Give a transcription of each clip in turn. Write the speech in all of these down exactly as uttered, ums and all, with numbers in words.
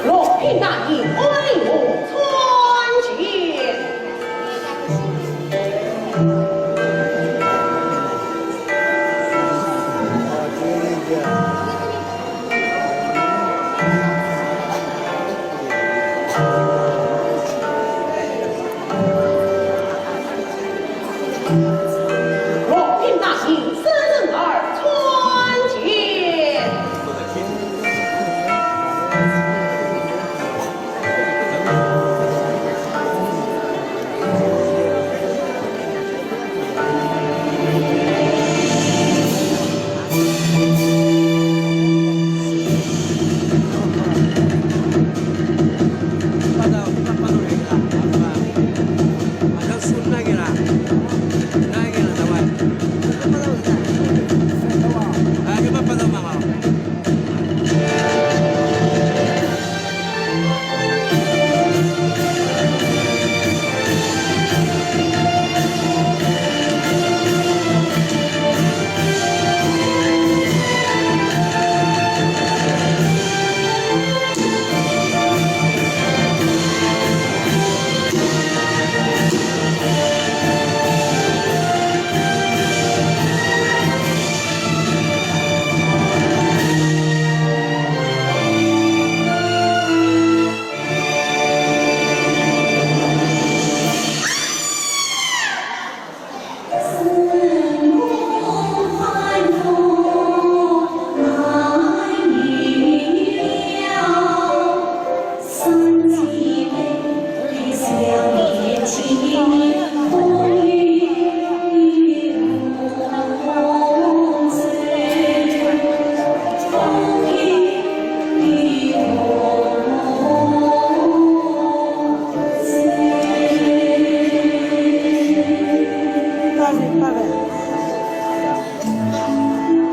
六品大爷，快领我参见。六品大爷，孙仁儿参见。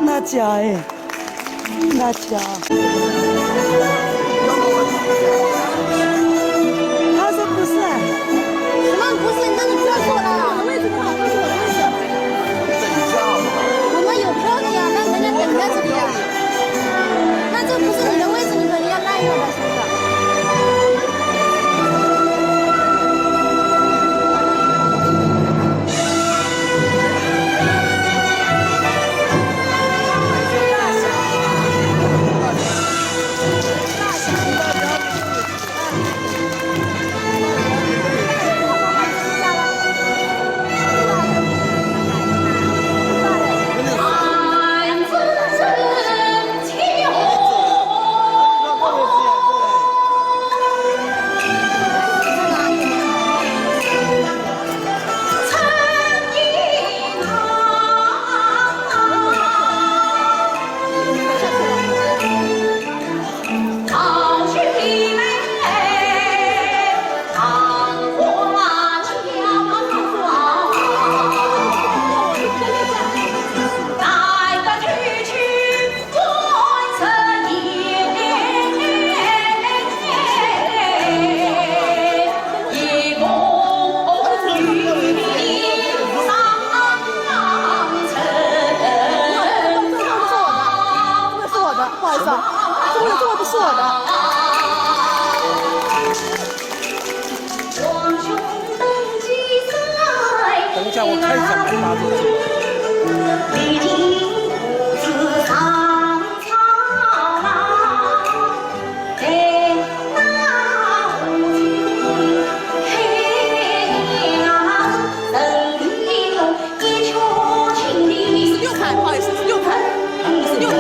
那家哎，那家。他说不是哎。什么不是？那你不要坐了。位置不好，不是我的位置。我们有票的呀，让人家等在这里呀。 那这不是你的位置，你肯定要让一让的，是不是？这个是我的，不好意思啊，这个这个不是我的。等一下，我看一下，我发出去。十六排，不好意思，十六排，十六排。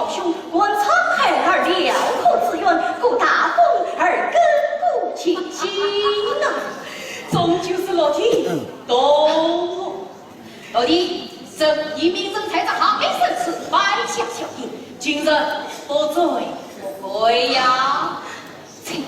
兄，观沧海而辽阔之远，故大风而更鼓其心呐。终究是老天懂。老弟，这一名人才在行内生死，摆下小弟，今日不醉不归呀。请。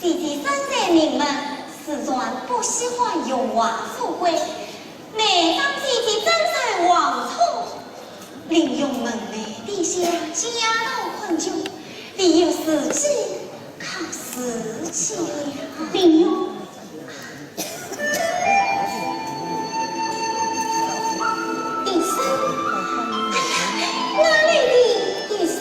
姐姐身在名门，自然不喜欢荣华富贵。难道姐姐真在王府？ 林墉门内低下，家道困窘，唯有自己靠自己了。林墉，医生，哎呀，哪里的医生？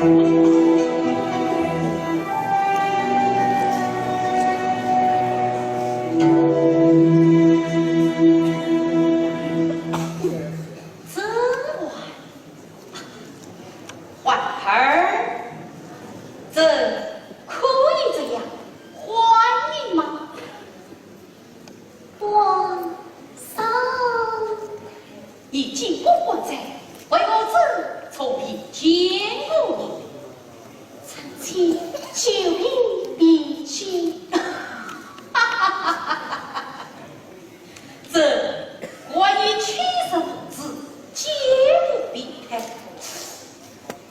这话，婉儿，这可以这样欢迎吗？ 皇上。你竟不还债，为何这从未见过你？臣妾久已避忌。这关于妻室父子，皆不必谈。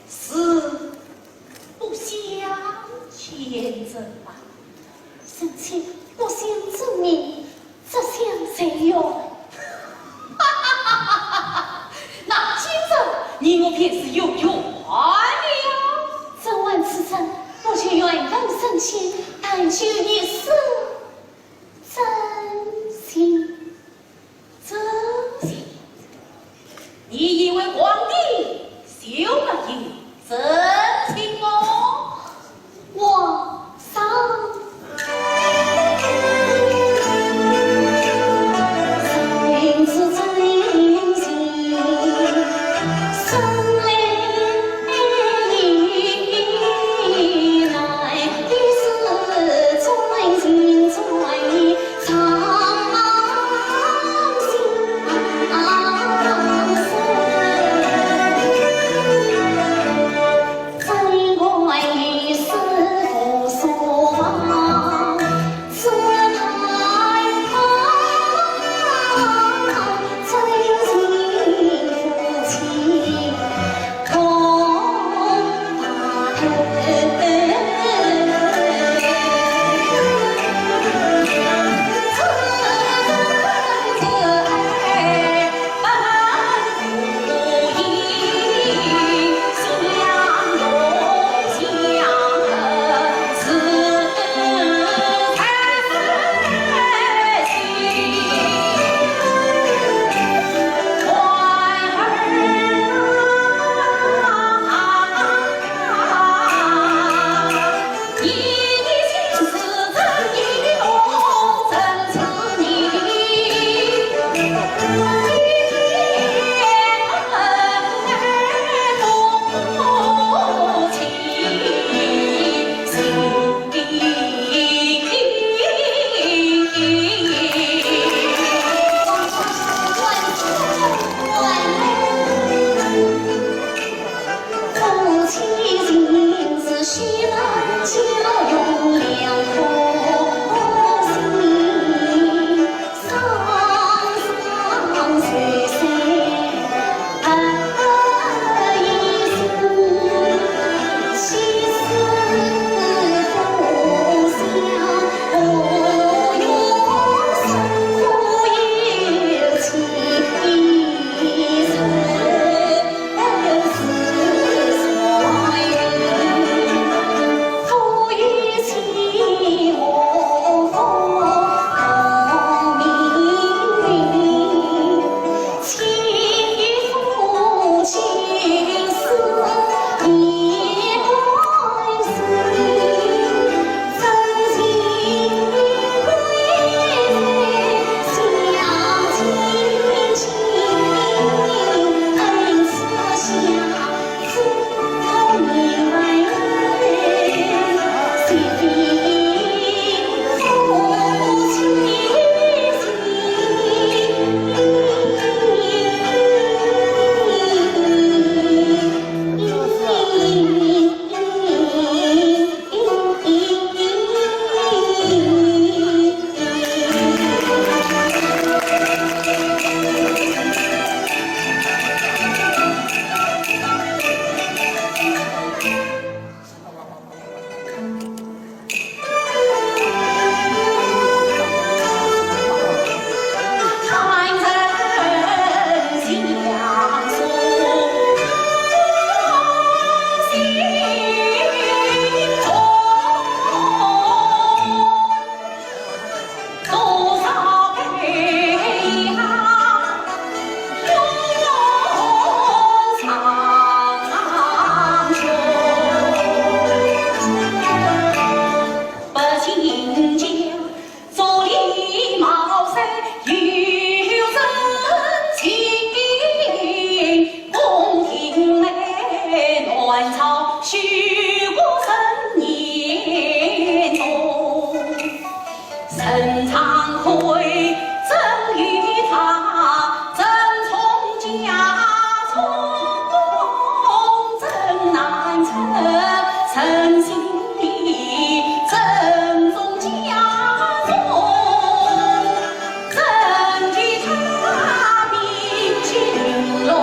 是 不相见人吧？臣妾不想之人，只想随缘。那今日你我便是有缘了。怎还此生不求缘分神仙，但求一世真情。 这些，你以为皇帝就没有真情哦？皇上。汉朝许国元年冬，陈昌会征于他，征从家中，征南征陈新里，征从家中，征其他兵西云龙。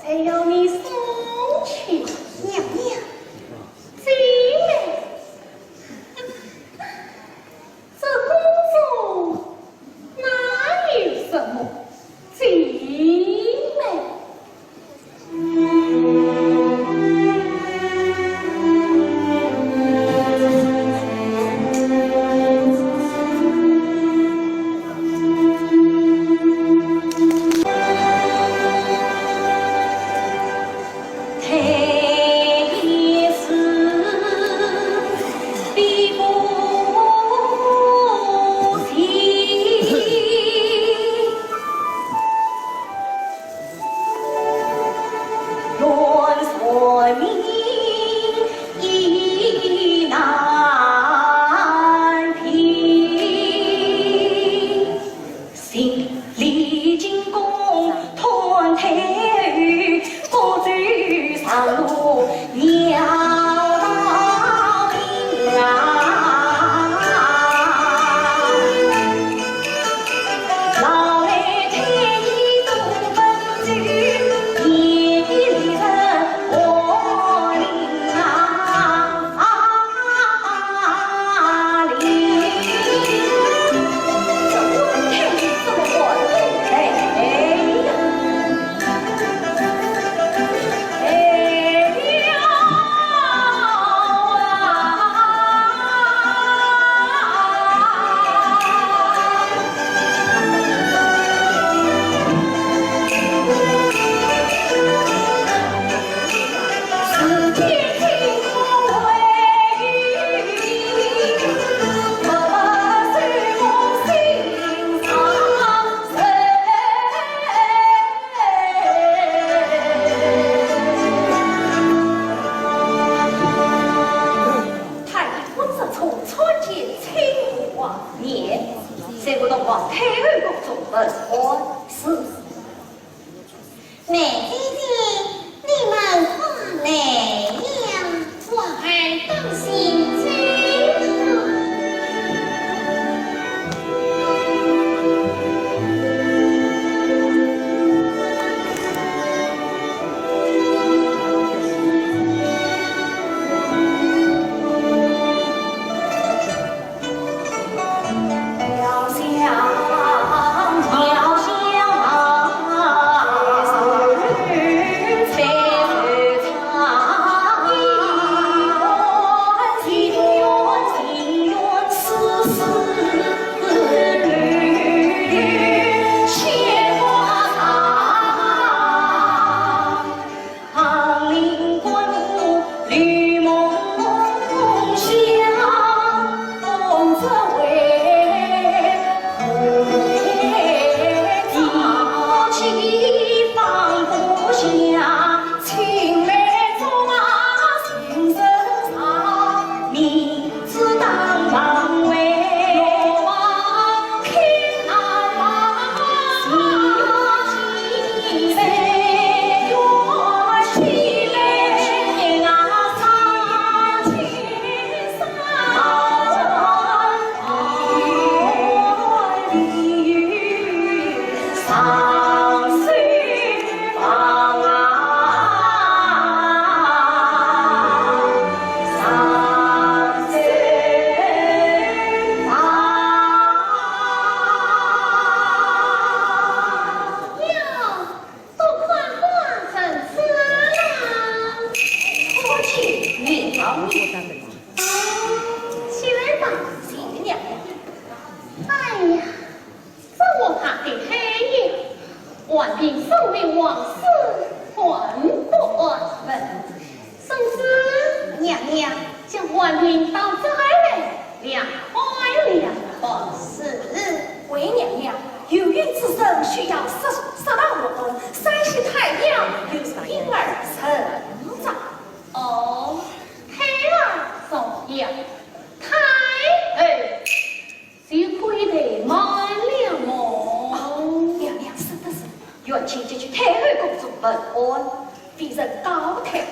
还要你送去。娘娘。姐妹，这宫中哪有什么姐妹？ 太医官人从参见亲王爷，随后同皇太后宫中问安。是。梅姐姐，你们快来呀。皇儿当心走。哟，多亏官人相助。多谢娘娘。起来吧，谢娘娘。哎呀， 这么大的黑夜，还请说明王师还不安分。孙子，娘娘，将还请到这儿来，凉快凉快。是。回娘娘，有孕之身需要适，适当活动，三息太阳又是婴儿成长。哦，胎儿重要。太后， 就可以怠慢了么？哦，娘娘说得是，元卿即去太后宫中问安，微臣告退。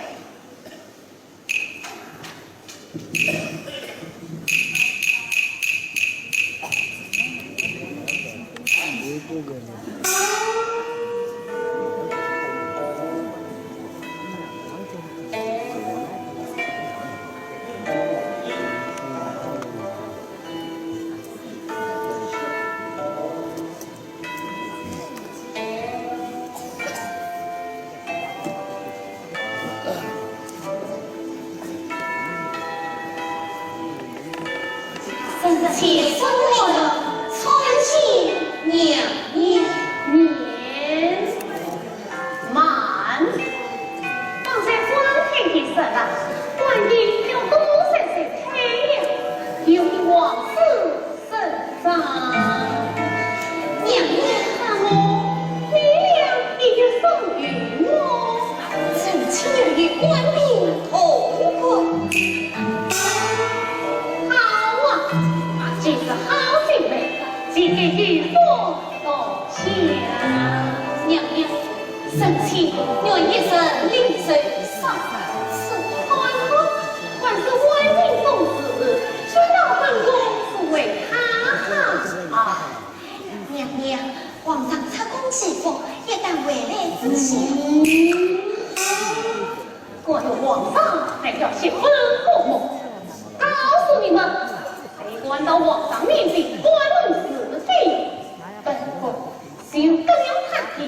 且说我的参见娘娘。免。慢。方才光天的事了，官兵要多少人退了，有往事 身上。娘娘。看我，你俩也有所云么？臣妾与官兵同过。好啊，这是好机会，即刻与我同享。娘娘， 臣妾愿一人领受三十万两，还是万人公子，说到本宫是为他好。啊，娘娘，皇上出宫祈福，一旦回来之前。嗯，关于皇上，还要十分过目。告诉你们，谁敢到皇上面前搬弄是非，本宫就割了他的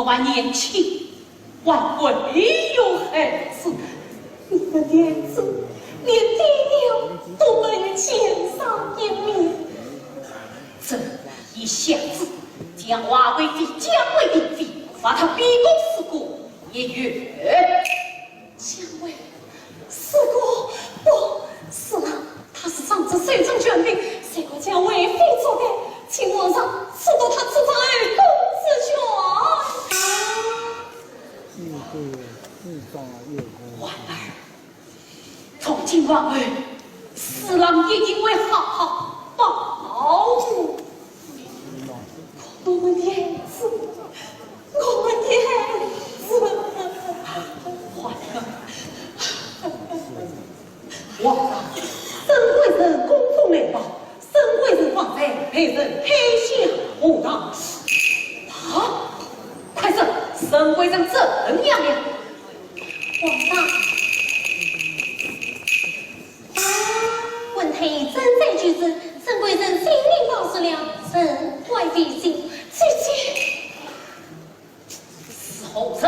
还年轻，还未有孩子。你的年纪，连爹娘都没有见上一面。这一下子，将华贵妃、嘉贵嫔妃，把她逼供四顾一月。 相爷，四顾不是啦，她是上主手中权柄，谁敢将为妃作歹，请皇上速夺她出斩后宫之权。皇儿，从今往后，四郎一定会好好保护你。 我们的儿子，我们的儿子。皇上，沈贵人公公来报，沈贵人方才被人拍下荷塘。啊，快说，沈贵人怎样了？皇上， 文太医正在救治，沈贵人性命保住了，沈贵妃请。姐姐，是何人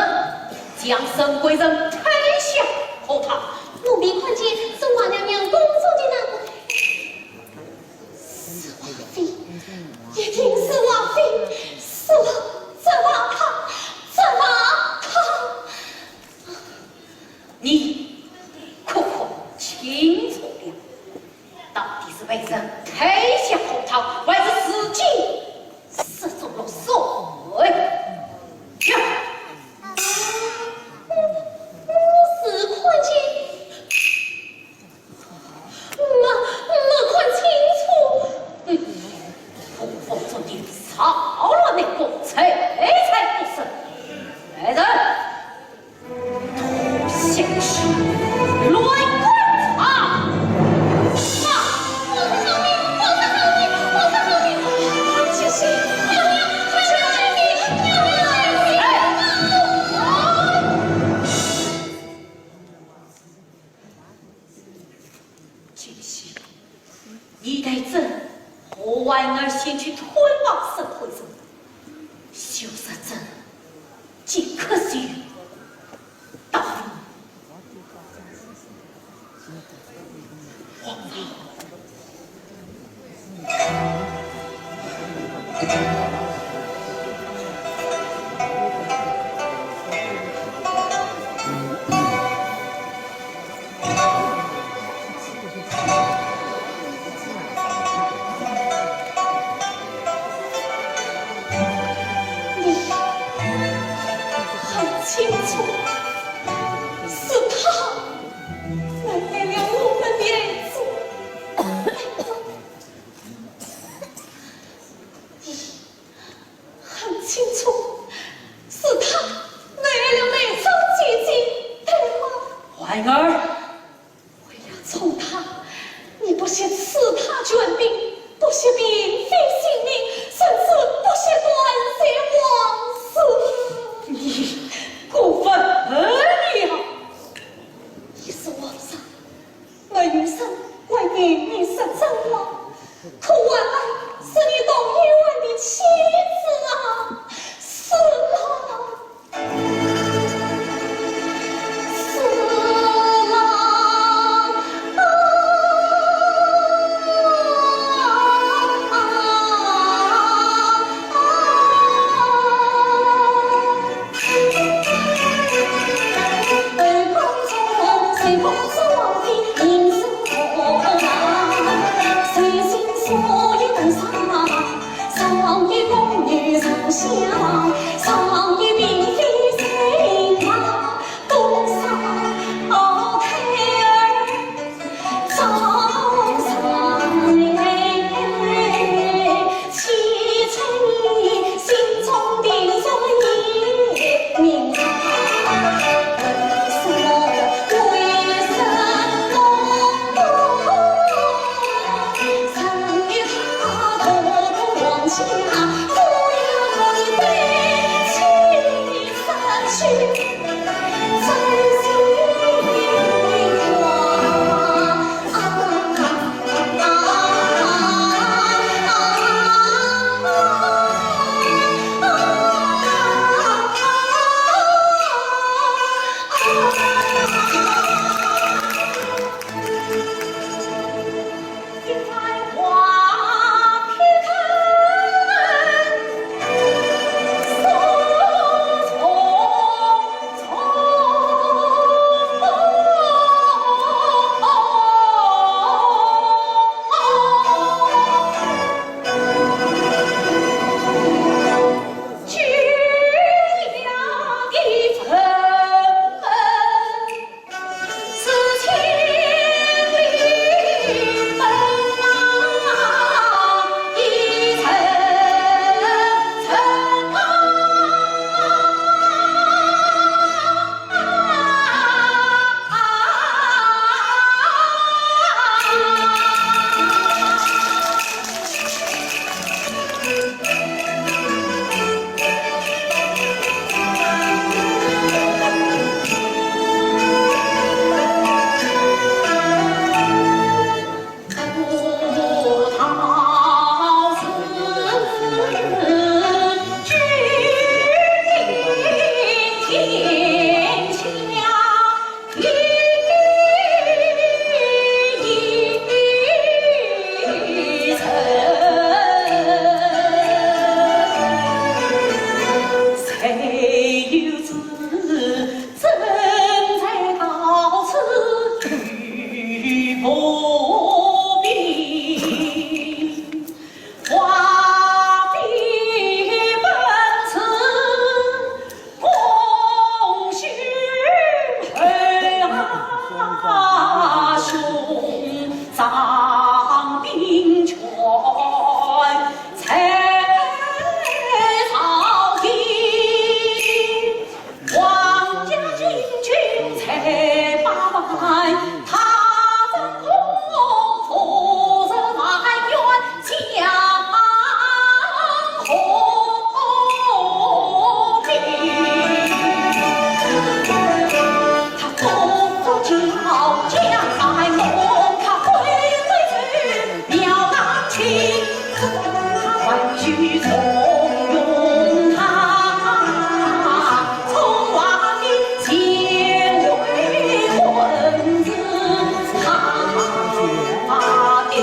将沈贵人推下荷塘？奴婢看见是华娘娘宫中的那个。是华妃，一定是华妃，是了，这王八，这王八。 你可看清楚了，到底是被人推下荷塘，还是自己失足落水？呀！我，我是看见，没，没看清楚。嗯，我府中的少了那个谁才不是。来人！ 拖下去，乱棍打！啊！皇上饶命！皇上饶命！皇上饶命！快去！快去！快去！哎！啊！ 金喜，你带朕和婉儿先去探望沈贵人，休说朕即刻就到。皇上。 你很清楚，是他 害了我们的儿子。你很清楚，是他害了梅芳姐姐，对吗？婉儿，为了宠她，你不惜赐她权柄，不惜嫔妃性命，甚至不惜断绝皇室。你过分了！ 你是皇上，没有人会对你说真话，可婉儿是你同一院的妻子啊，是啊，是啊。上兵权在朝廷，皇家禁军在八万，他怎可服侍外院将和兵？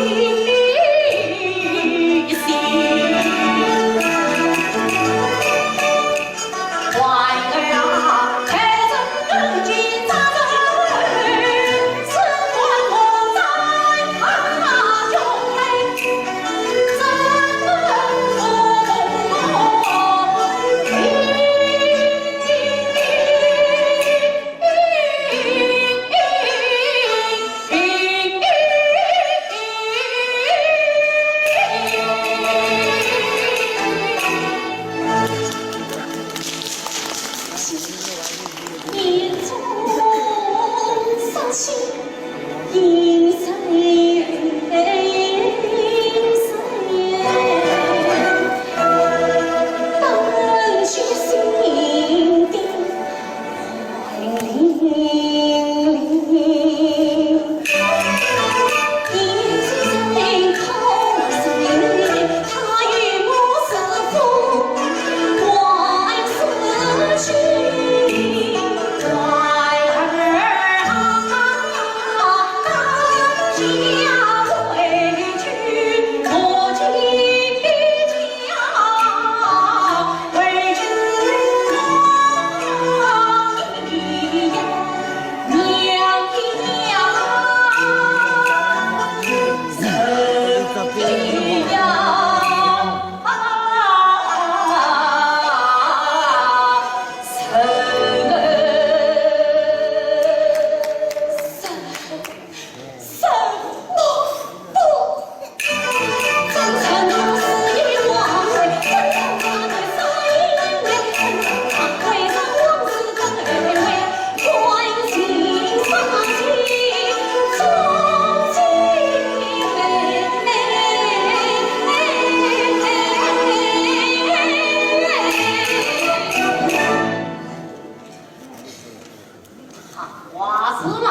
话是嘛，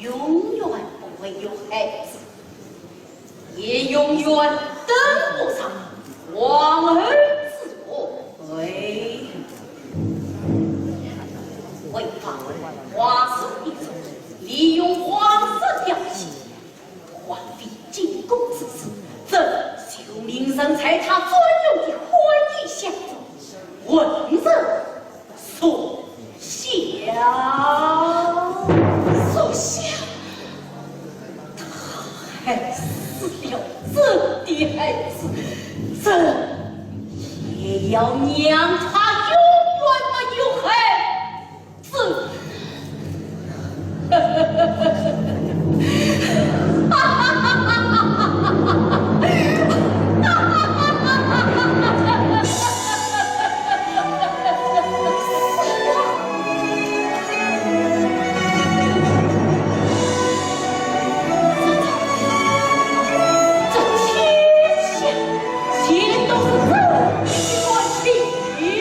永远不会有孩子，也永远登不上皇后之位。为防皇室的利用皇室调戏， 皇帝进宫之时，朕就命人在他专用的婚姻箱中问人属相。属相？他害死了朕的孩子，朕也要让他永远没有孩子。 这天下全都是这一个问题。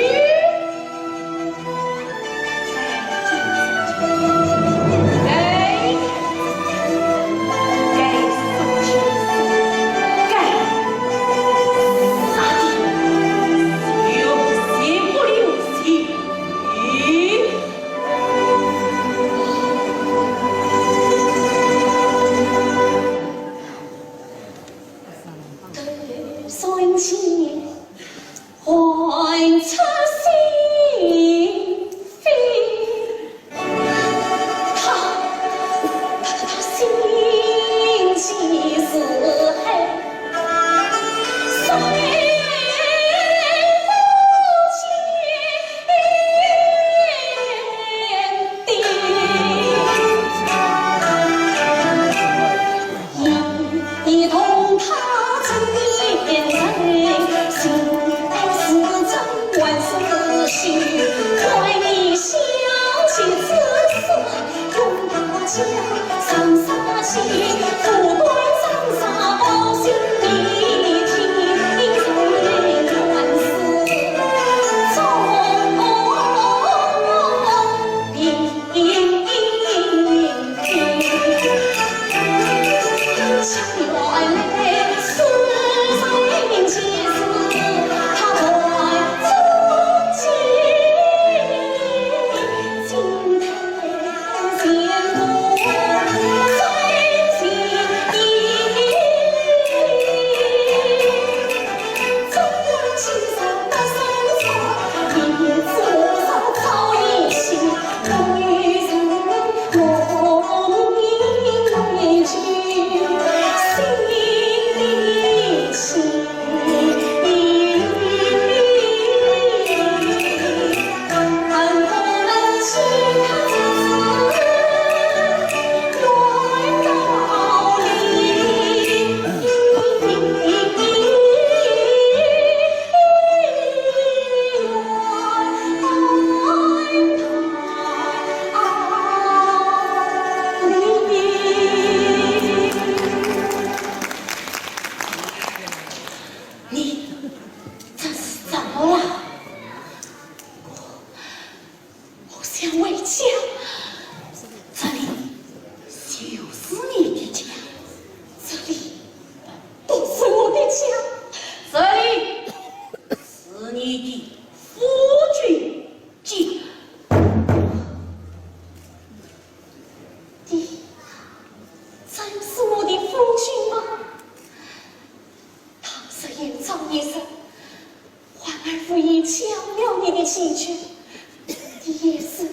你也是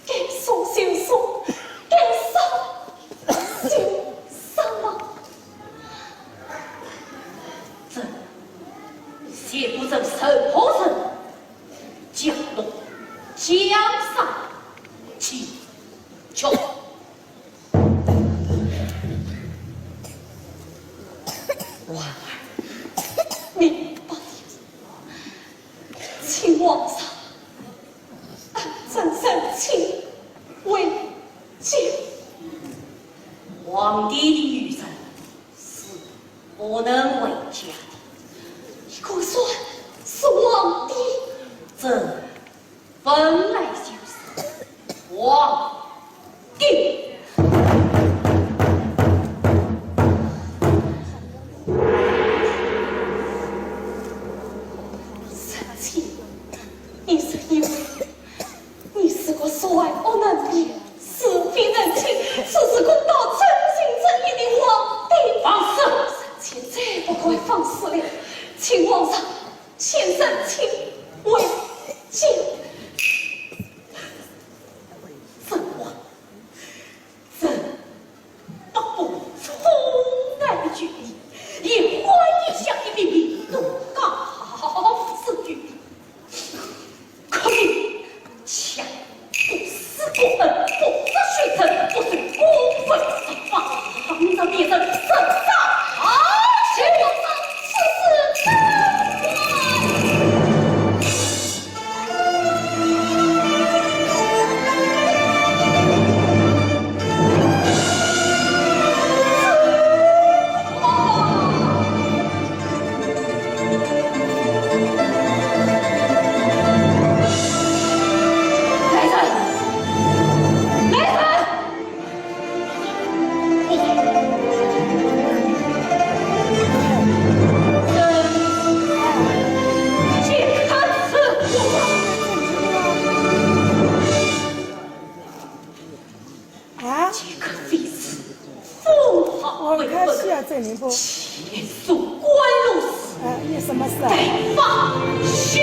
该杀就杀，该杀就杀嘛。这，你写不成任何人，将落江上去去。王二，明白了。 请皇上，朕认亲为奸。皇帝的女人是不能回家的。你可算是皇帝？这本来就是皇帝。 臣妾，你是因为你是个帅恶能言、是非任亲、处事公道、遵行正义的皇帝。放肆！臣妾再不敢放肆了，请皇上，请认亲为奸。 父王，朕不顾冲爱的权利，以花一香的名义，都告诉你，可以抢不思国恩，不思学成，不受公会之法，让别人身上去。皇上，此事怎么？ 啊？这个妃子，风华为本，我看是啊，这里不。前所官路事，哎，你什么事啊？待发秀。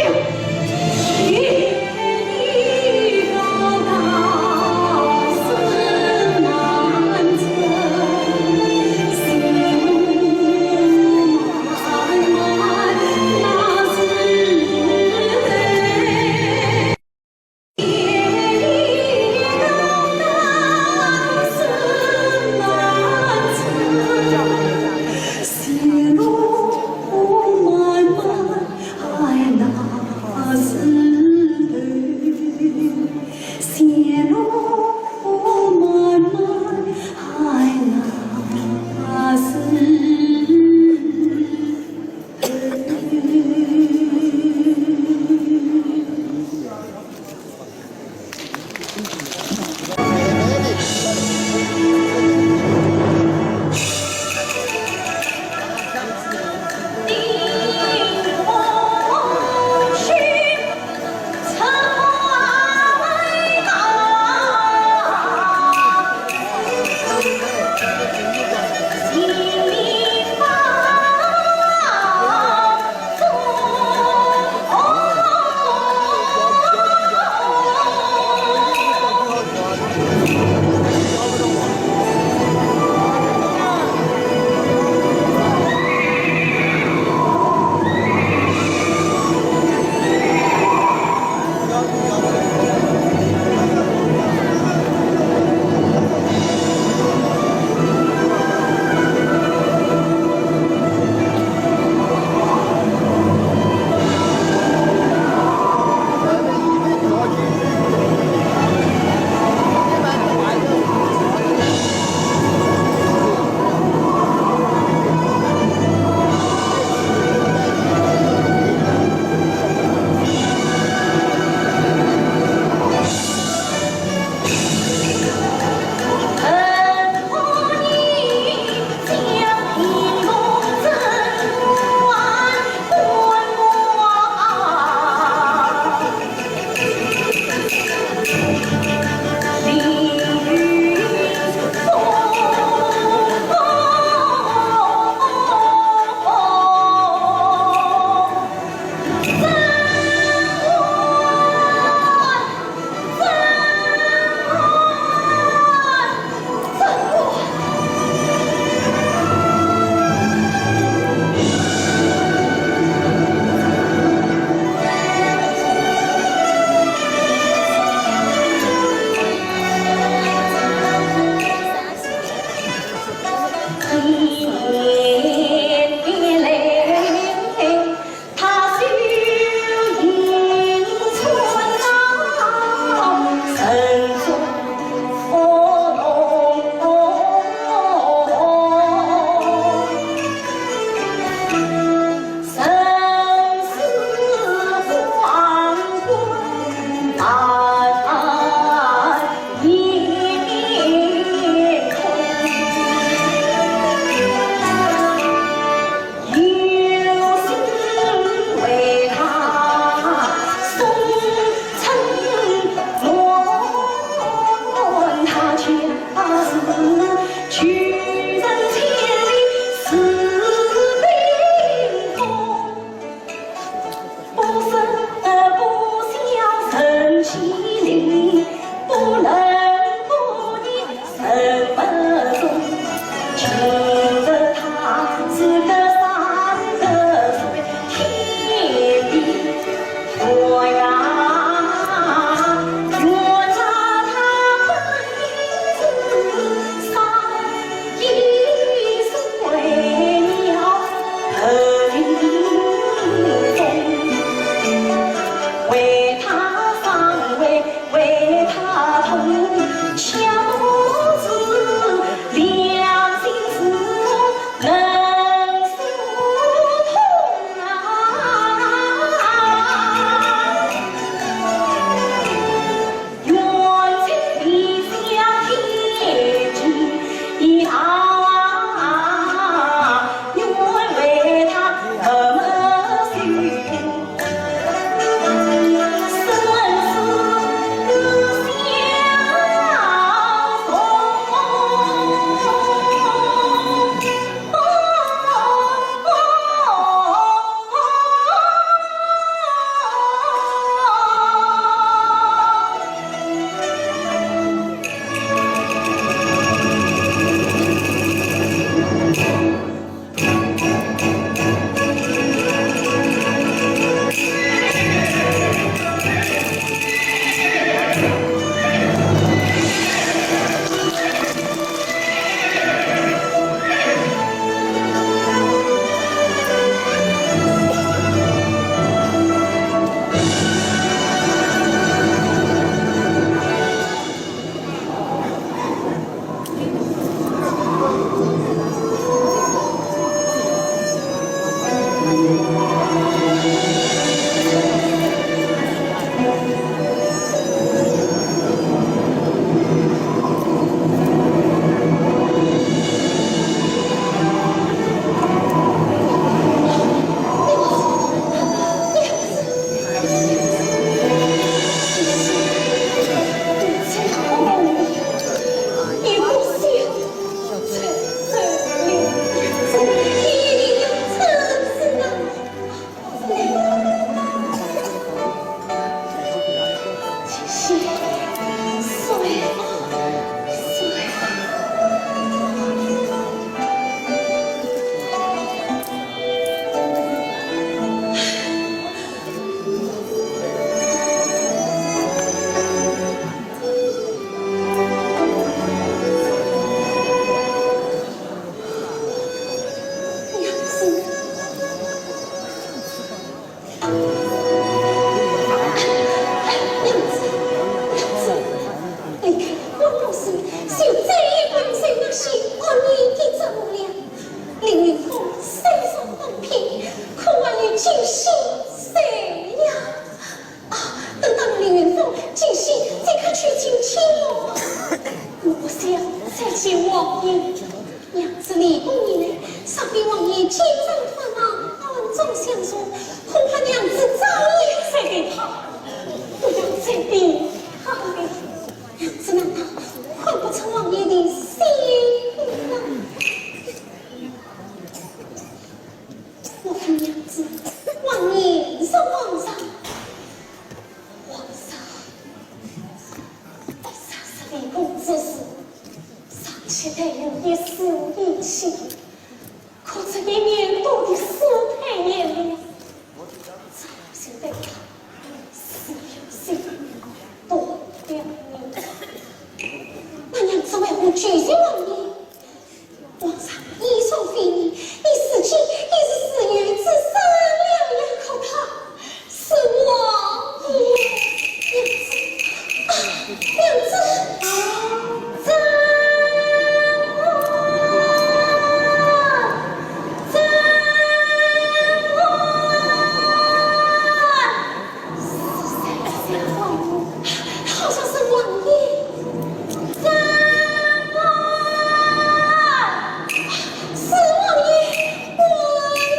一个月来，想必王爷经常探望，暗中相助，恐怕娘子早已睡得好。不要再病好了。娘子难道看不出王爷的心意吗？我问娘子，王爷是皇上，皇上三十年功之事， 尚且带有一丝怨气，可这一年多的世态炎凉，早就被他撕裂心，多了命。那娘子为何拒绝王爷？皇上以上非议，你自己也是自愿自杀了呀，可他 是我，娘子，啊，娘子，啊，怎么，怎么，是谁在唤我？好像是王爷。怎么？ 是王爷，王爷，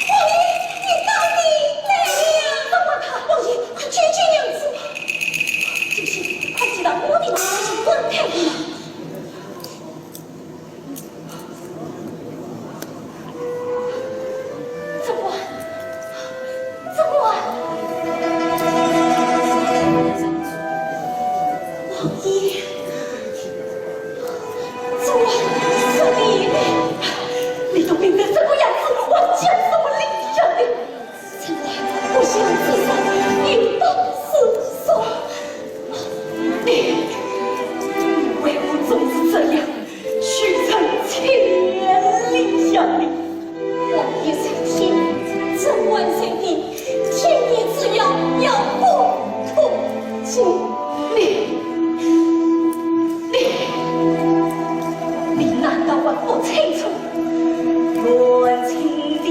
王爷，你到底来了！放过他！王爷，快救救娘子吧！这些，快寄到我的马上去问太医了。 怎么？怎么？王爷，怎么是你呢？你都病得这个样子，还讲什么理由呢？ 怎么不想自杀，一刀自杀？你，你为何总是这样虚情千里呀你？王爷在天，朕官在地，天地之要，要不可及。你，你，你难道还不清楚？ 地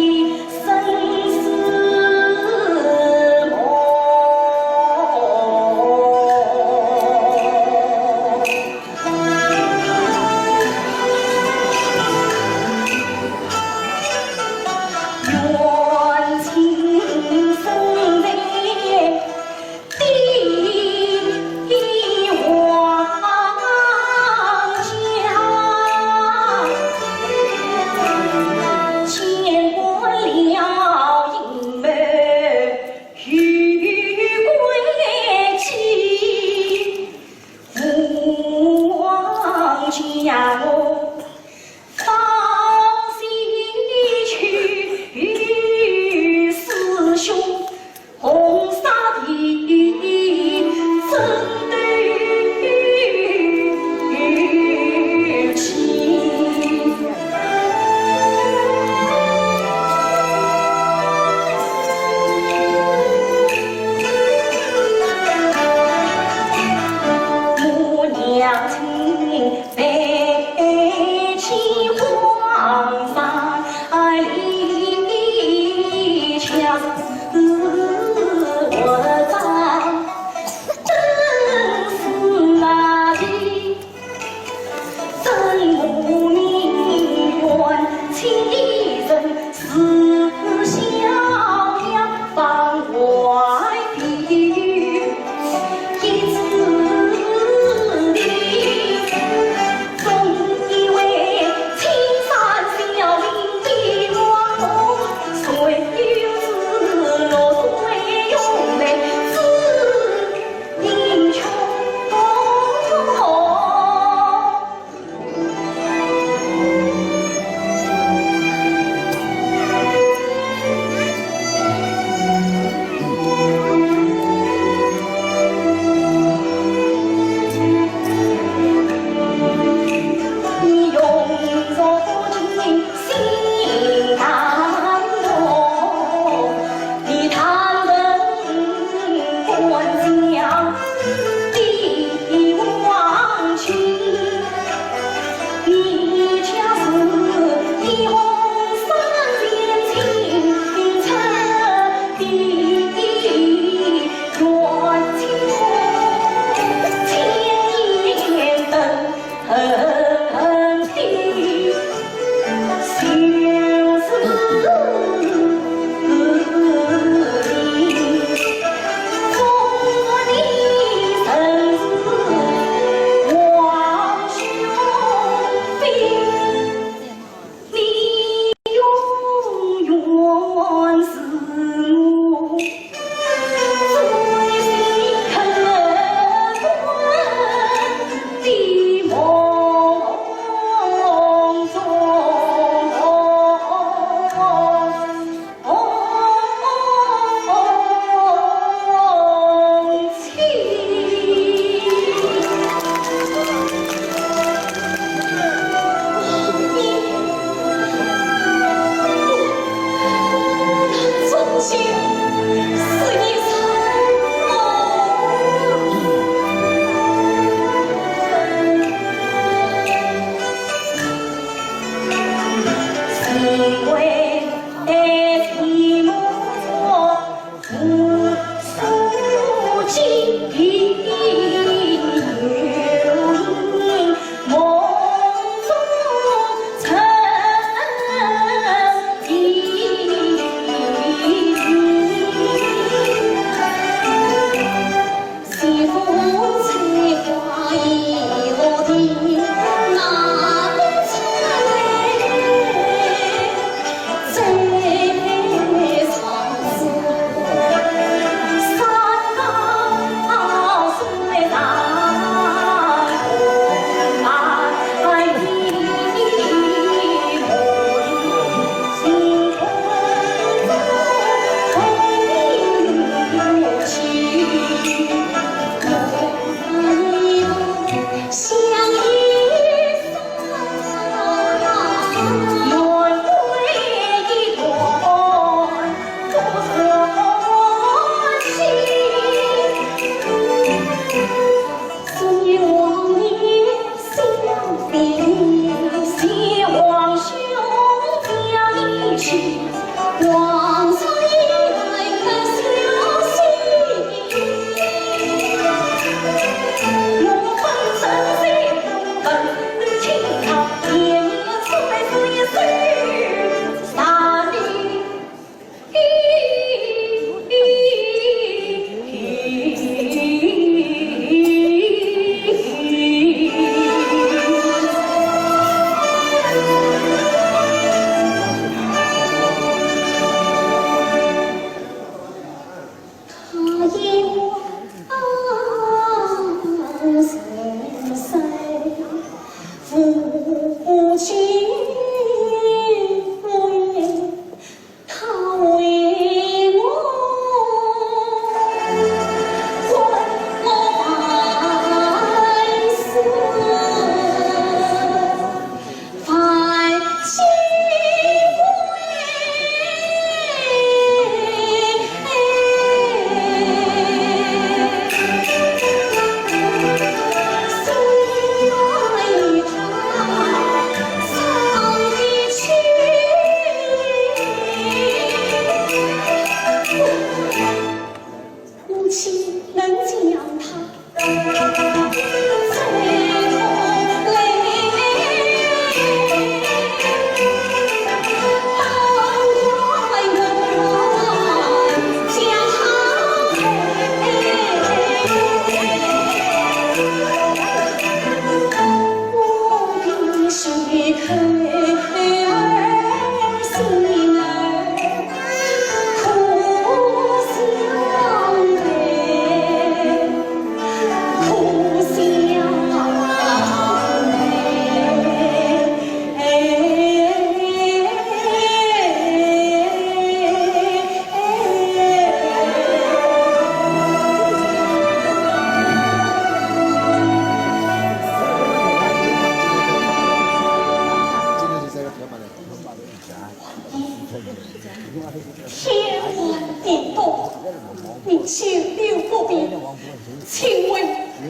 为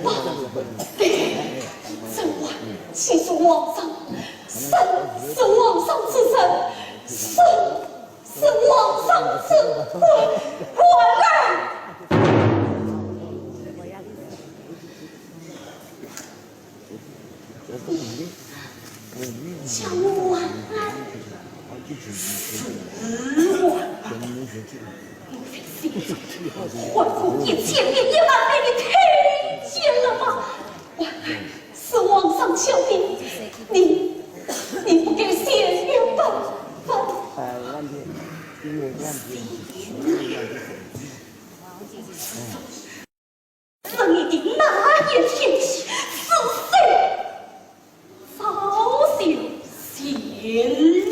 王。对，这王既是皇上，神是皇上之神，神是皇上之官，官来。 叫我晚安，是晚安。莫非是皇后一千遍一万遍地听见了吗？晚安，是皇上叫你，你，你不该先有本分。是你的那一天起，是谁？ 早就先于你。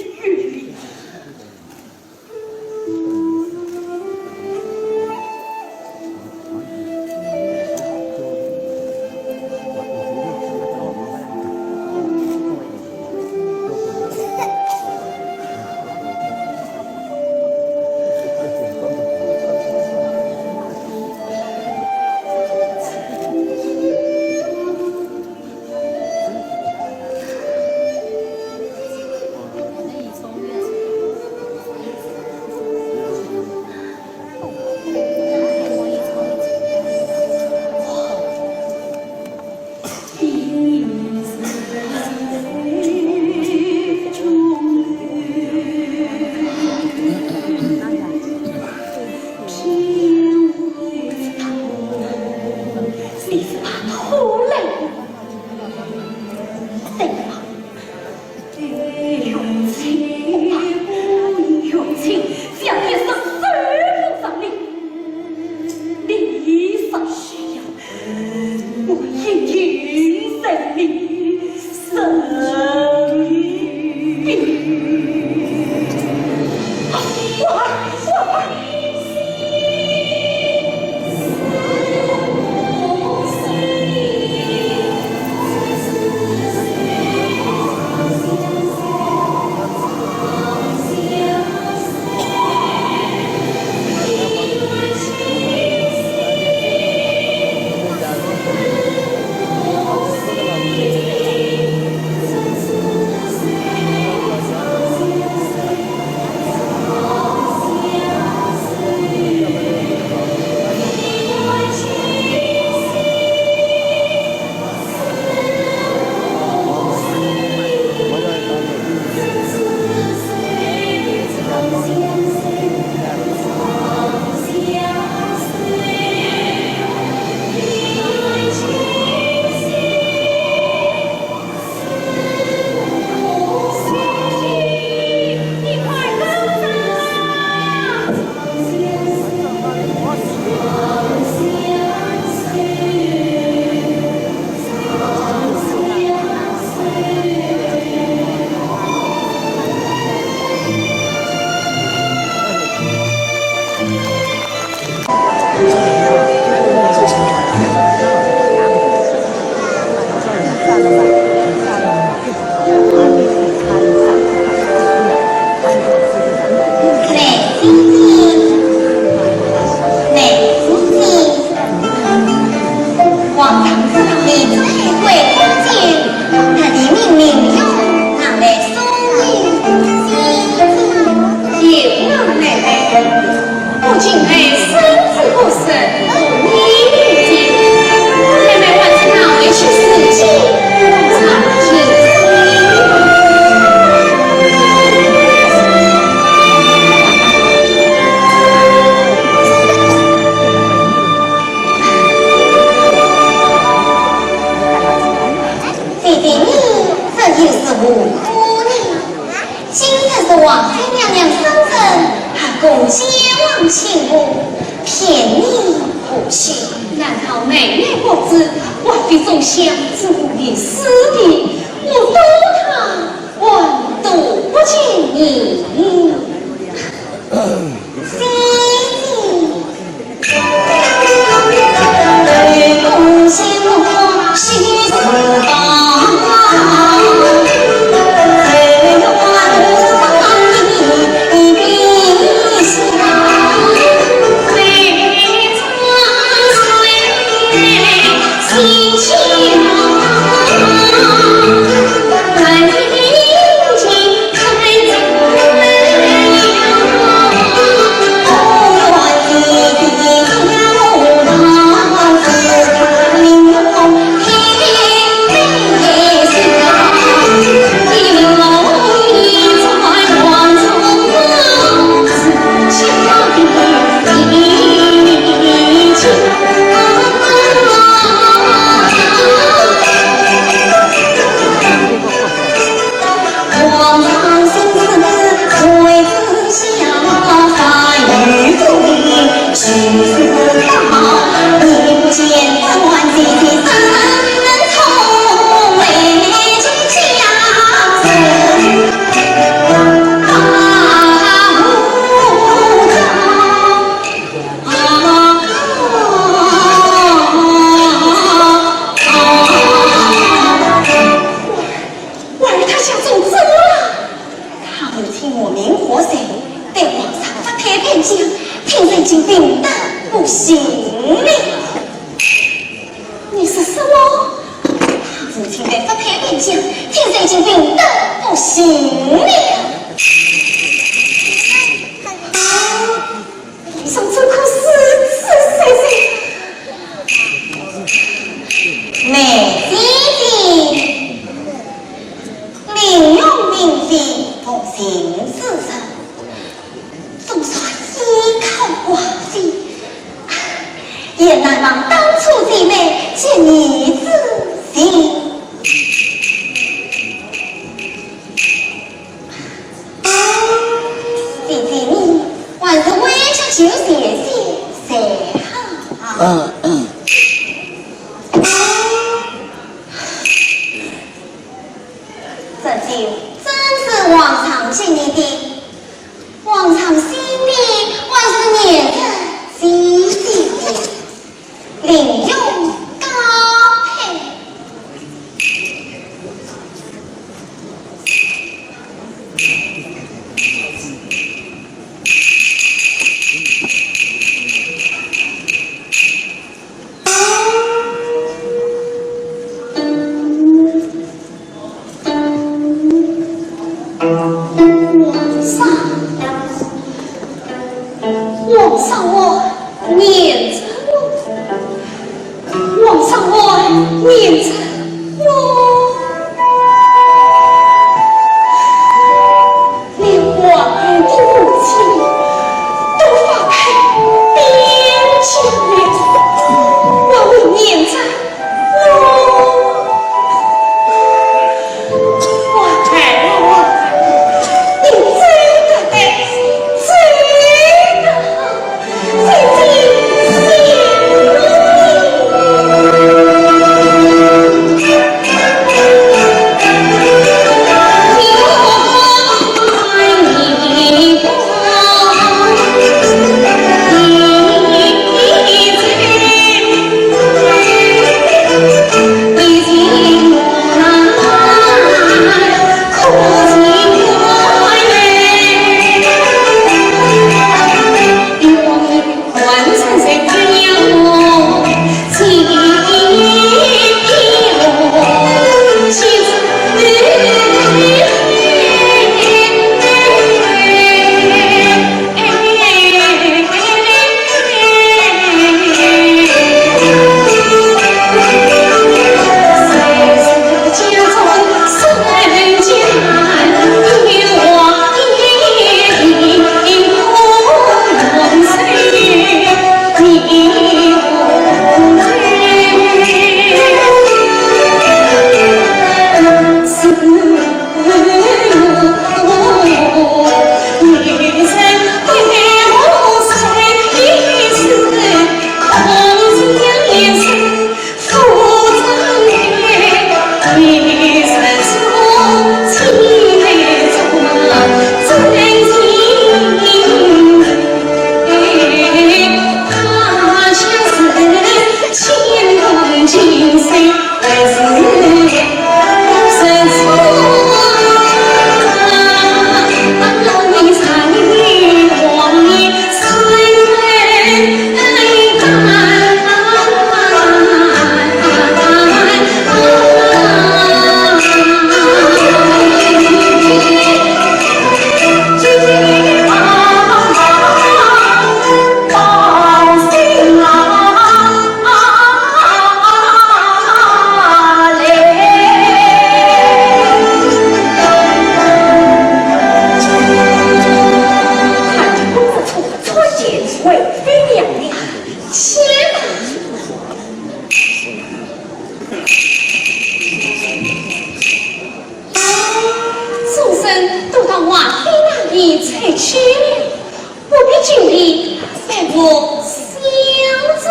姐姐你这又是何苦呢？今日是王妃娘娘生日，还共前往请安，便宜不去。难道妹妹不知，王妃总想是无意思的，我躲她，还躲不进你。我儿他家中怎么了？他母亲无名火灾，对皇上发推边疆，听说已经病得不行了。你说什么？他母亲被发推边疆，听说已经病得不行了。 皇上怎可如此说？梅姐姐，玲珑名医，无情之人，总算依靠寡姐，也难忘当初姐妹结义之情。 姐姐你还是回去休息一歇才好。嗯，嗯。这酒真是皇上给你的，皇上心里还是念着姐姐的。 玲珑高配。皇上，皇上，我念着我，皇上，我念着我。连皇儿的母亲都发配边疆了，我会念着 我，我儿啊，你走得好，走得好，姐姐想你。去了，不必紧闭，待我小坐。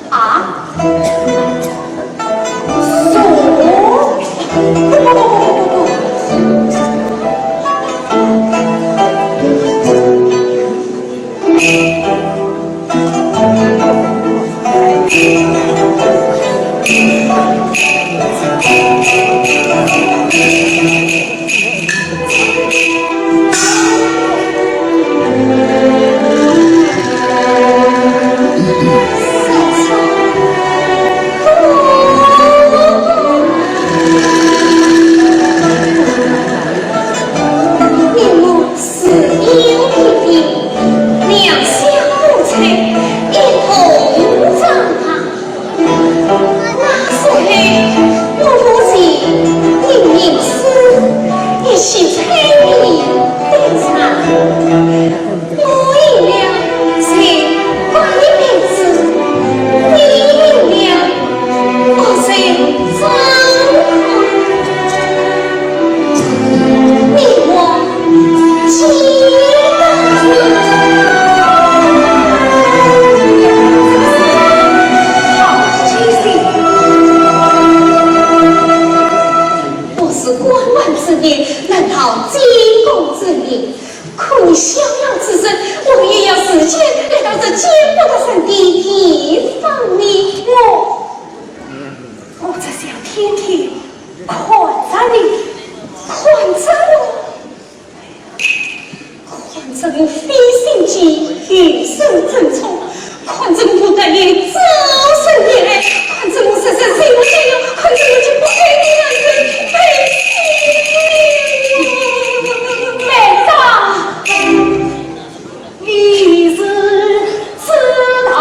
啊？坐？不不不不不不。那时候，我母亲吟吟诗，一曲催眠登场。我吟了谁？关你屁事，你吟了，我谁？张狂。你我 我是官宦之女，难逃进宫之礼。可你逍遥之身，我也要自荐来到这监国大人的地方呢。我，我只想天天看着你，看着我。 看着我飞行间，与世争宠，看着我对你朝思夜爱，看着我时时想你，看着我就不爱你了，爱你。班长，你是知道的。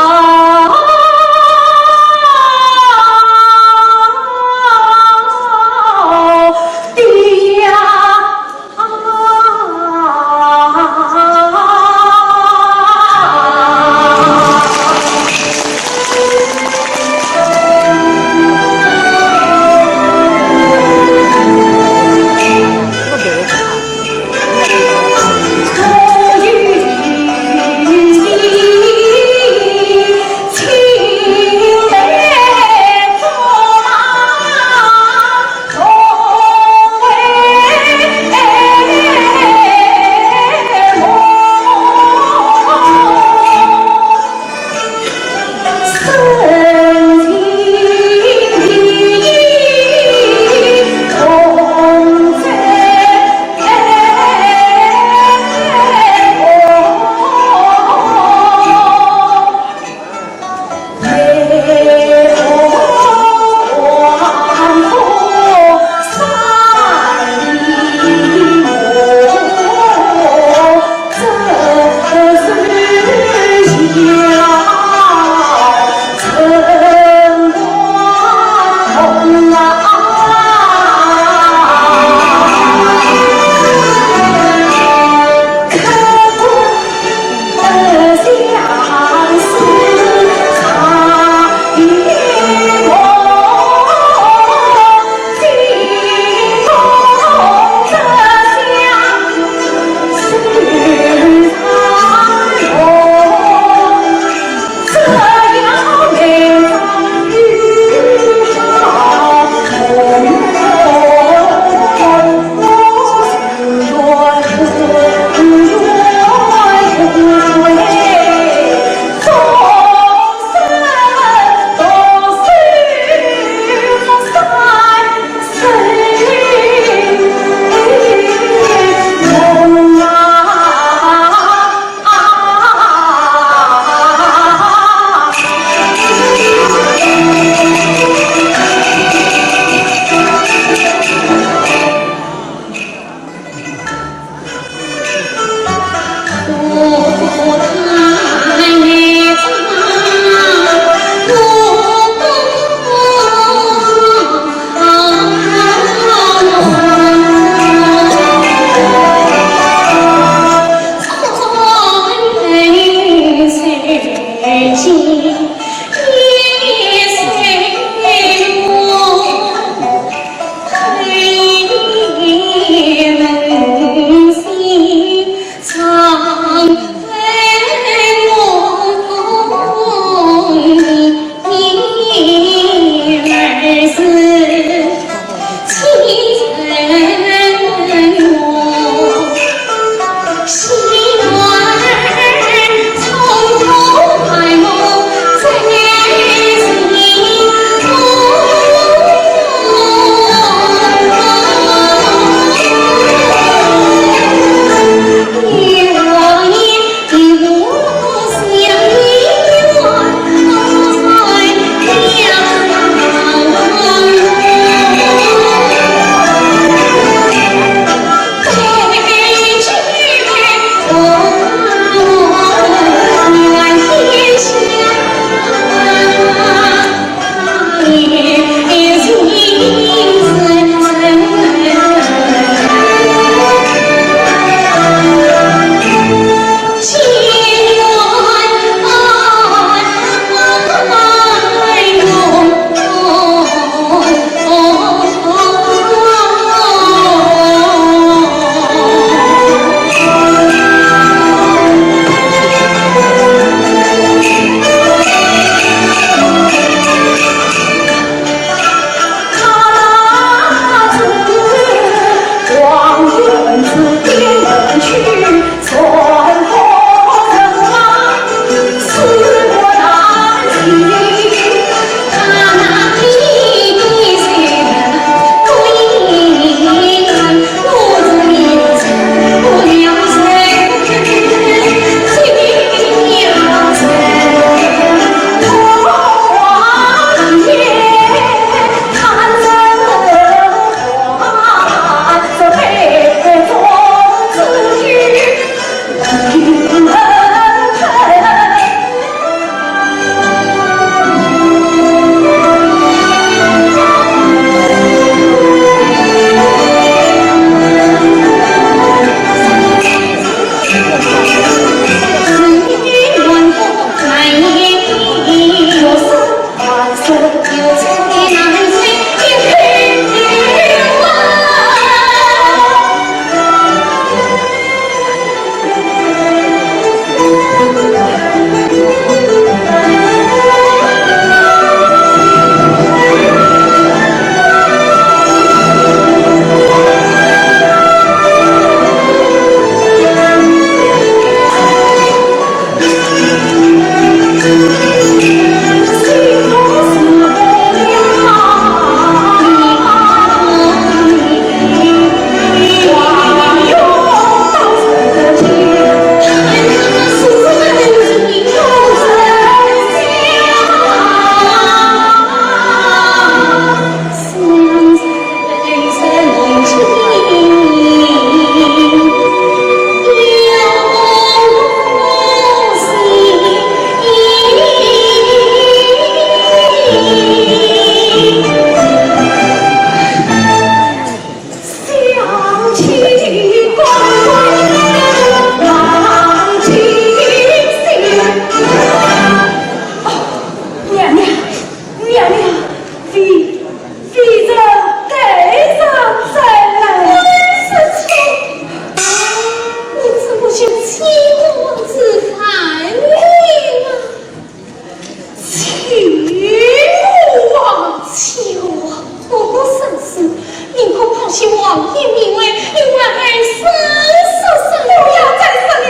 王爷命为，你还还是说说。不要再说了。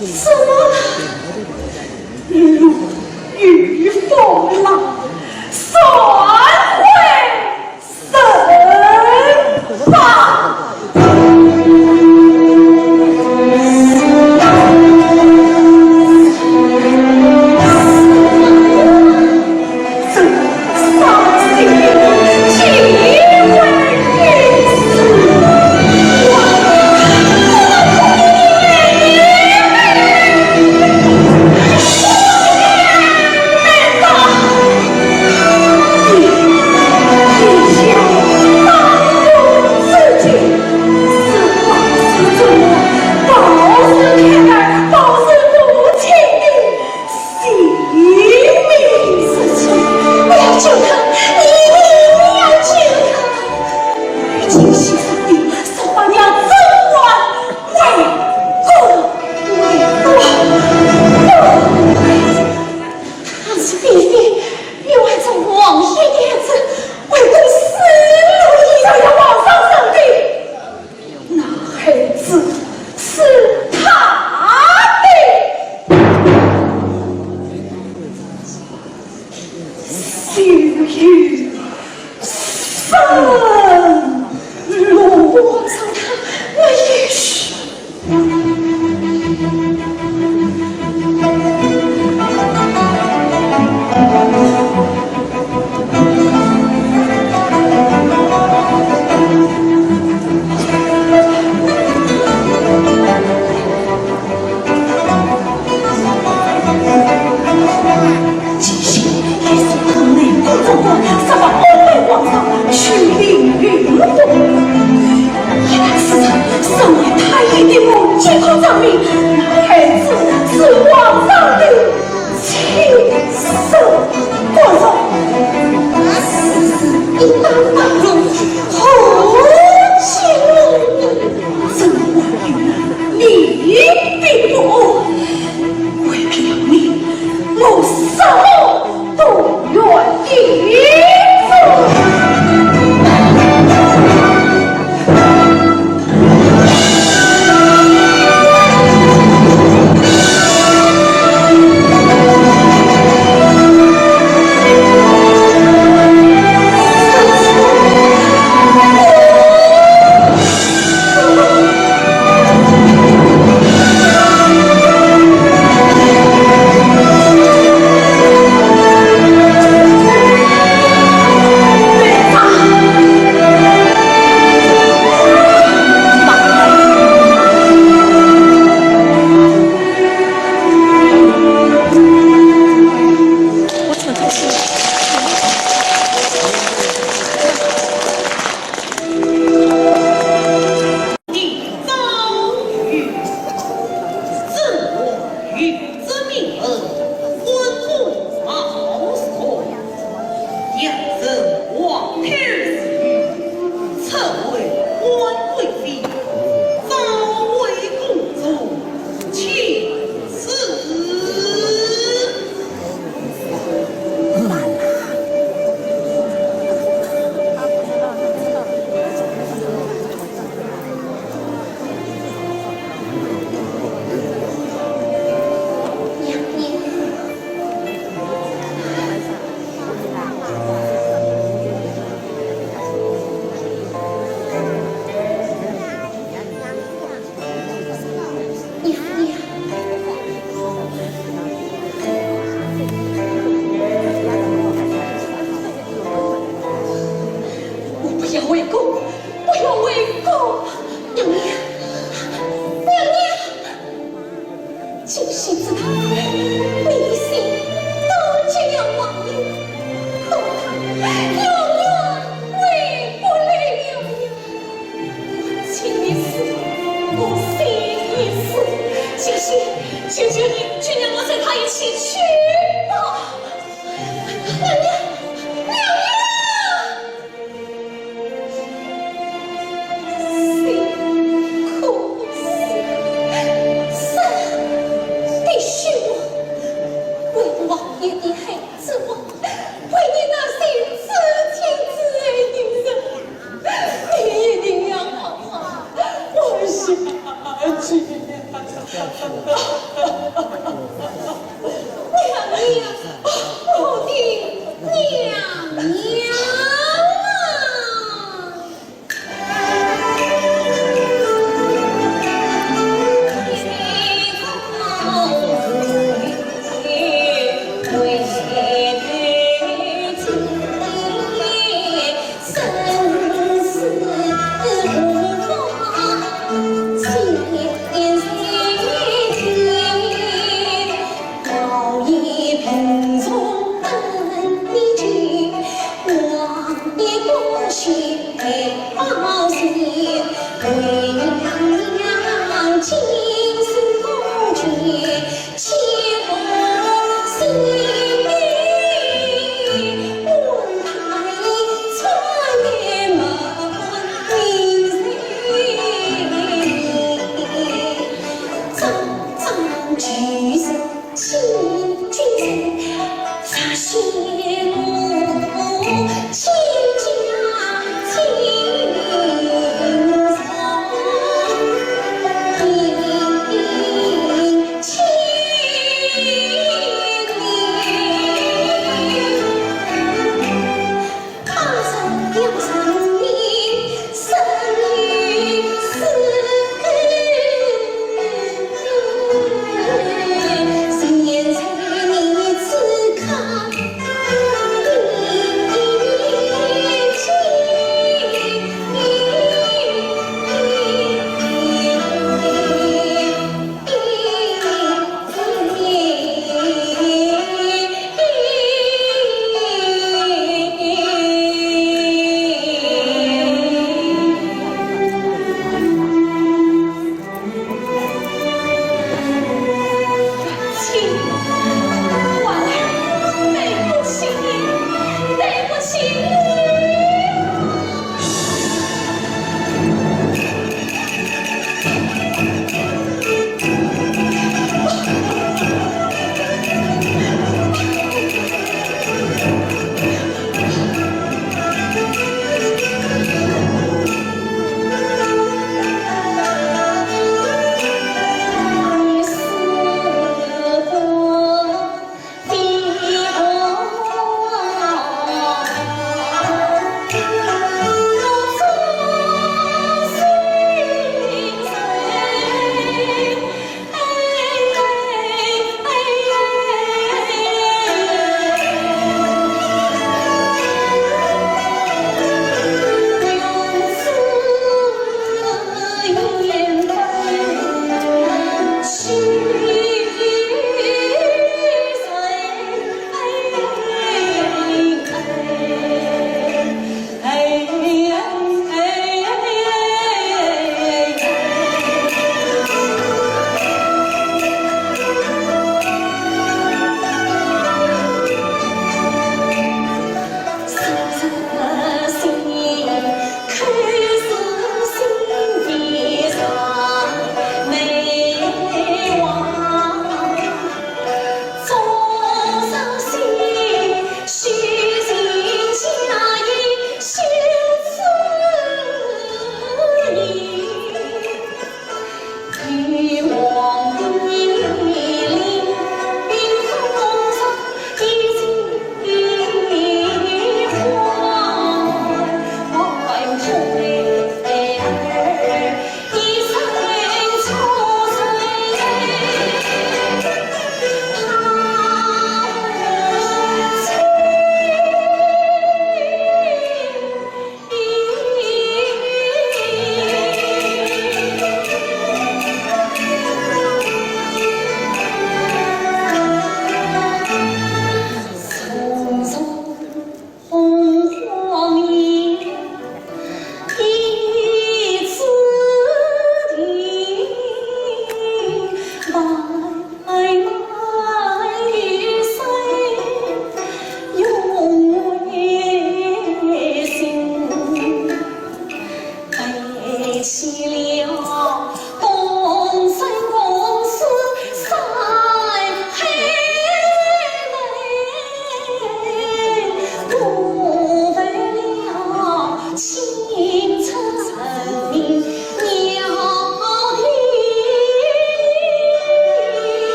什么？路遇风浪，算会。 但是嫔妃，你为着王爷的儿子，为公司如意，要皇上认定，那孩子是他的。 就有生路。皇上，那也是。 是啊，身为太医的我，即可证明，那孩子是皇上的亲生骨肉。此事应当瞒住，何其无礼！身为太医，你并不……为了你，我什么都愿意做。我不要回宫，不要回宫！娘娘，娘娘！ 今夕之后，你的心都给了王爷，可他永远回不来了呀。我情愿死，我心也死，今夕求求你，就让我随他一起去吧。娘娘，娘娘！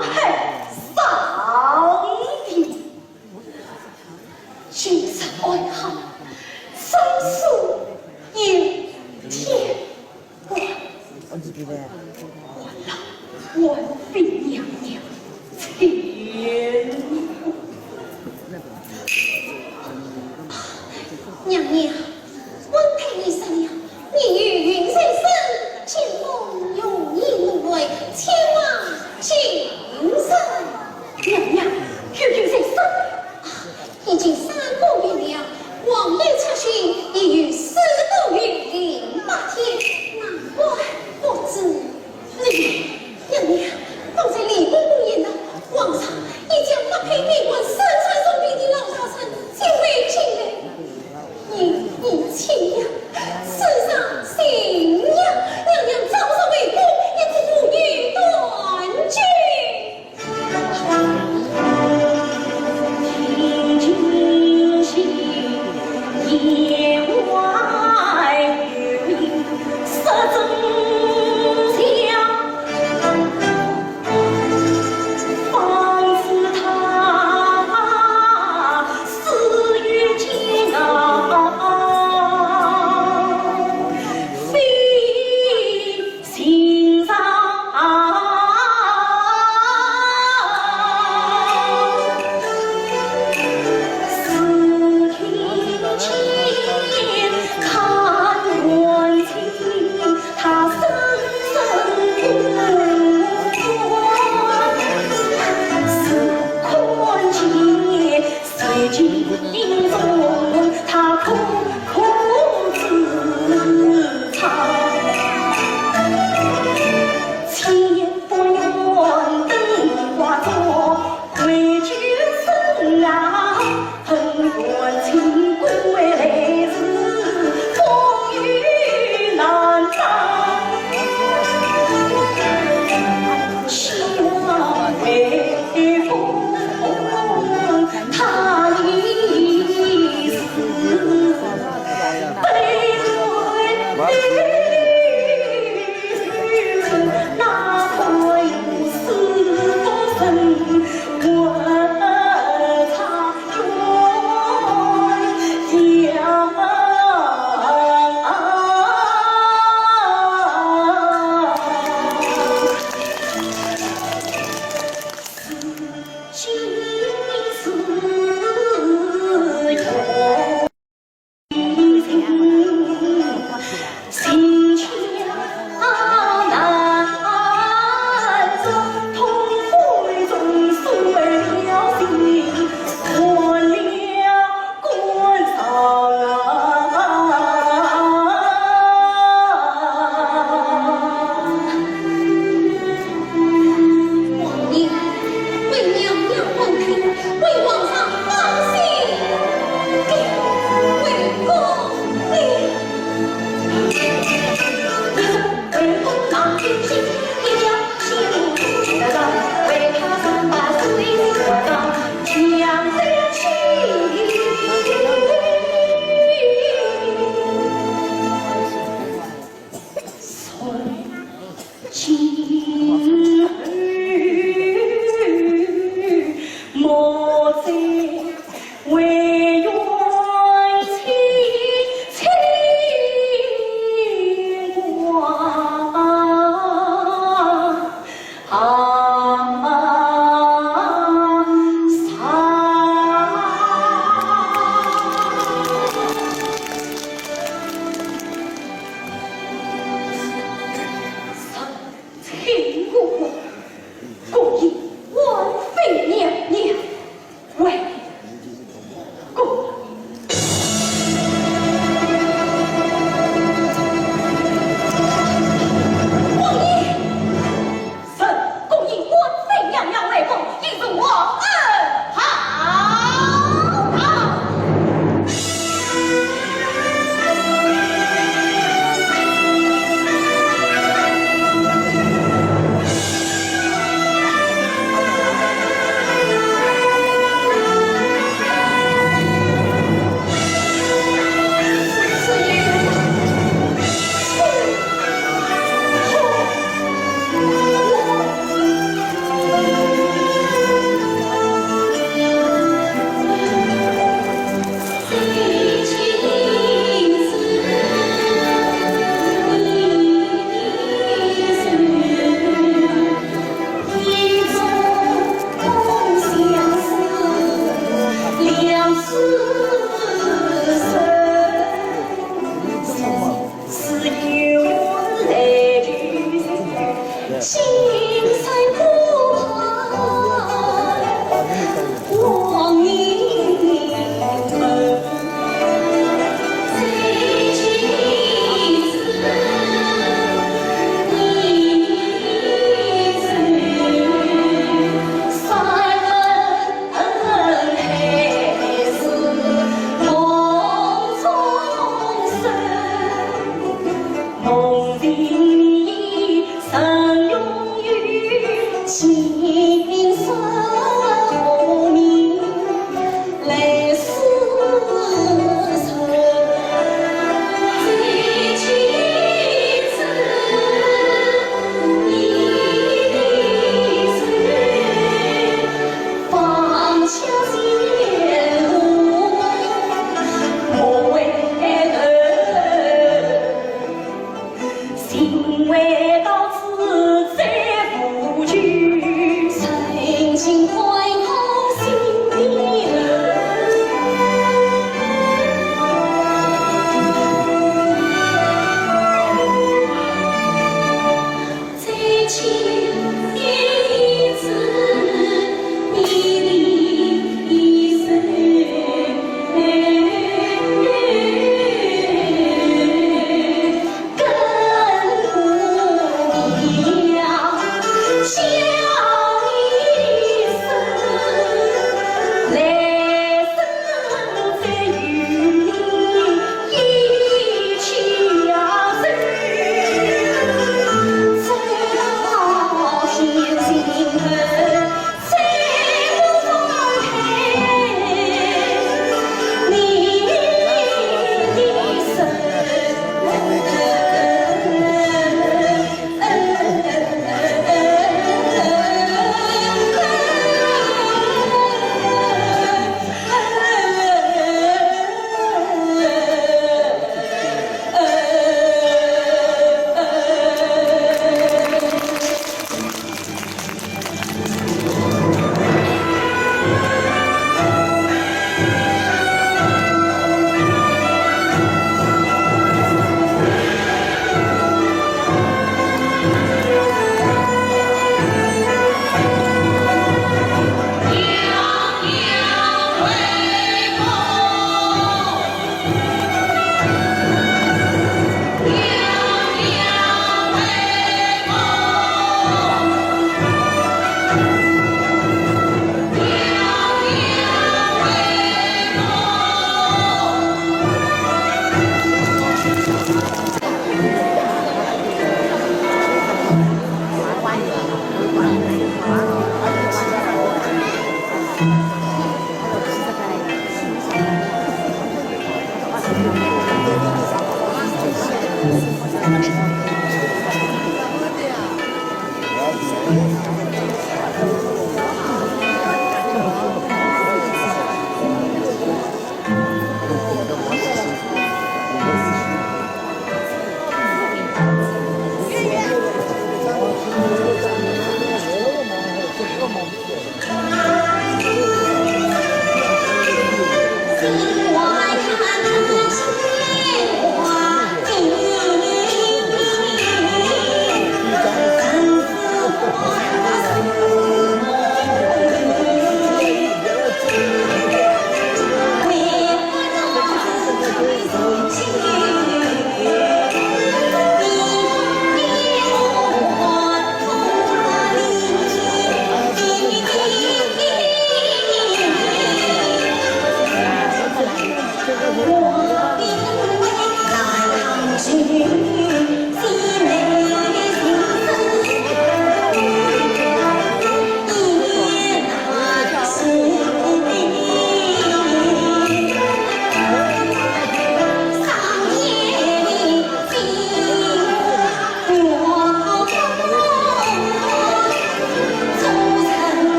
海上的，君上安好，生死有天。 我，我老，我比娘娘亲。娘娘，温太医说了，你有孕在身，请侬容易误会，千万谨慎。娘娘，有孕在身。 已经三个月了，皇后出巡已有四个月零八天，难怪不知。哎呀，娘娘，方才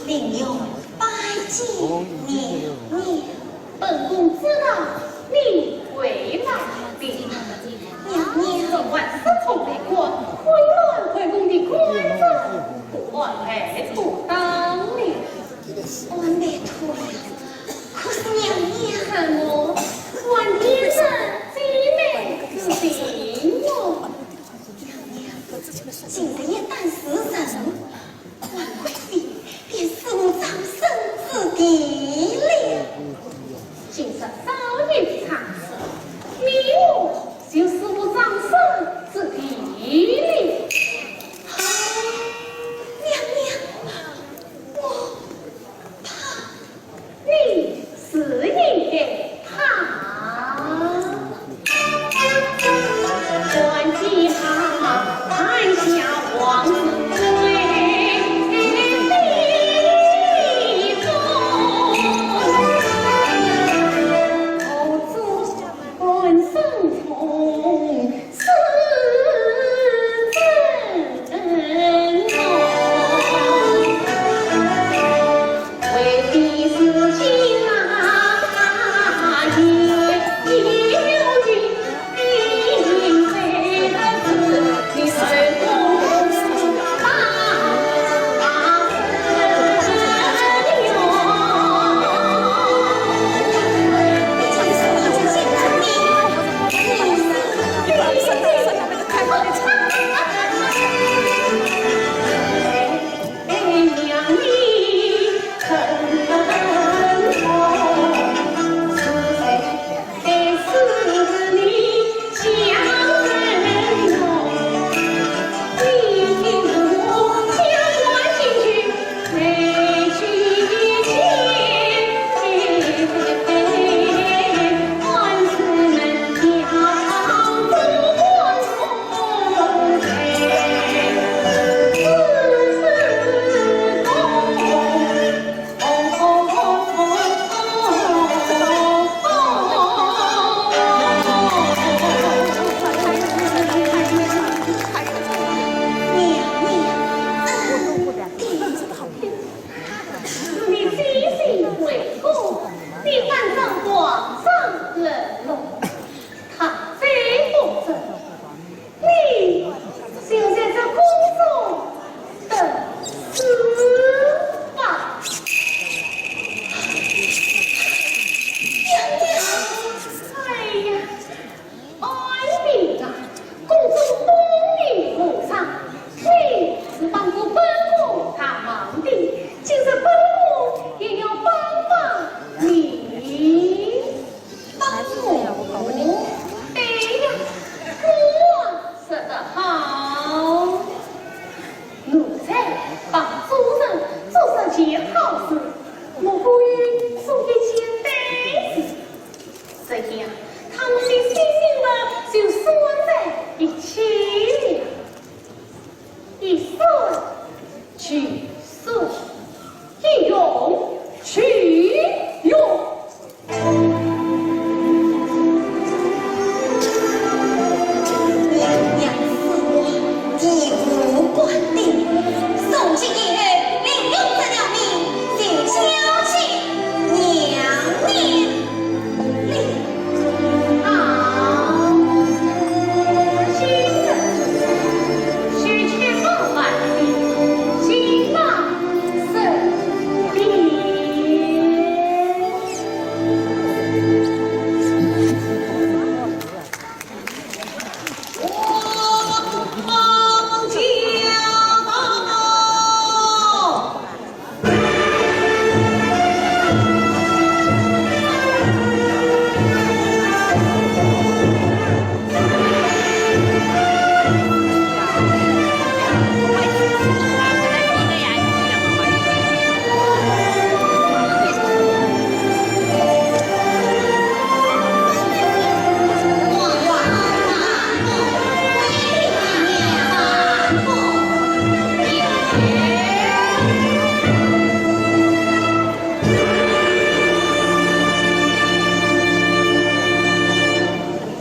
另有拜见娘娘。本宫知道你回来了。娘娘。这万事从未过，混乱回宫的官人，不按牌理当了。按牌理呀，可是娘娘。什么？问天上姐妹之情哟。 今日一旦是人，王贵妃便是我地灵。今日少有场次，你我就死无葬身之地了。啊，娘娘，我怕。 你是应该怕。你真心为公，你反遭皇上冷落，他再不走， 你就在这宫中等死吧。娘娘，哎呀，爱民啊，宫中风雨无常，你是帮过本宫大忙的，今日本宫也要帮帮你。 帮我？对呀，我说得好。奴才帮主人做这件好事，我可以做一件对事。这样，他们的性命嘛，就算在一起了。 一算俱算，一用俱用。娘子，你不管的，从今以后，林永这条命就交给娘娘。 好，今日之事，须千万万岁，请慢圣明。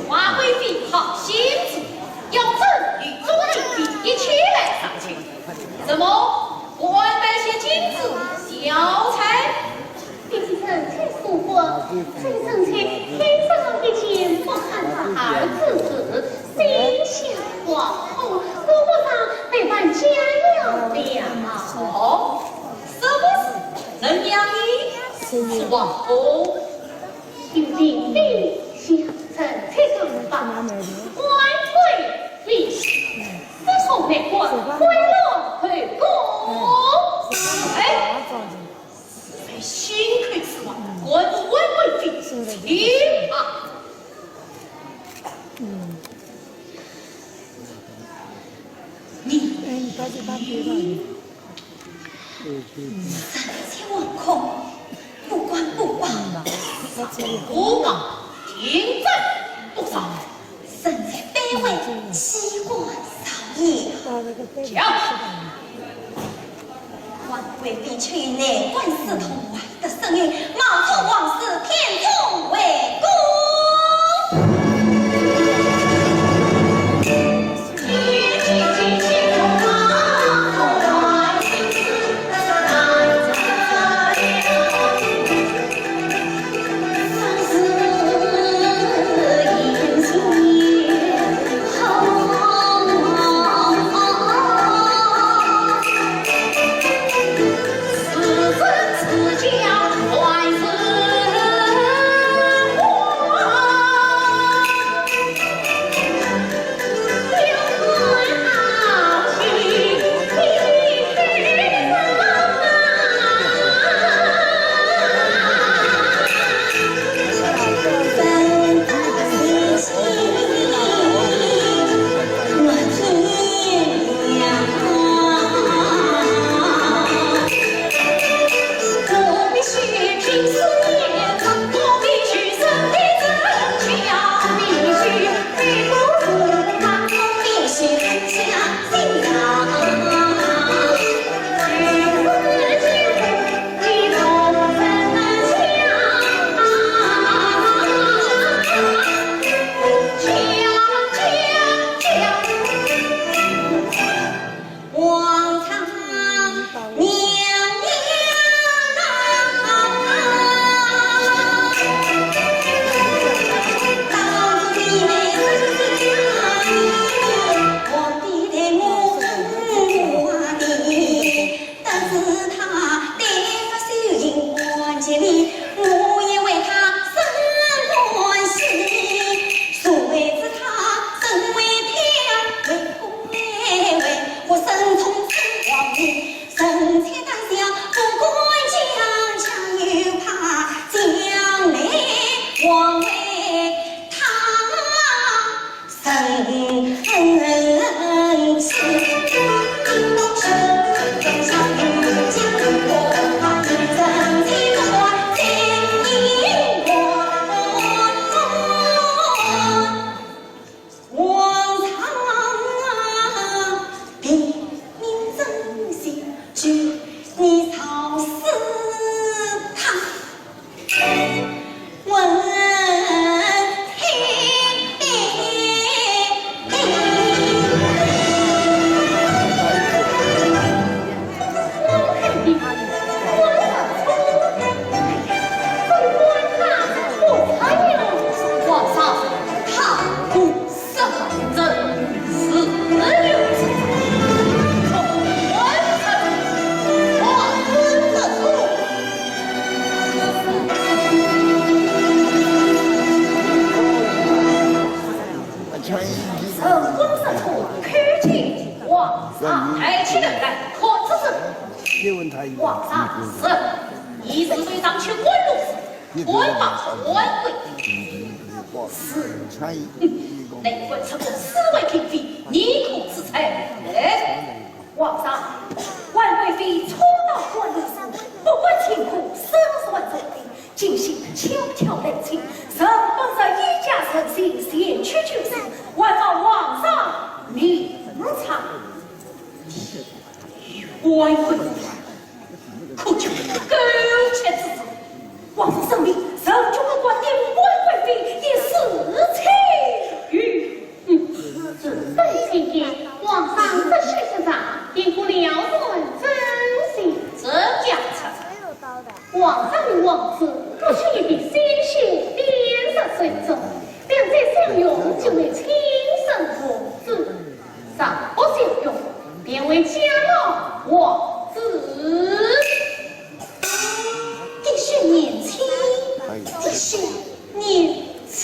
华贵妃好心思，要朕与朱棣一起来上朝。怎么不安排些金子、药材？比起臣妾所说，这臣妾天生一件不堪大荷之事，心向皇后，顾不上这般佳肴了。哦，什么事能让你去皇后？ 有令妃向臣妾上报，万岁！你是从内官贿赂后宫。哎，谁许你啊，嗯。你，哎，你把这把给我。三千万空，不管不管，不忘定在多少。 身在卑微，机关少也。讲。皇贵妃去年官司通外的声音，冒充皇室，骗充为官。成功之处，叩见皇上。抬起头来，看仔细。皇上，是，你是为上去官路事，官报官规。是，哼，能够出宫四位嫔妃，你可知罪？哎，皇上，婉贵妃初到官路事，不管乾坤，生死还重病， 今夕悄悄来请，让本王一家人前去救治，还望皇上明察。冤枉，可叫狗血之事！皇上圣明，臣决不管你我婉贵妃一死罪。 嗯，本天爷，皇上这些日常，定不了然真心。这家伙，皇上与王子不是一笔鲜血点石成金，两者相用就为亲生王子，若不相用，便为家老王子。的确年轻，的确 年轻。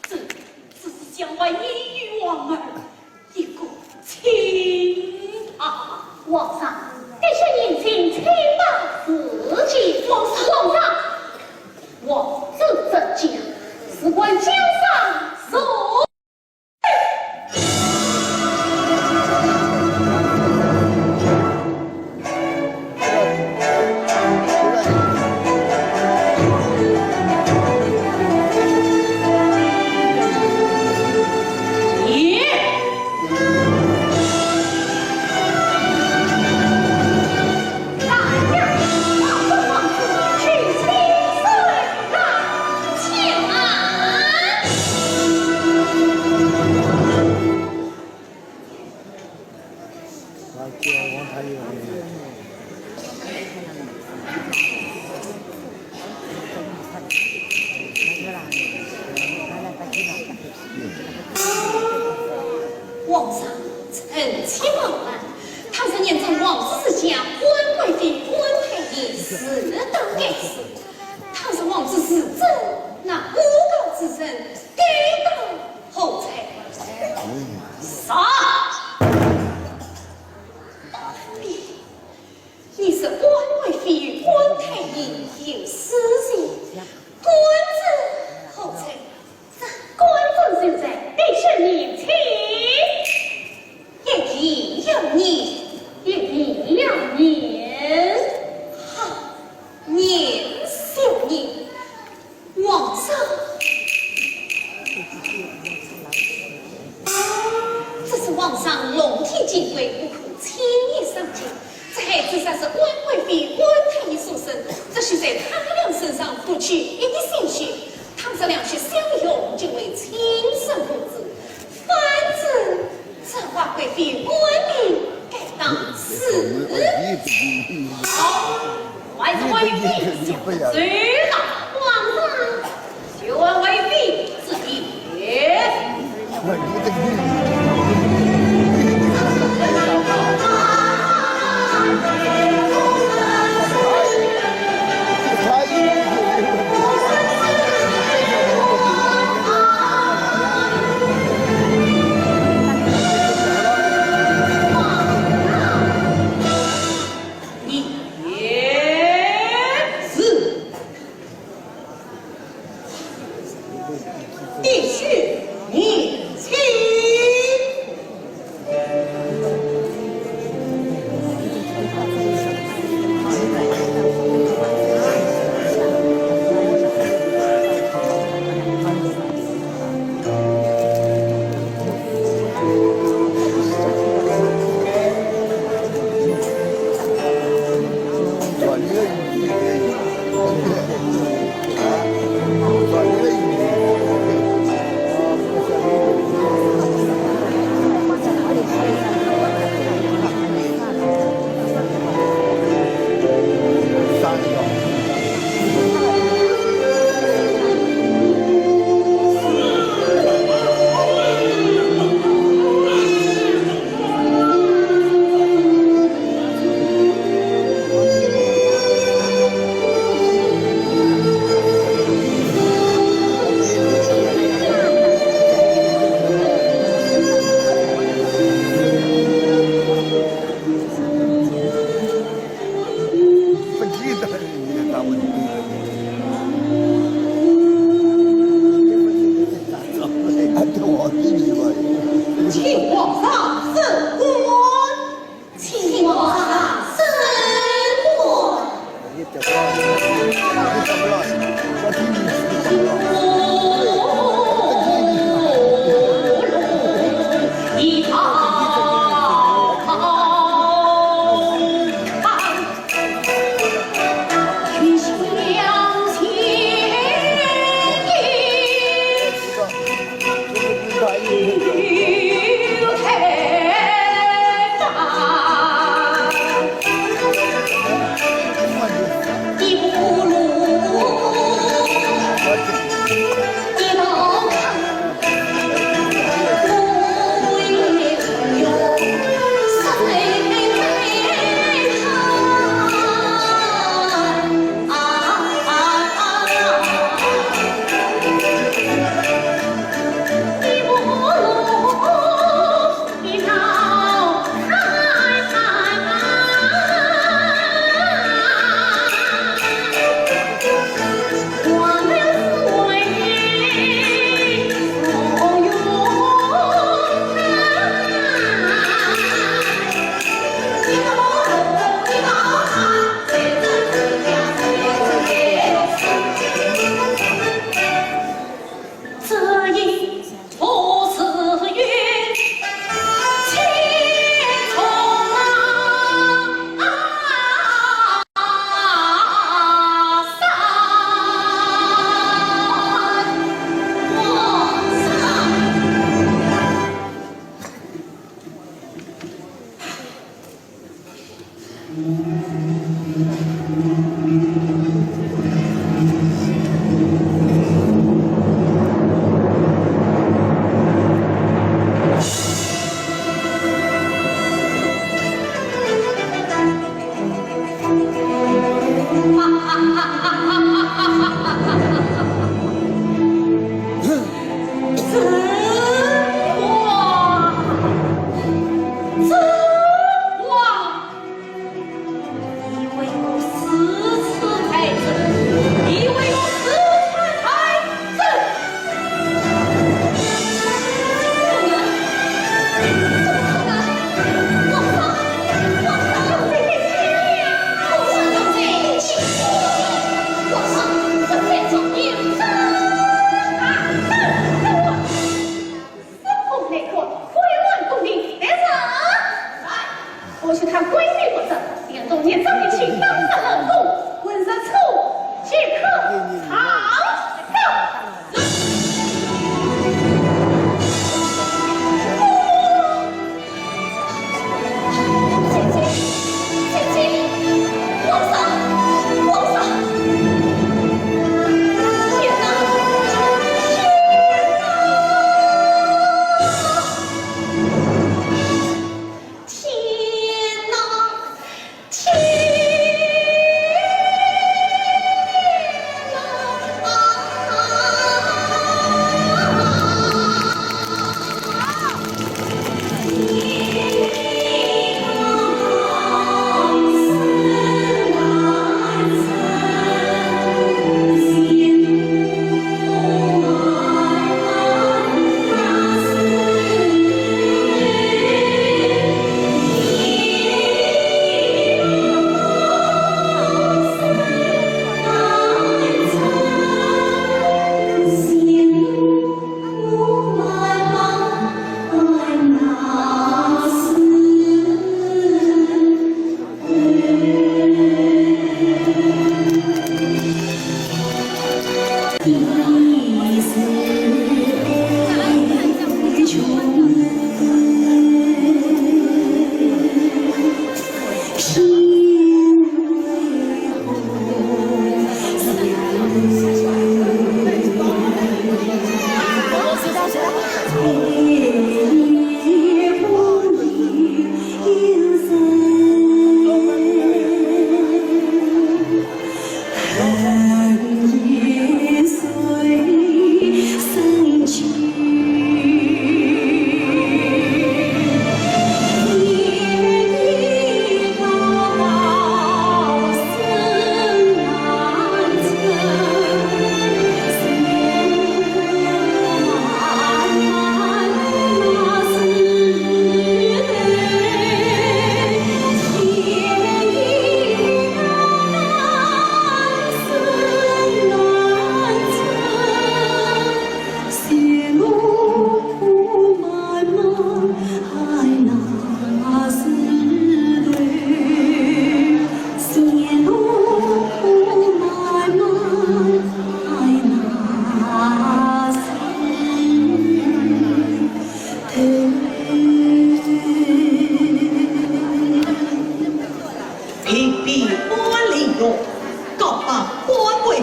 这只是想为你与王儿一个清白。皇上，陛下言轻，请把事情。皇上，皇上，皇子这家事关江山，受 皇上，臣妾冒案，倘若认准皇子是假，官贵妃、官太爷是当该死。 倘若皇子是真，那诬告之人该当何罪？杀！你，你是官贵妃与官太爷，有私情，官者何罪？ 这官者就在，陛下面前。一言要紧，一言要紧。好，严小姐，皇上，这是皇上龙体金贵，不可轻易伤及。这孩子若是官贵妃、官太爷所生，只需在他俩身上拂去一滴鲜血， 倘若两血相拥，就为亲生父子。反之，这花贵妃官命，该当死。好，皇为妃所罪了。皇上，休问为妃之罪。你也是。 必须年轻。请皇上升官。请皇上升官。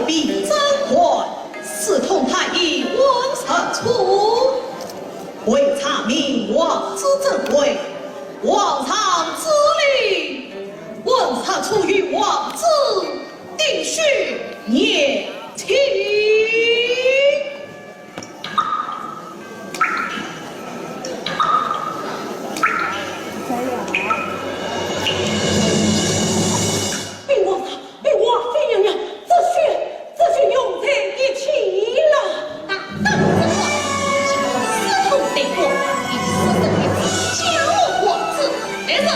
比曾国，私通太医王日初，为查明王子真伪，皇上旨令，王日初与王子订婚，言情。 禀皇上，禀王妃娘娘，这血，这血用在一起了。大胆之徒，竟敢私通太医，以私生女子嫁祸王子，来人！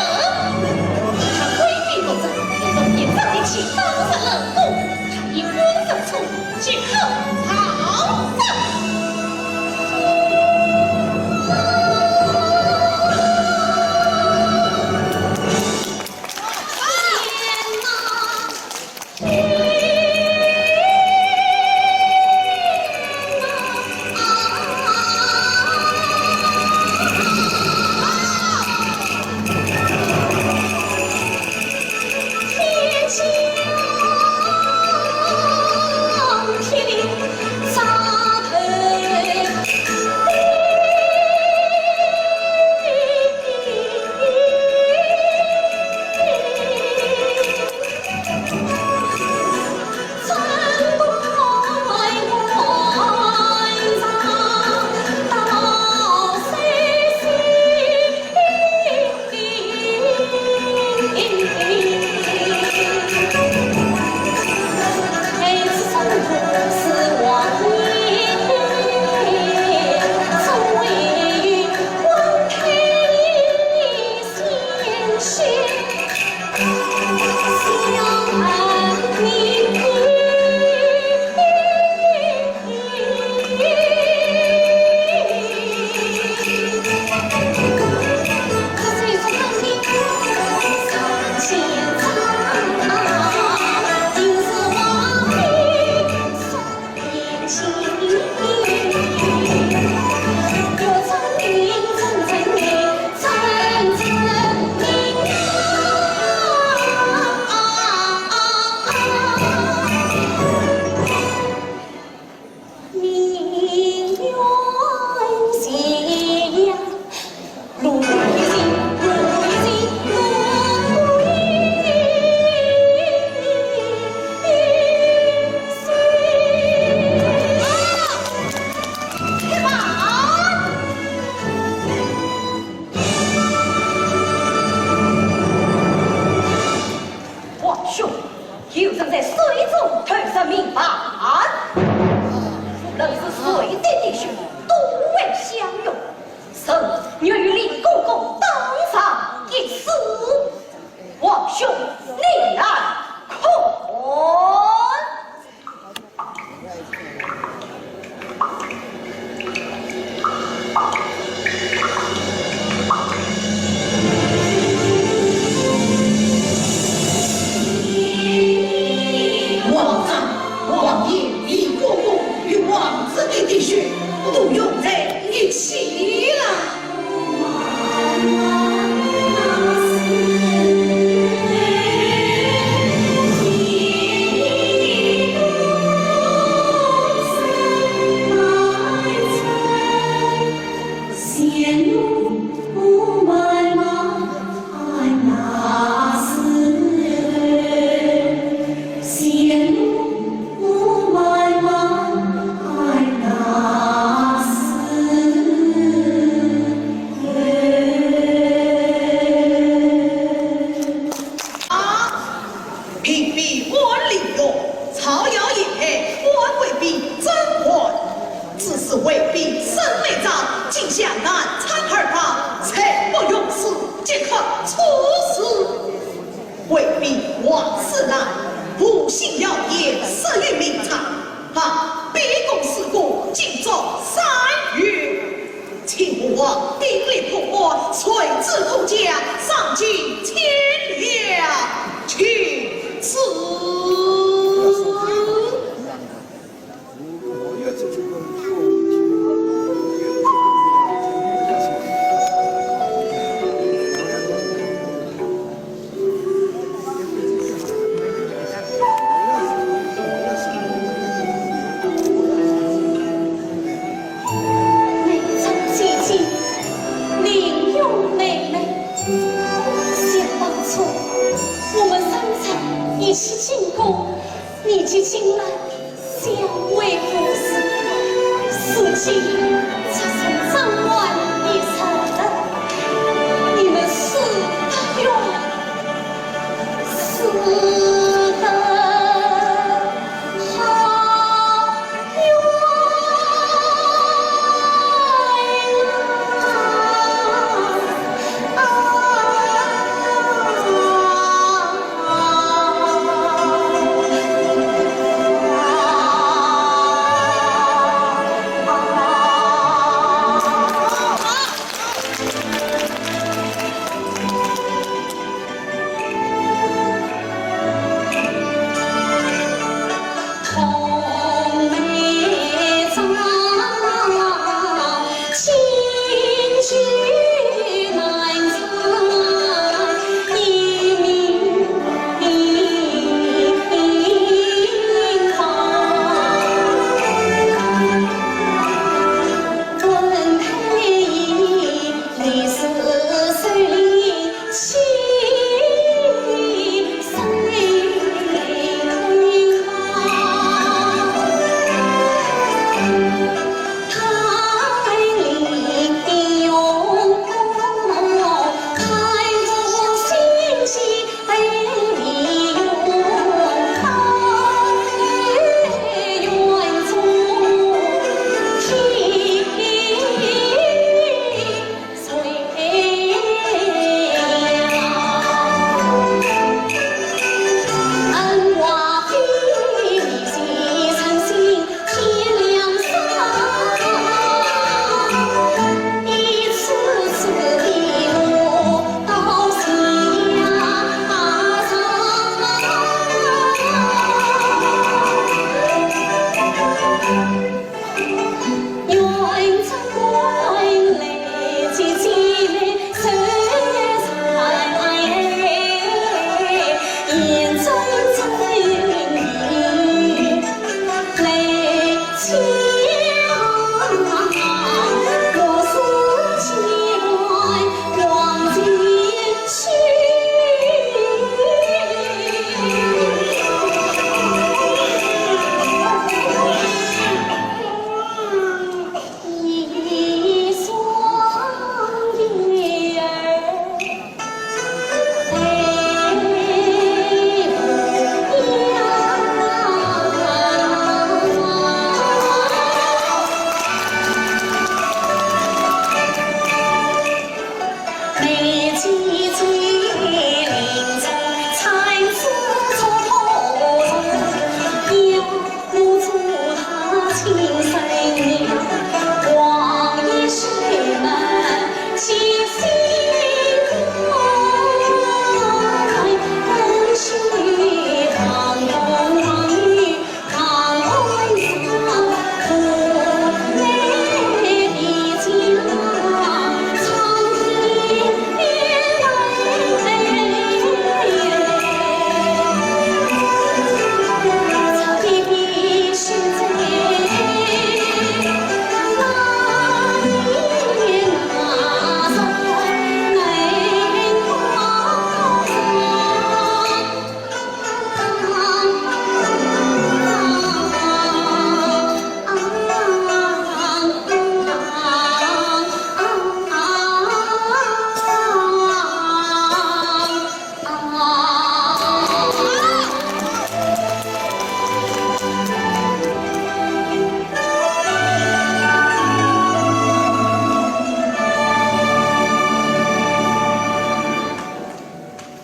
查回禀皇上，太医一早提亲到此冷宫，太医王日初 即刻逃走。皇兄，有人在水中投入民房，无论是谁的弟兄，都会享用。臣愿与李公公当场一试。皇兄，你来看。 皇上，王爷，李公公与王子的弟兄都用在一起了。啊！嫔妃万里哟，草摇野黑，官贵嫔真坏。只是为嫔身未长，竟向男参二房，罪不容辞，即刻处死。 为嫔王世南，无心妖言，色欲明察，啊，卑躬事故，竟作三月。请吾皇订立判官，处之公家，赏金千两，请旨。及金兰相会故事，如今只剩张欢一人，你们死得冤，死得好冤啊！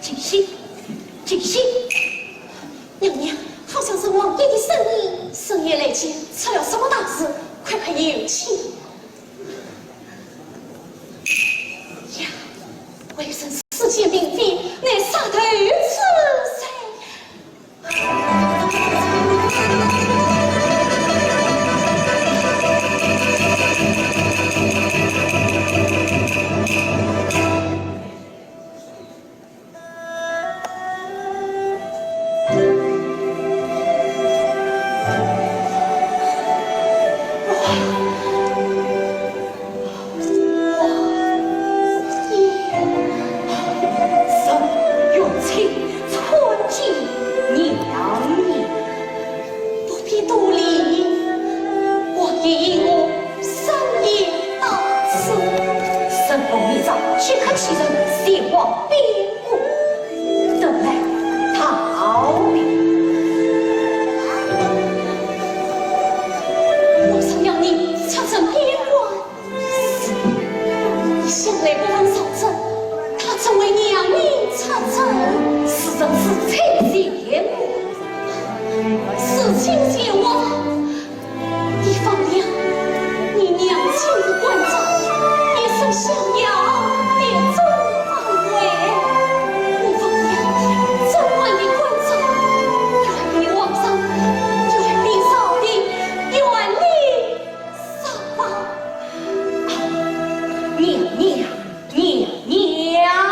静心，静心！娘娘，好像是王爷的声音。深夜来见，出了什么大事？快快有请。呀，微臣私见嫔妃乃杀头之人。事情前往，你放了你娘亲的关照，也是逍遥的总方位。你放了总管的关照，远离皇上，远离朝廷，远离上方。啊，娘娘，娘娘啊！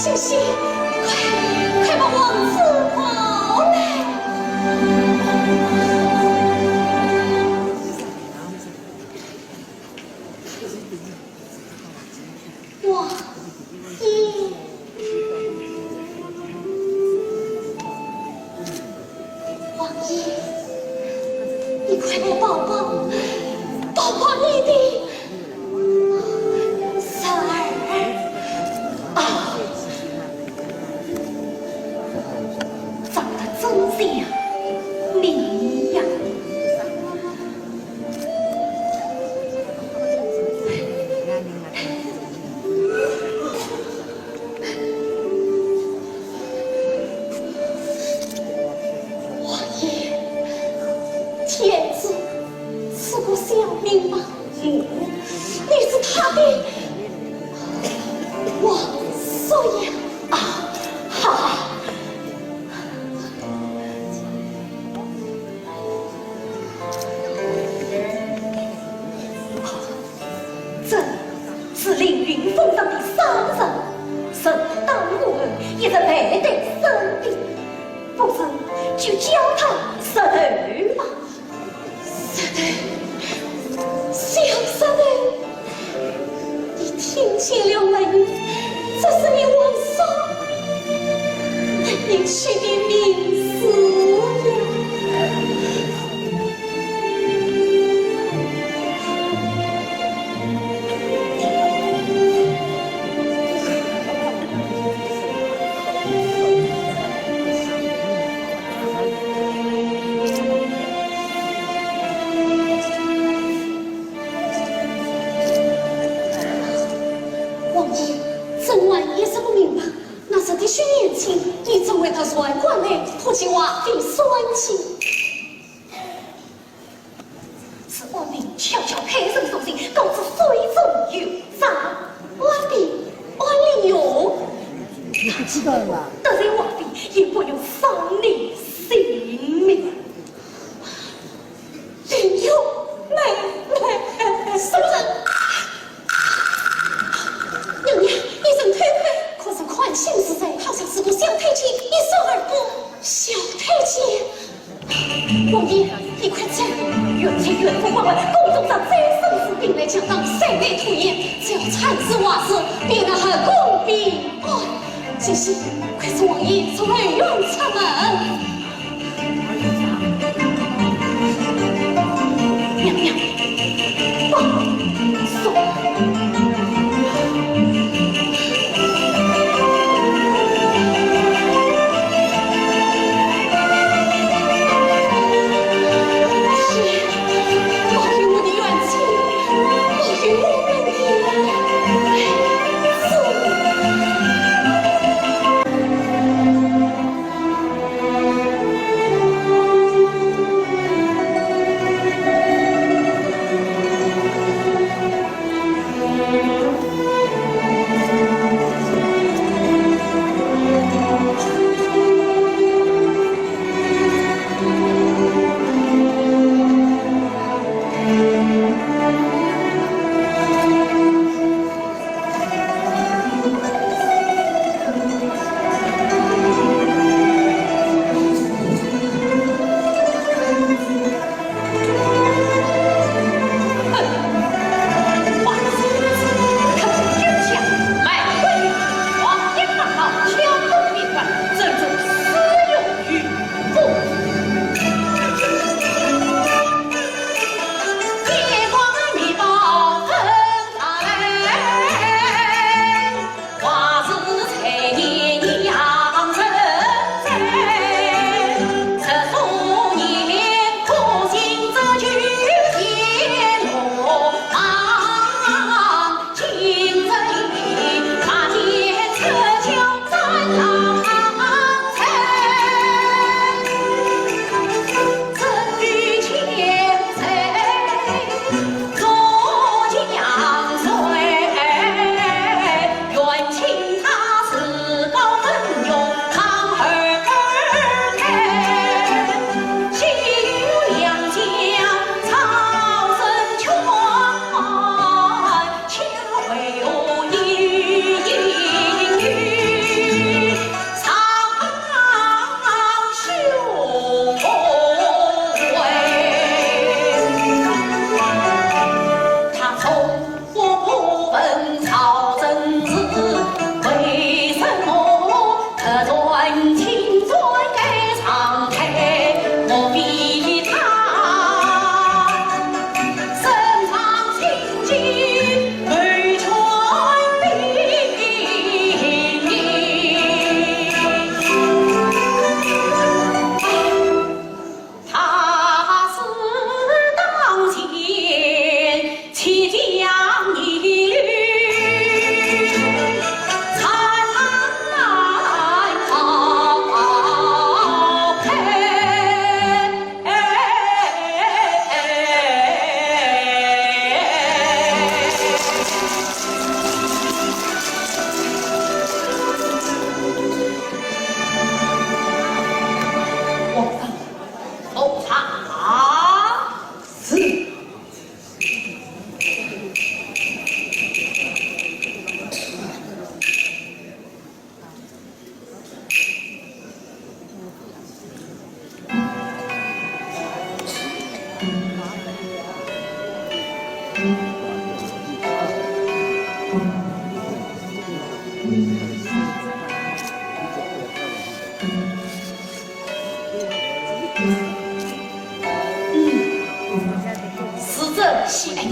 小心，快，快把王子抱来！王爷，王爷，你快来抱抱，抱抱你的 孙儿啊，长得真像你呀！王爷，天子赐个小名吧。 嗯，你是他的王叔呀！啊，哈哈。朕是凌云峰上的商人，人当我们一直陪在身边，不如就叫他石头吧。 石头，小石头，你听见了没有？这是你王叔为你取的名字呀。 王爷，朕还一直不明白，那日的许年青，你怎会到船馆来，托起华妃算计？是王妃巧巧派人送信，告知水中有诈。王妃，王妃有。哪知道啊？得罪王妃，也不用伤你性命。 林月妹妹。什么人？娘娘，你先退开。可是看信是谁？好像是个小太监，一说二不。小太监？王爷，你快走！远在远府关外，宫中上最生死，兵来将挡，山难土掩，只要惨死坏事，便能后宫平安。 姐姐，快随王爷从后院出门。娘娘，放手。是，保佑我的元气，保佑我们的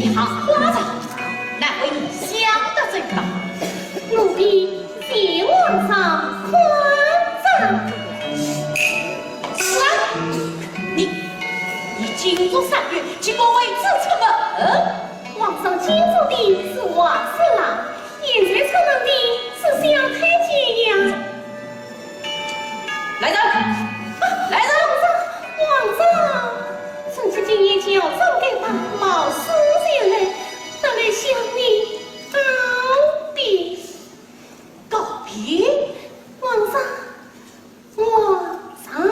你好，官人，难为你想得周到。奴婢谢皇上宽照。来，你，你禁足三月，岂不为此出门？皇上禁足的是黄鼠狼，现在出门的是小太监呀。 来人！啊，来人！皇上，皇上，臣妾今夜乔装改扮，冒失前来，特来向你告别。告别？皇上，皇上啊！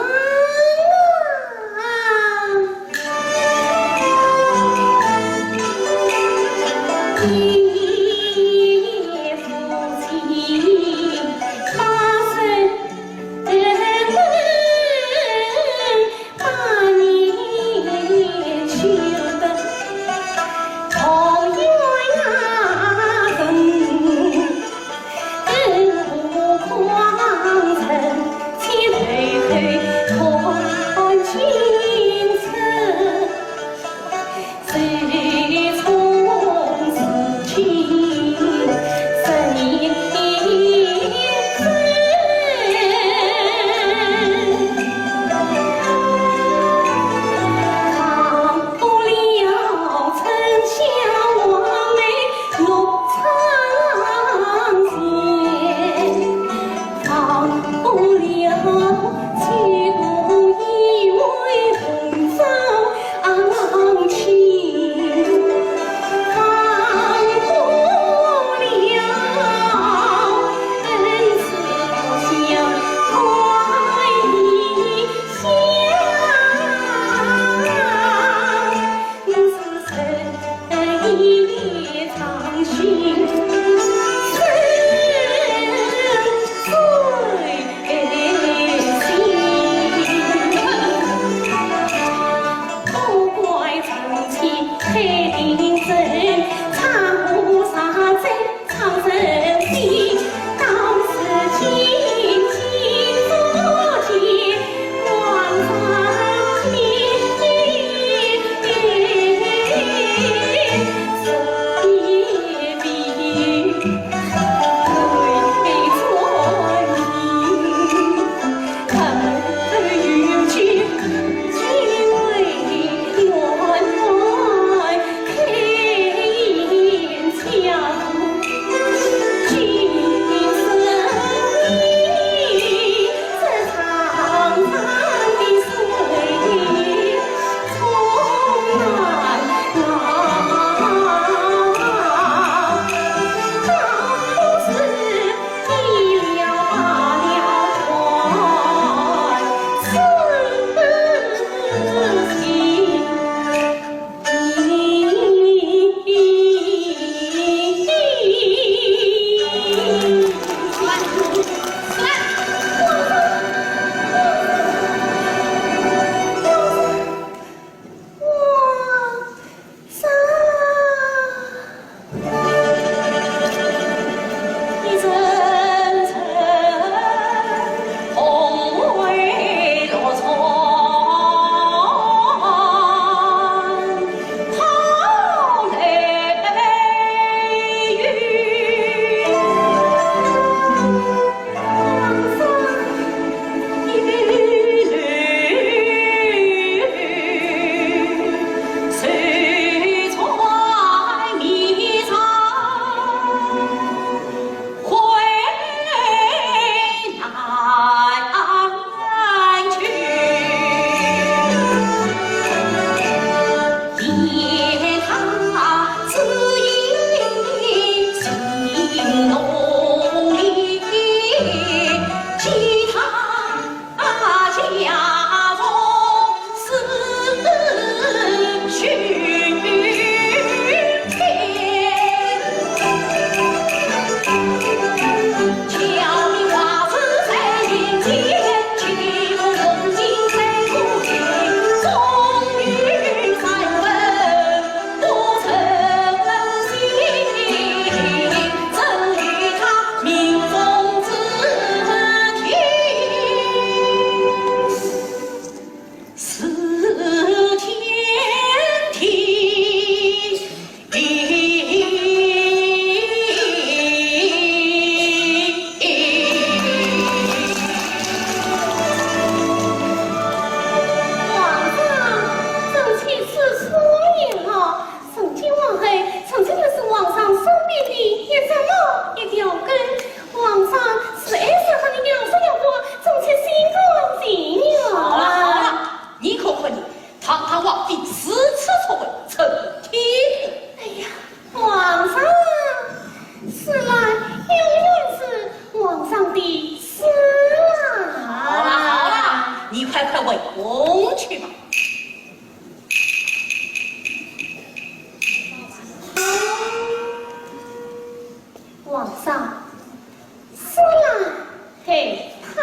怕。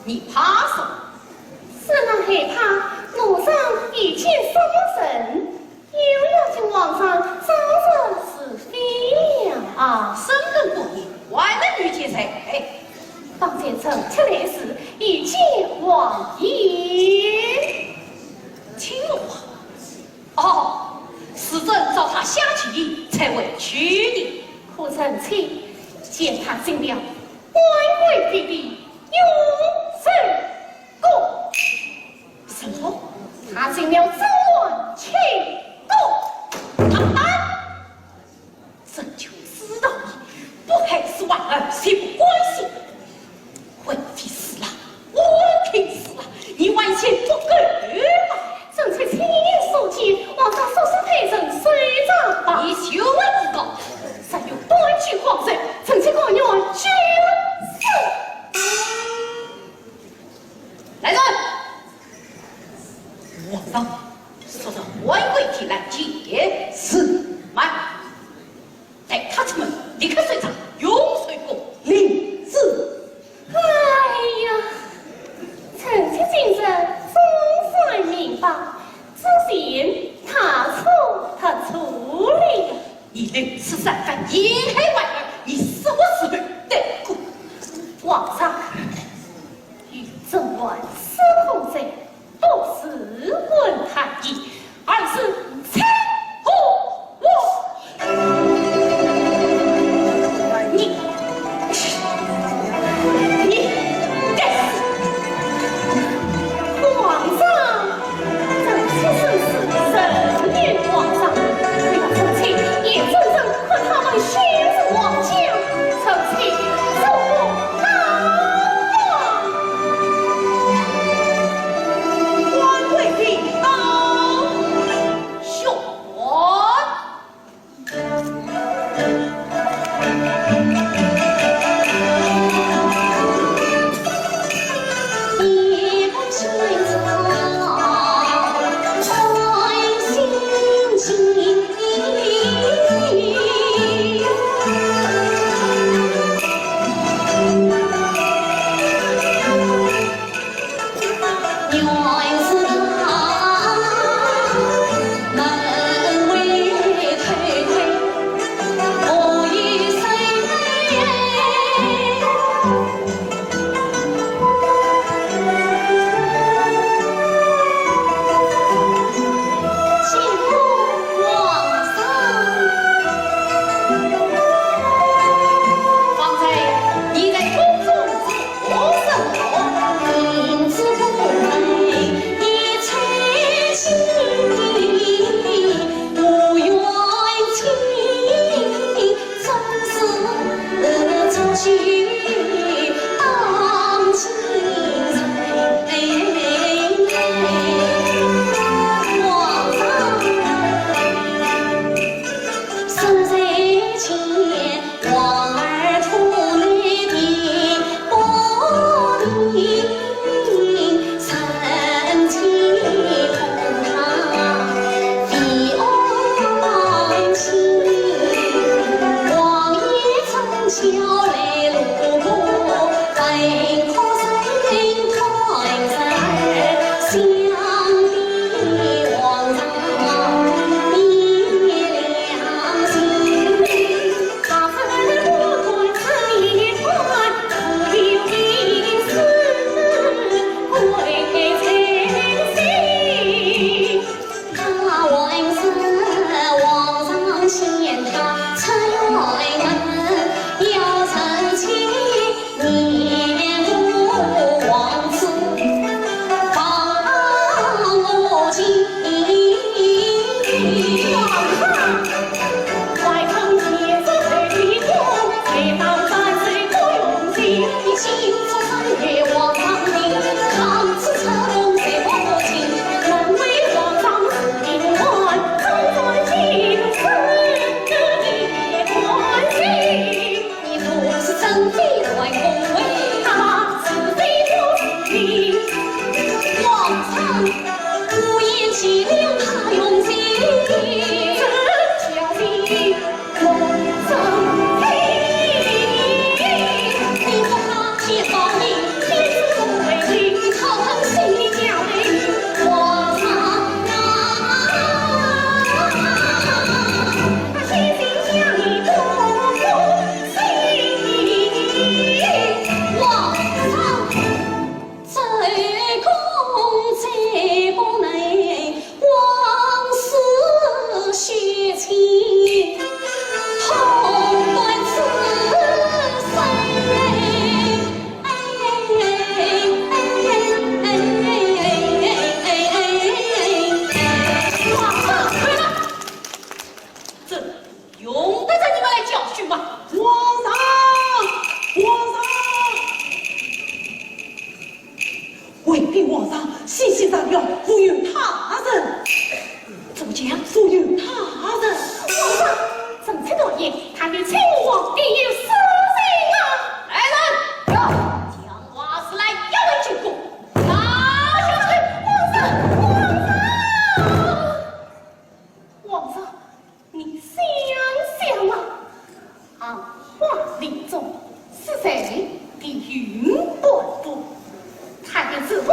你怕什么？是那害怕奴家遇见什么人，又要请皇上昭然是非呀。啊，深更半夜，还能遇见谁？哎，方才臣妾来迟，遇见王爷。请我？哦，是朕召他下去才回去的。可臣妾见他进了官贵府的永寿宫。什么？他进了周安清宫。他敢！朕就知道你不害死皇儿，绝不甘心。 回妃死了，我听死了，你还嫌不够吗？臣妾亲眼所见，皇上速速派人搜查吧。你休胡说！若有半句谎言，臣妾甘愿去死。来人！皇上，速速唤回来见。是。慢。 带他出门，立刻搜查永寿宫。领旨。哎呀，臣妾今日总算明白，之前大错特错了。你六尺三分，贻害皇儿，你死活死后得过。皇上，与朕乱世风水， 不是问他的，而是猜我。你，你该死！皇上，臣妾生死任于皇上，不要臣妾眼睁睁看他们羞辱皇家，臣妾做不到啊！ 官贵的刀。禀皇上，西厢上吊，无有他人。怎么讲？无有他人。皇上，臣妾断言，他与亲王皇帝有私情啊！来人，将华士拦腰围进宫。拿下去！皇上，皇上！皇上， 你想想啊，暗花林中，是谁的云半步？他的日落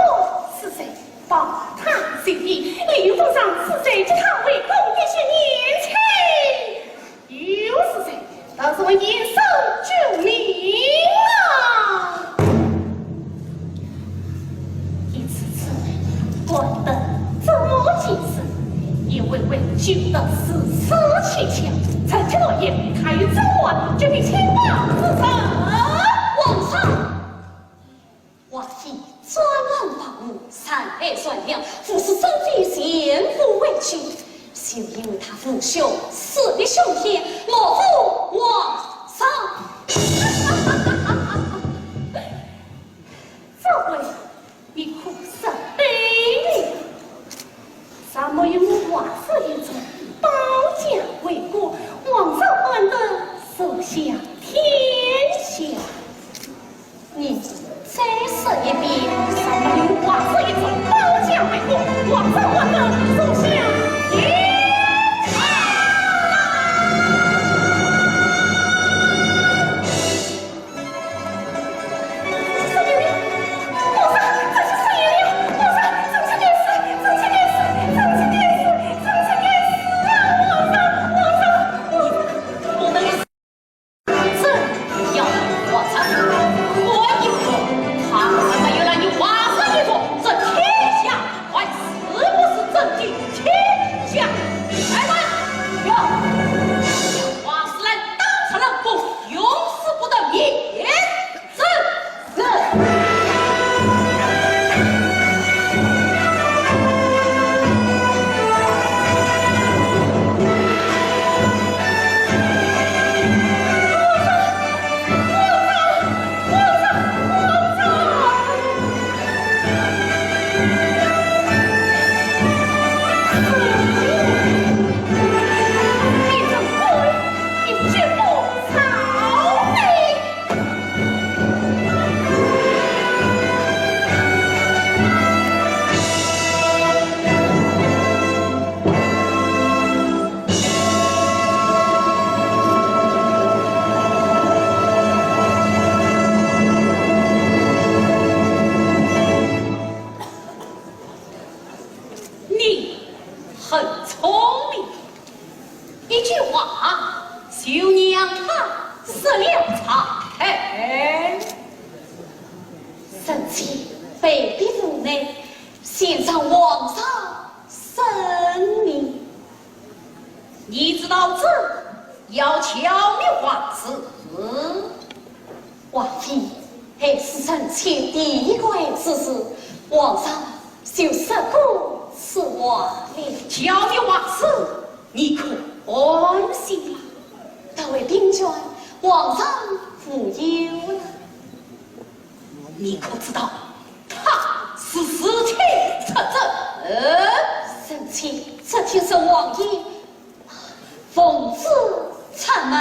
是谁？宝塔新衣，刘皇上是谁？给他为公的些年岁又是谁？都是我严嵩救命啊！ 一次次，官本怎么解释，也会为救的事事牵强。臣妾断言，他与周华绝非亲王之人。皇上，华妃专横跋扈，残害善良，无视周妃前夫为妻，就因为他父兄死的凶险，落入皇上。这回 你可是悲了。若没有我华氏一族保驾为国，皇上安得坐享天下？你再说一遍，若没有我华氏一族保驾为国，皇上安得坐享天下？ 是。你很聪明，一句话就让他失了财。臣妾被逼无奈，献上皇上圣命。你知道这要巧妙话事。 华妃，还是臣妾第一个知事，皇上就说过此话了。巧妙话事，你可安心了？到为兵权，皇上无忧了。你可知道他是事情出征？呃，臣妾这听说王爷 奉旨出门。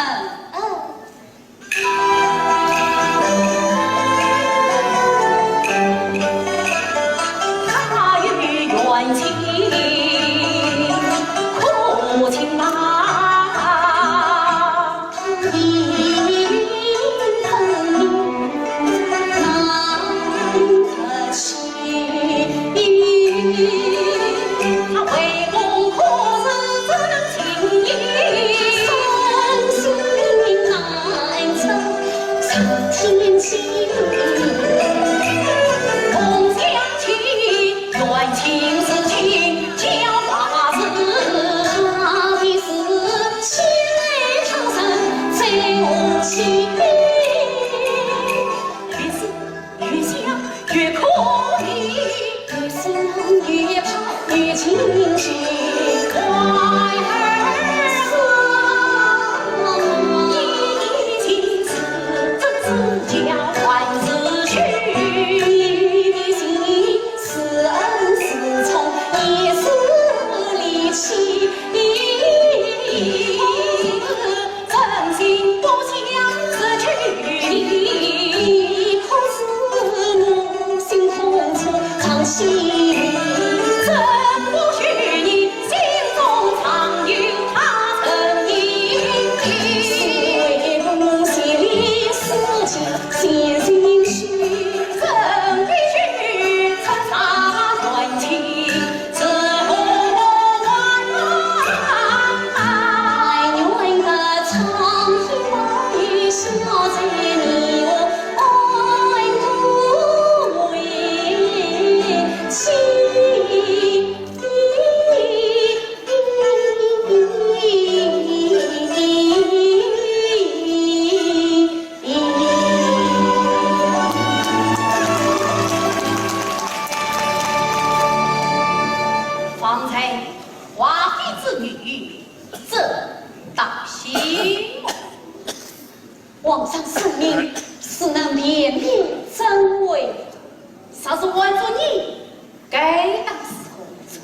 当时候初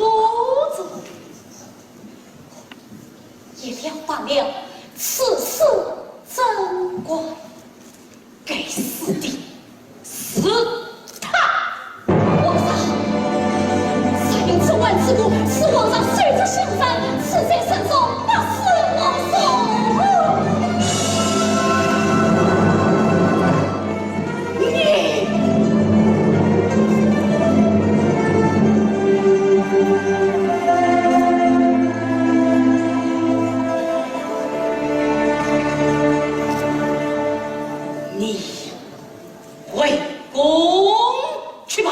中，一了百了，此事真怪。该死的是他！皇上，这个之患之故，是皇上手执香扇，此在圣上，不是皇上。你！ 你回宫去吧。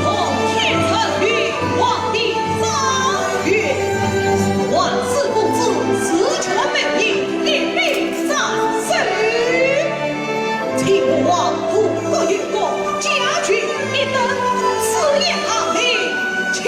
奉天承运，皇帝诏曰：万世公子，自觉美名，立必斩首。请吾皇五谷六谷，家具一等，赐宴堂礼，请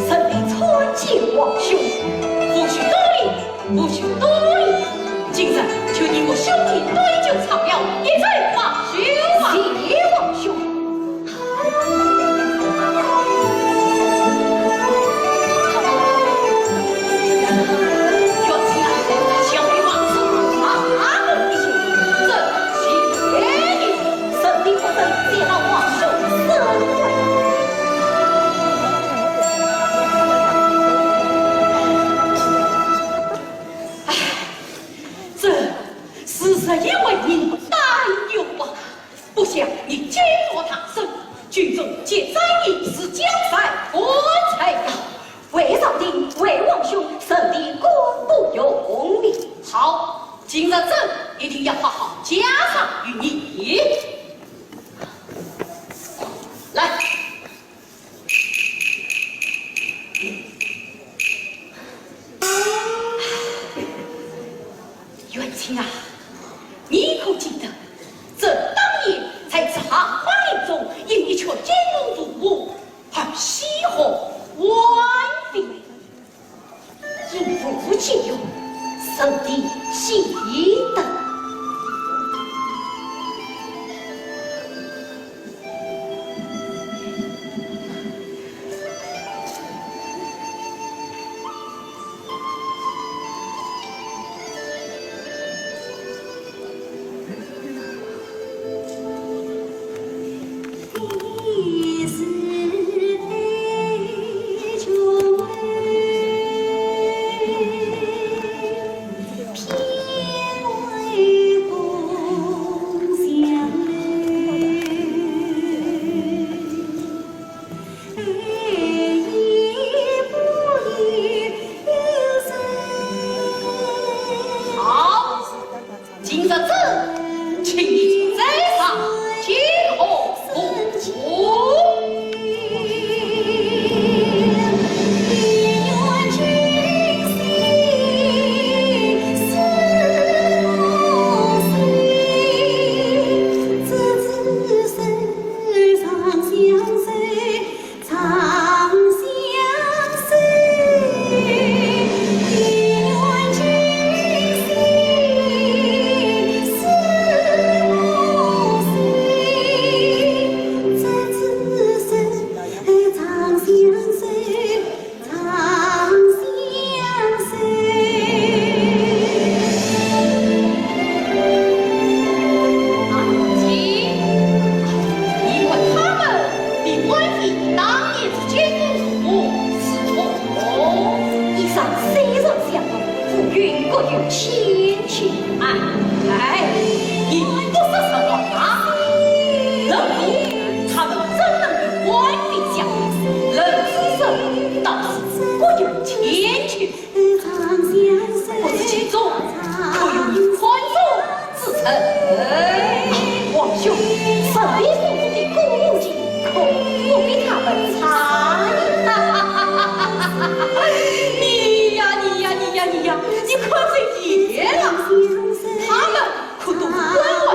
臣民参见皇兄，皇兄多礼，皇兄多礼。今日就依我兄弟对酒唱了，一醉方休啊。谢皇兄。 哎，今日朕一定要好好加赏于你。来，元清啊，你可记得，朕当年在这花林中因一曲金龙入屋，而喜获官位。 因父急用，受的喜得。好， 今日朕请你再上金龙舞。啊，你问他们，你官府当年是监工入屋，是从一上山上下，浮云各有千秋。哎，哎，你不说实话啊？人说他们怎能与官府相比？人之生，倒是各有千秋。 不知其中可有你宽容之人？哎，皇兄，神秘府中的顾无忌可不比他们差呀。你呀，你呀，你呀，你呀，你可真野了。他们可都是官宦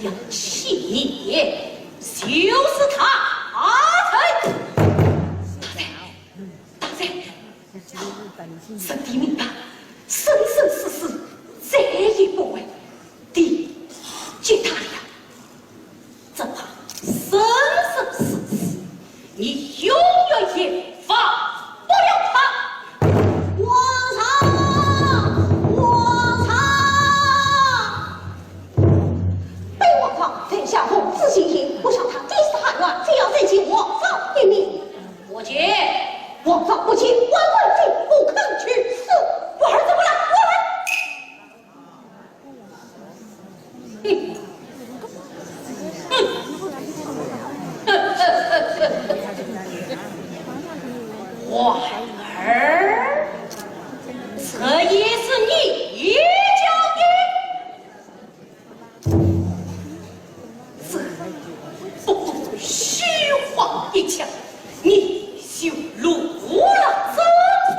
要气你，就是他。大人，大人，大人，臣听明白，生生世世再也不会提及他了。只怕生生世世，你永远也忘不了他。皇上，皇上！ 本王上犯下无知罪行，不想他低视下院，非要参见皇上一面。不见。皇上不见，万万不可去。是，我儿怎么了？我儿。哼，哼，皇儿，这也是你教的？ 这不过虚晃一枪，你就露了真情。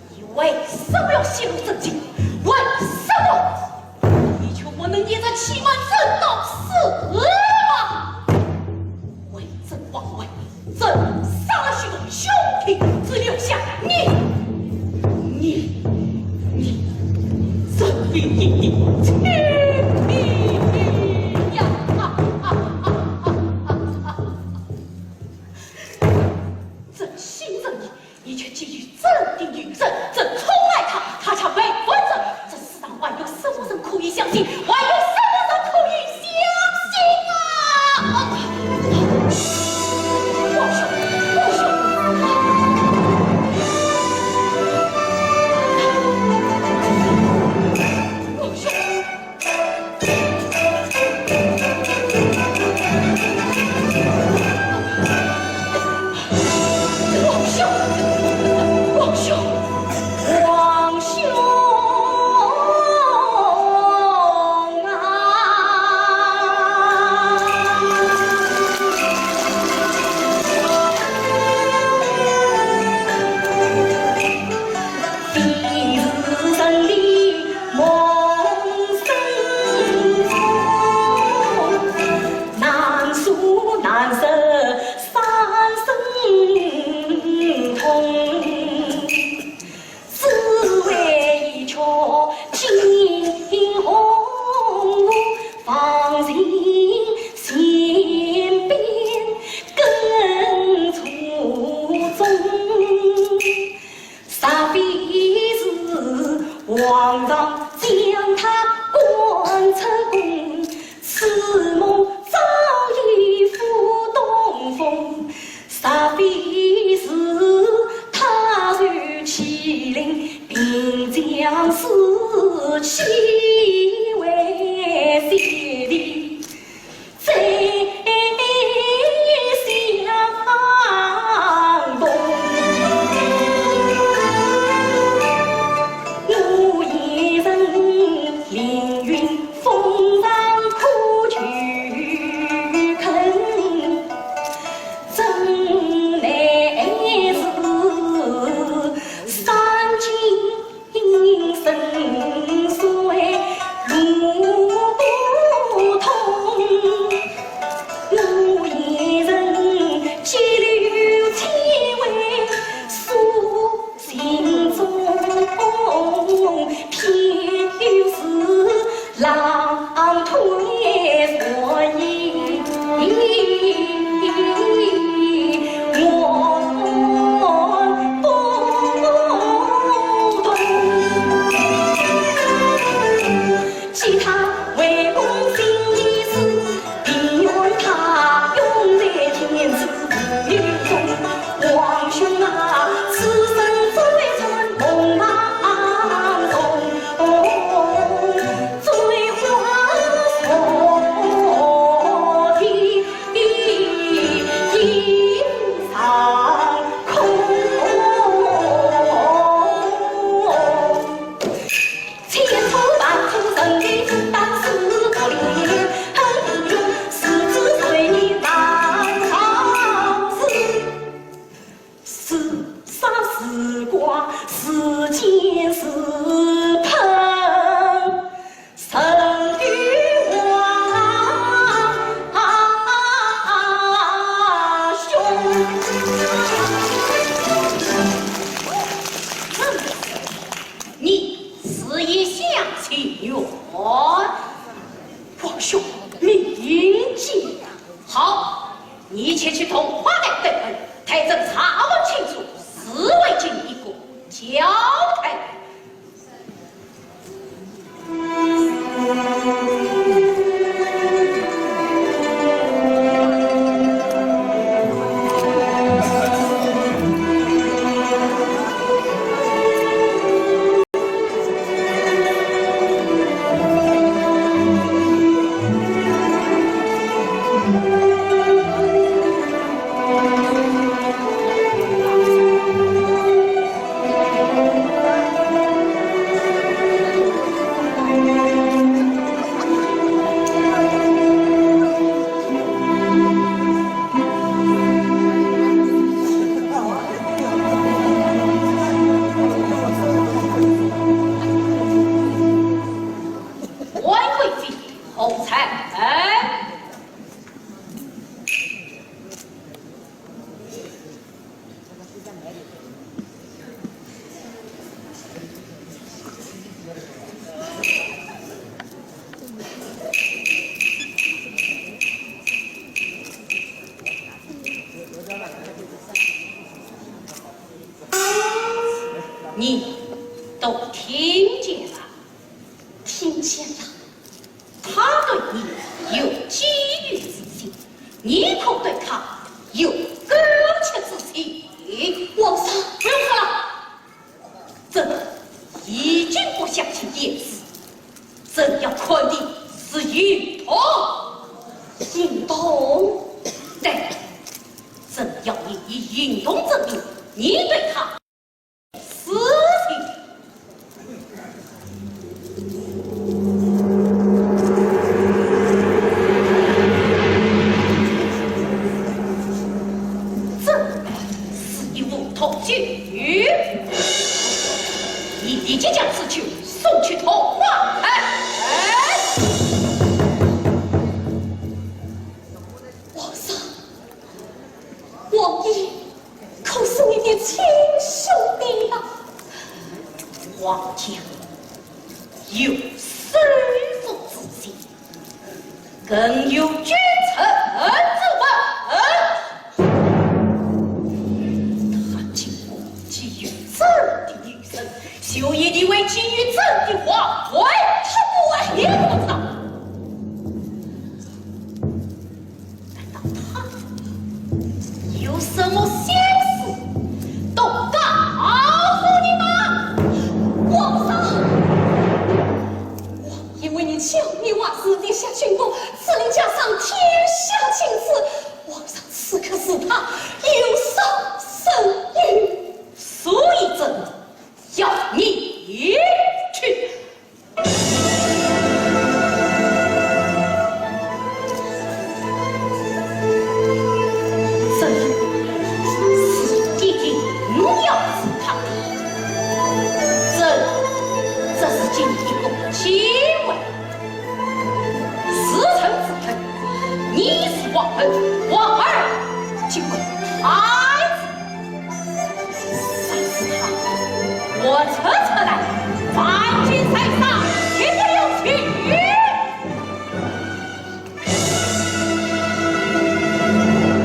你为什么要泄露真情？为什么？你就不能捏着气脉真刀实吗？ 为争皇位，朕杀了许多兄弟，只留下你，你，你，任凭你去呀！朕信任你，你却给予朕的女人，朕宠爱她，她却背叛朕，这 世上还有什么人可以相信？还有什么人可以相信啊？皇兄，皇兄，皇兄！ 皇兄，皇兄啊！兄，命尽啊！好，你且去桐花台等候，待朕查问清楚，自会进一个交代。 你都听见了？听见了。 他对你有觊觎之心，你可对他有勾结之心？皇上，不用说了，朕已经不相信胭脂，朕要看的是行动。行动？对，朕要你以行动证明你对他 私情。这是一副铜钧，你立即将此钧送去桐花台。哎，皇上，王爷 可是你的亲兄弟啊！皇家有手足之情，更有君臣之分。他竟顾及于朕的女人，就以你为给予朕的皇位，他不会。你怎么知道？ 难道他有什么心思，都告诉你吗？皇上，我因为你教你王子立下军功，赐令加赏天下进士，皇上此刻是他有伤身孕，所以朕要你去。 朕是一定要治他的。朕这是尽一个机会。时辰之辰，你是皇后，皇儿就该孩子。 杀死他，活着出来，万金山上绝不留情。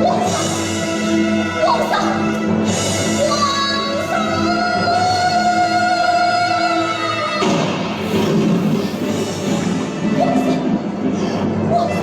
皇上，皇上，皇上！ 皇上，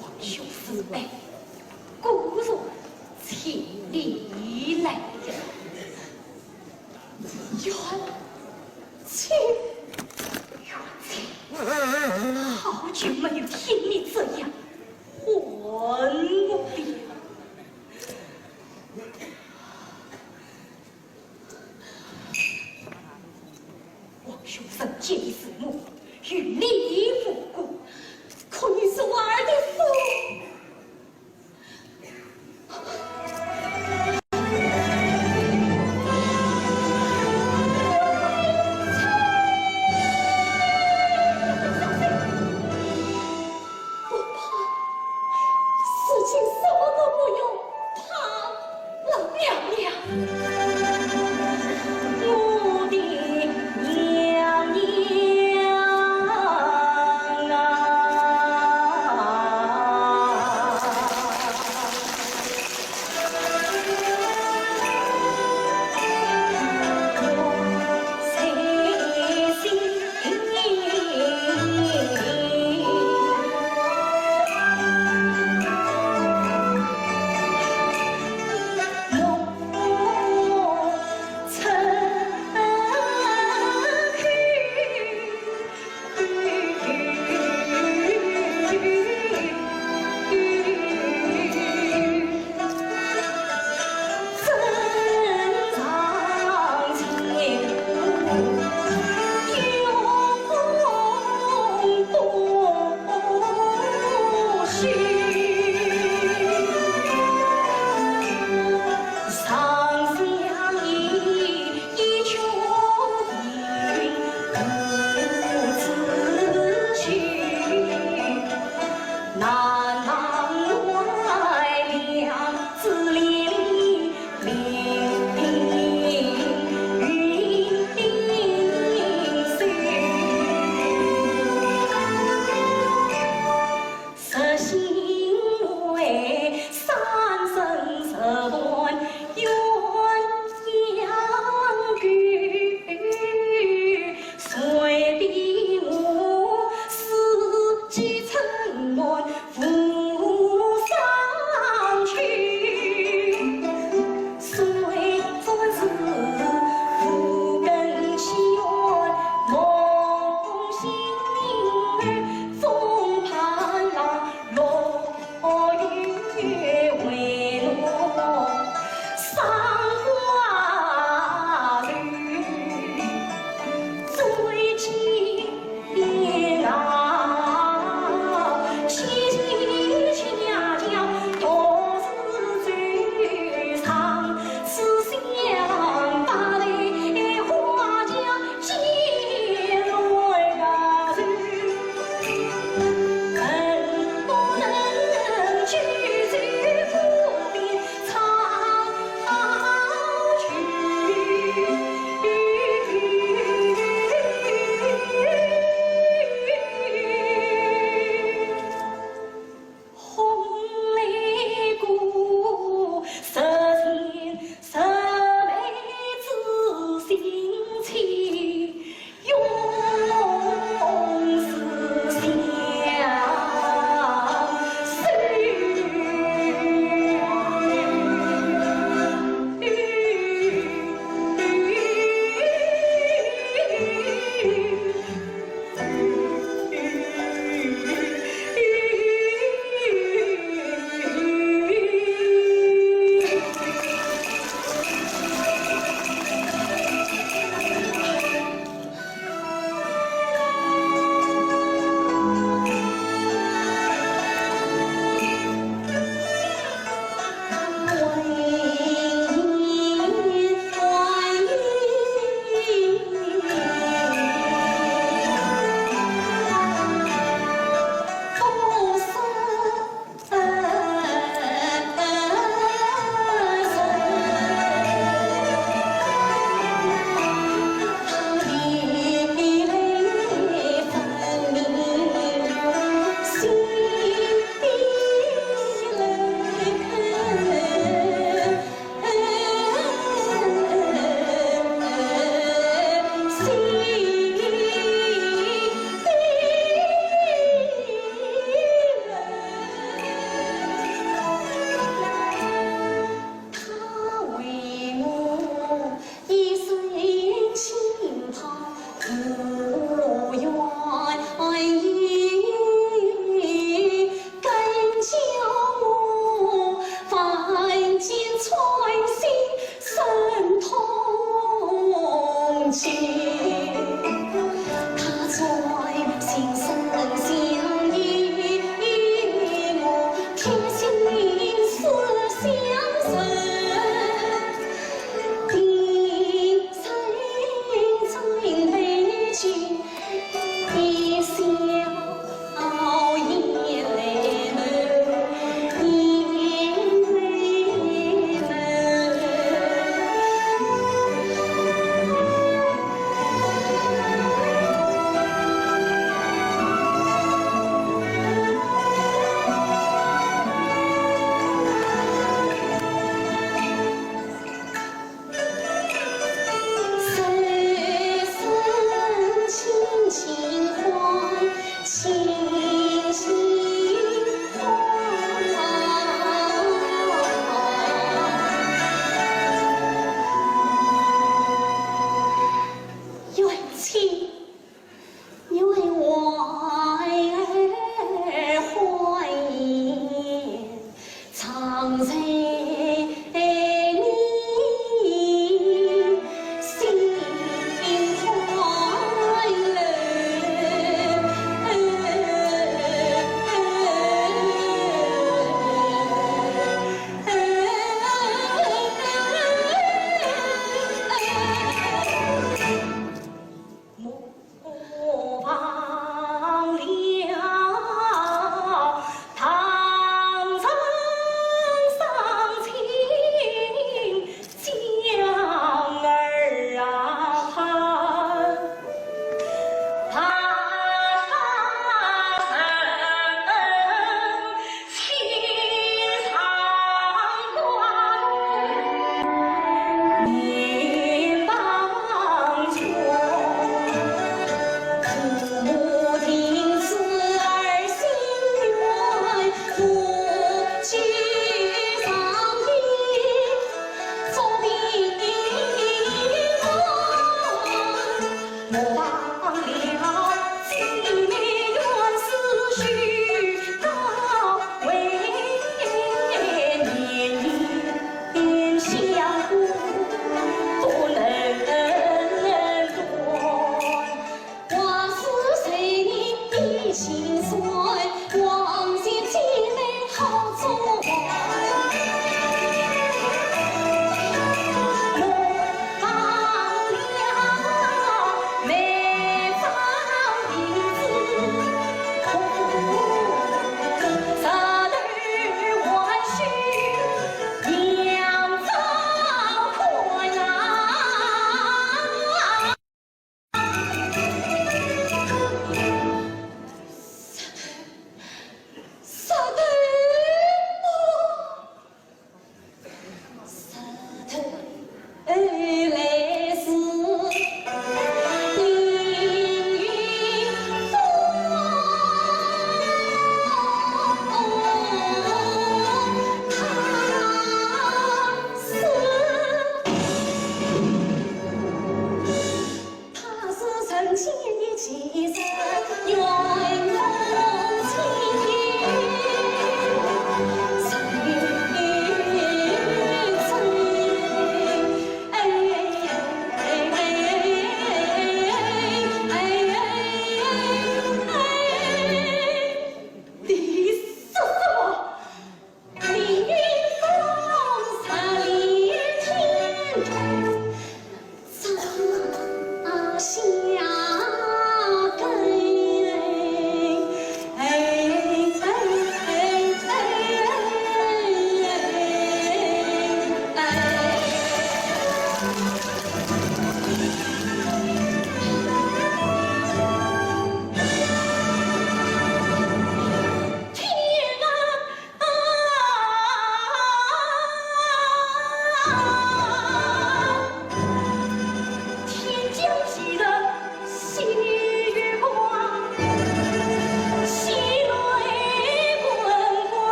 王兄慈悲，姑侄千里来呀。元清，元清，好久没有听你这样唤我了。 王兄人间父母，与你无关，可你是我儿的父。我怕事情是我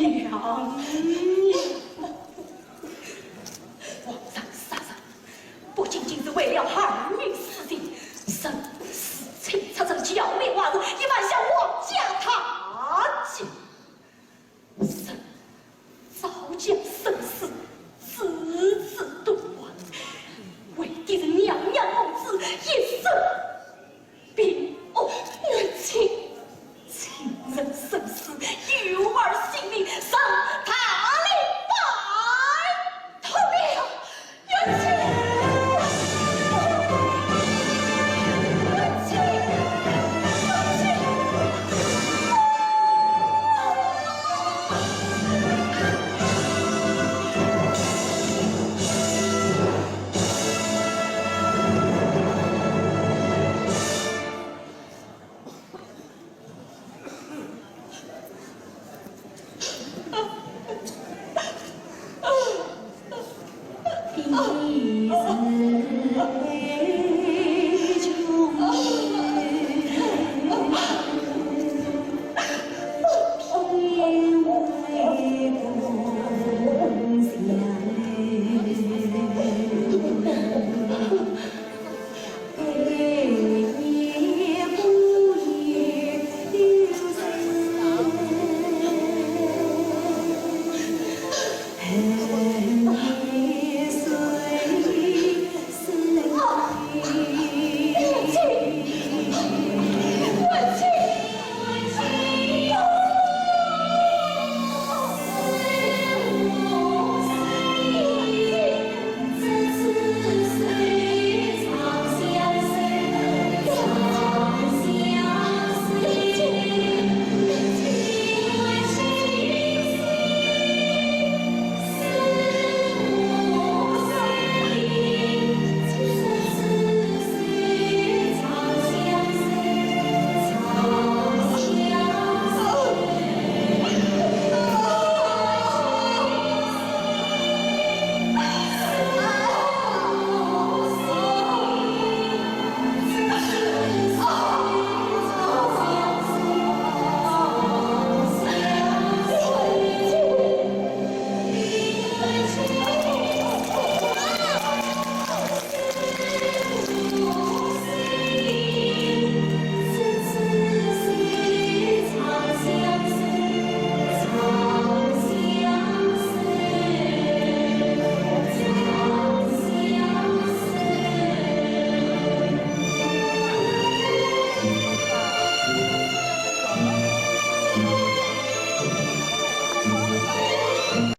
娘娘。皇上杀人，不仅仅是为了儿女私情，更是清出这诰命，还是一犯下皇家大忌。 早将沈氏置之度外，为的是娘娘母子一生平安。母亲，请容沈氏有儿性命，上大礼拜。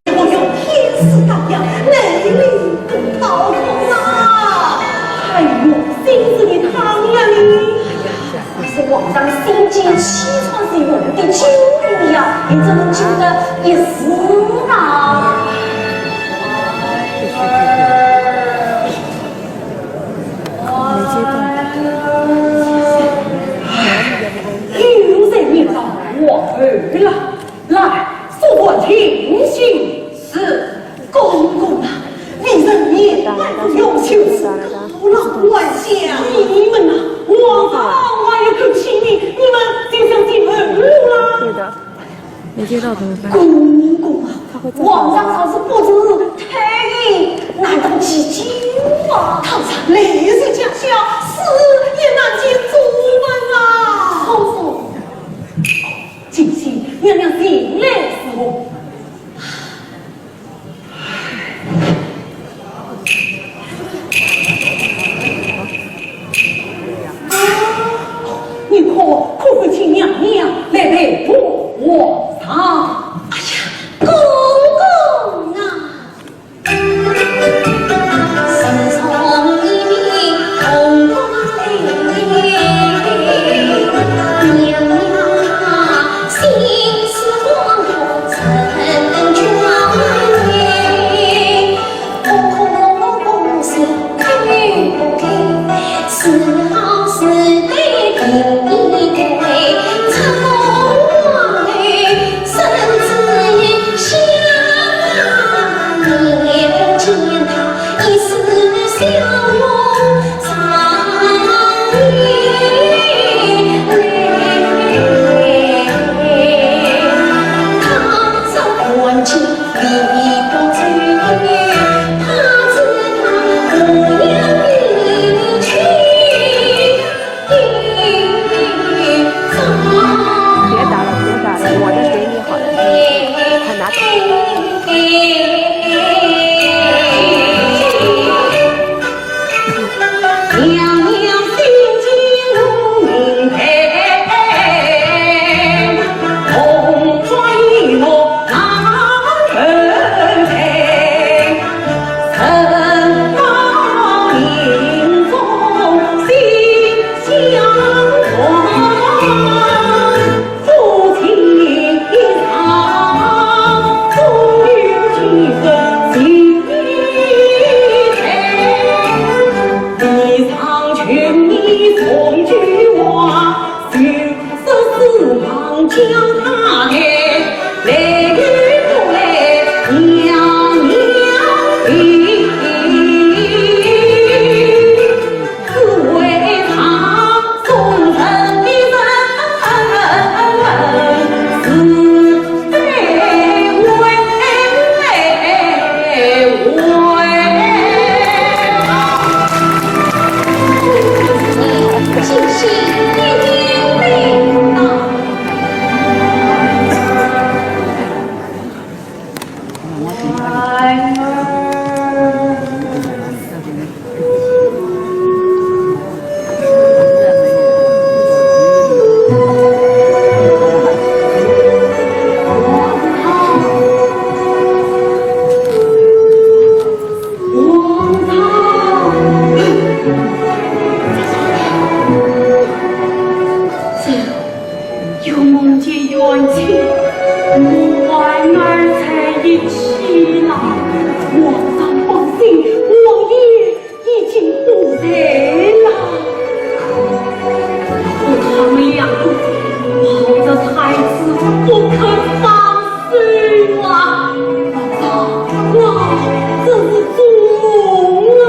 我用天赐丹药，内力不掏空啊！哎呦，真是的，唐呀你！是皇上心急气喘时用的酒饮呀，你怎能救得一时啊？有人来到皇后了。 来，速传请行。是，公公啊，你人面带不用，就是高老官相。你们呐，皇上还要看清你，你们就想进门路啦？对的，没接到怎么办？公公啊，他会再打的。皇上若是不知退隐，难道其救啊？倘若来日见笑，死也难见主人啊！公公。 请起，娘娘前来侍候。啊，你可，可否请娘娘来陪同皇上？哎呀，公公啊！ 自从你们同来，娘娘心思光荣成别打了，别打了，我的给你好了，快拿走。又梦见冤情，我孩儿在一起了。皇上放心，王爷已经不在了。可他们两个抱着太子不肯放手啊！皇上，我这是做梦啊！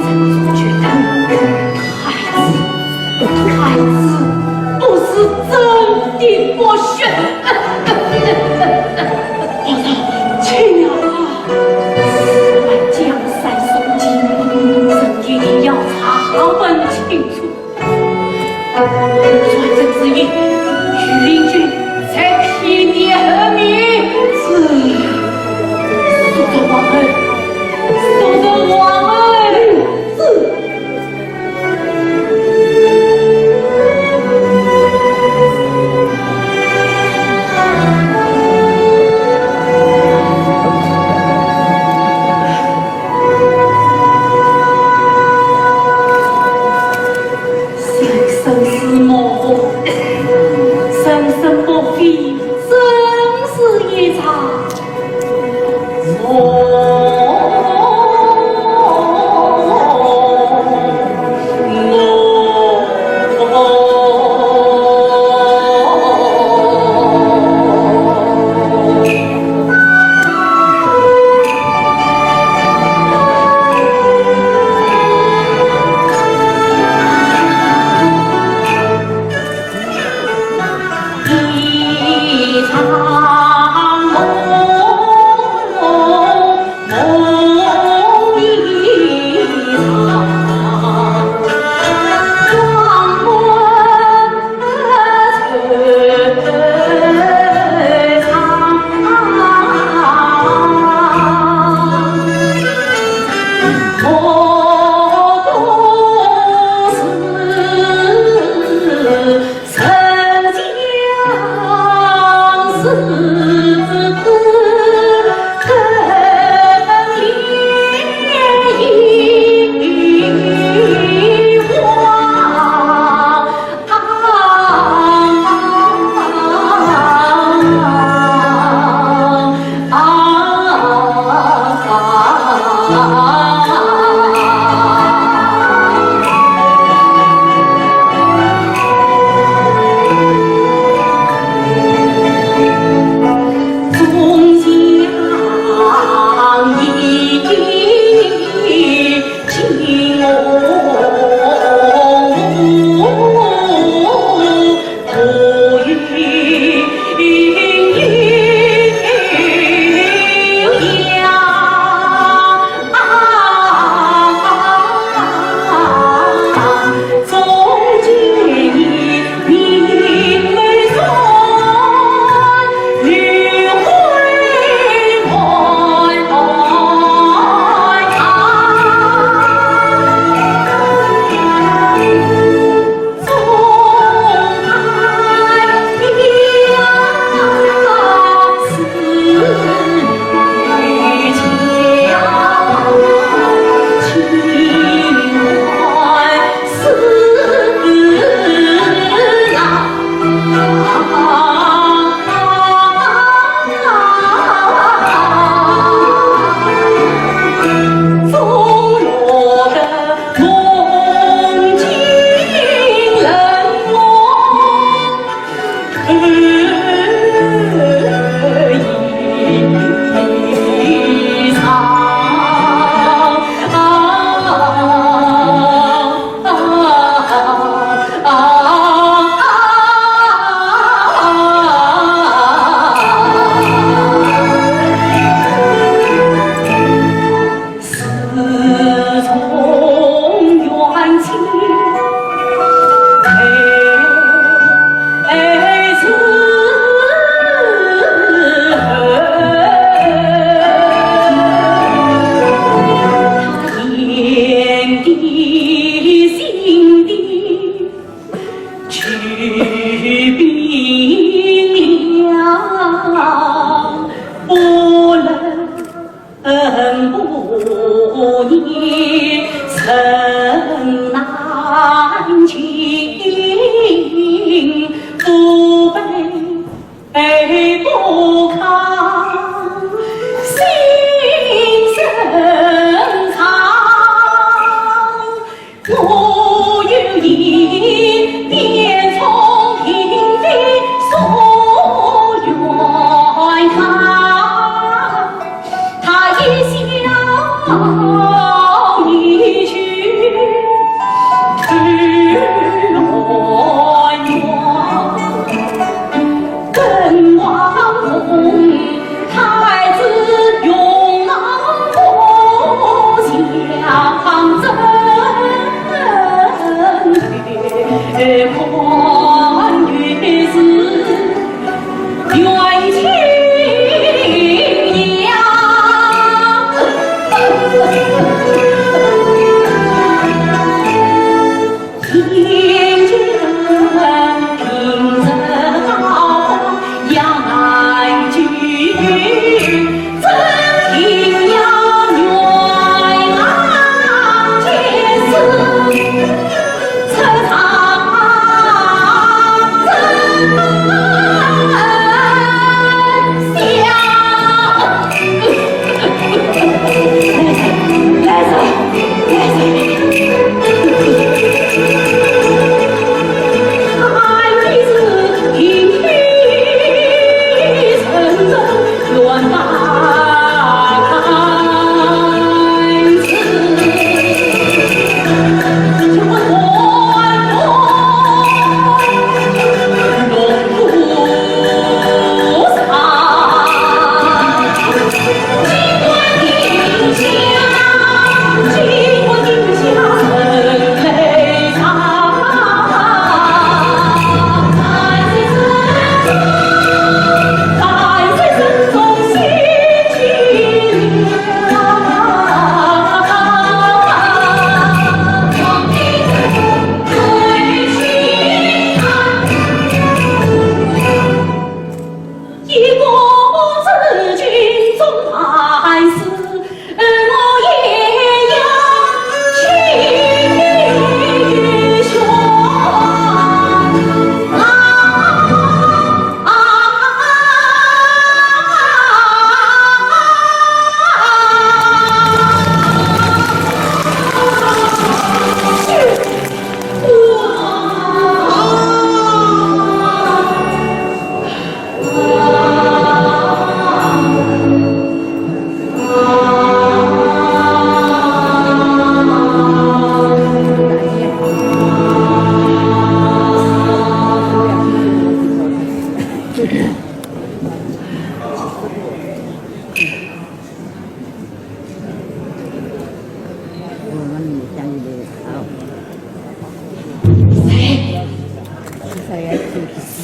臣做决定，太子 太子不是真的不行。皇上，请啊！万江山送进，臣一定要查问清楚。传旨之意，御林军在平原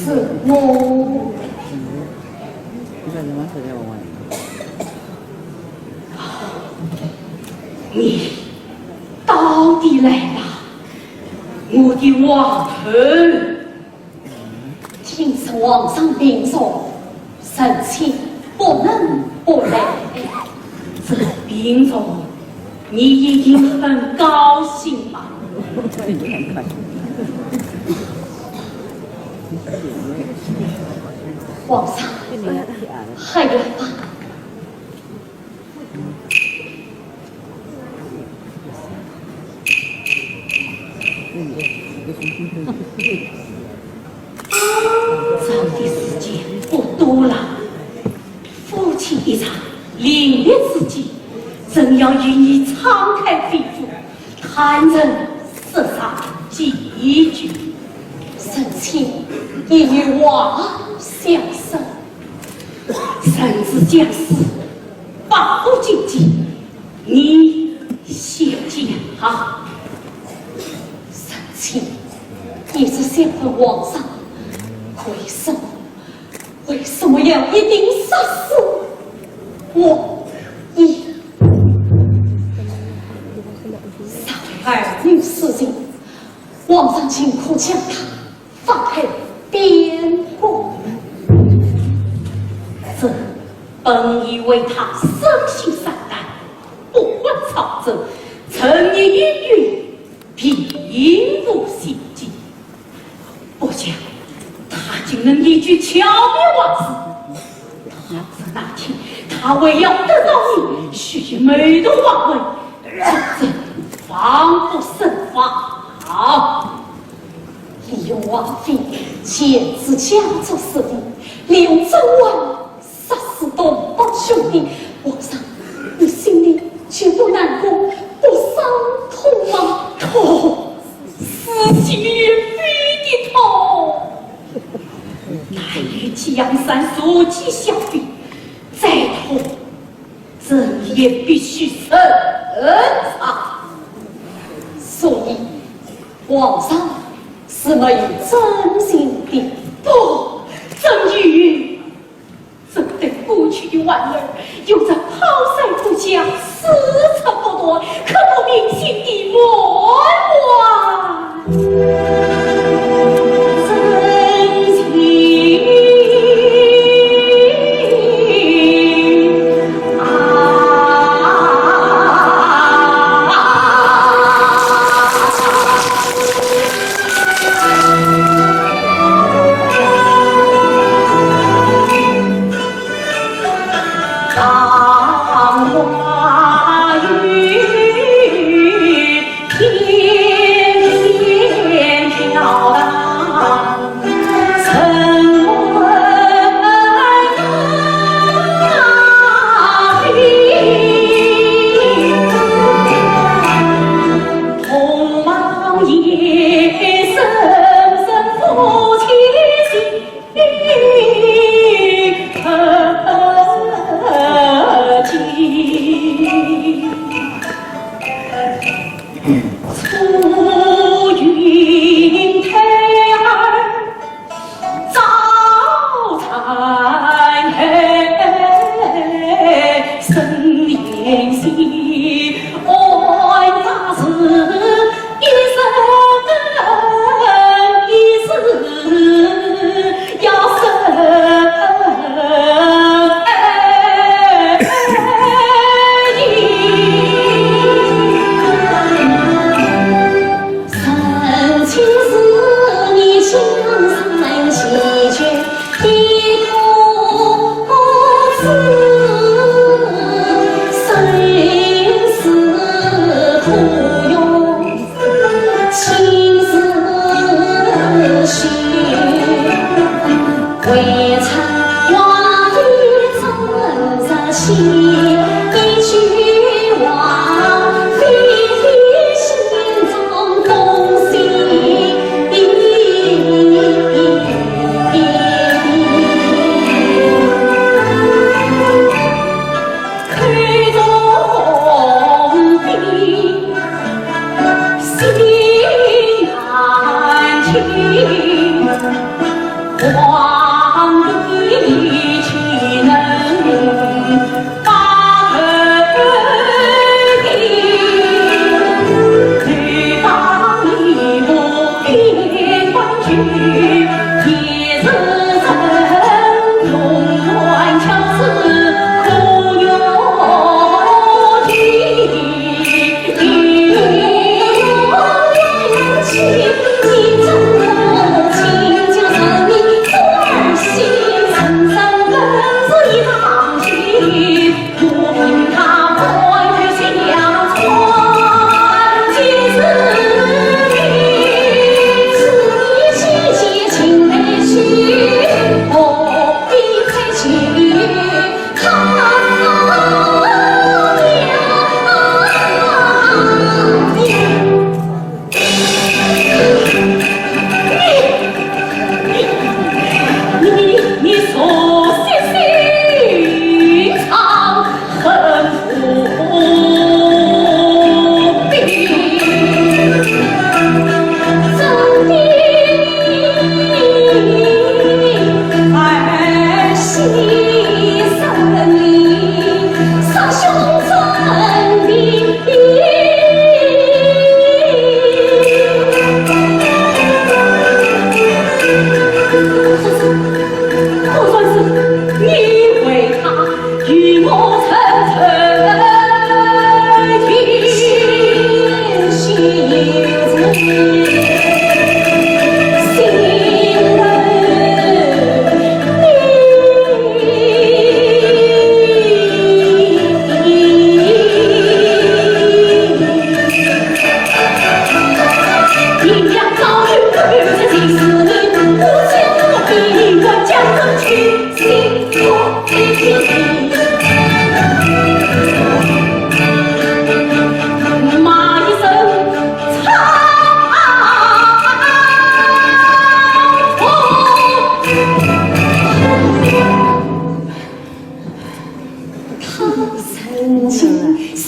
是我。你到底来了，我的王后。 听说皇上病重，臣妾不能不来。这病重，你一定很高兴吧？皇上，还来吧。 咱的时间不多了，夫妻一场，临别之际，朕要与你敞开肺腑，坦诚说上几句。臣妾也有话想说，人之将死，百无禁忌， 你先讲啊。臣妾一直想问皇上，为什么，为什么要一定杀死我？你杀害儿女私情，皇上尽可将她 放开边关。朕本以为她生性善良，不患朝政，沉溺音乐，并无心计。不想她竟能一句巧妙话事。倘若那天她为要得到你，许仙谋夺皇位，朕方不胜防。 利用王妃潜入家中私订，利用甄嬛杀死同胞兄弟，皇上，你心里就不难过、不伤痛吗？痛，撕心裂肺的痛。难与寄阳山社稷相比，再痛 朕也必须忍着。所以，皇上是没有真心的。不，朕有。朕对过去的患儿，有着抛山过江、死缠不断、刻骨铭心的满满真情。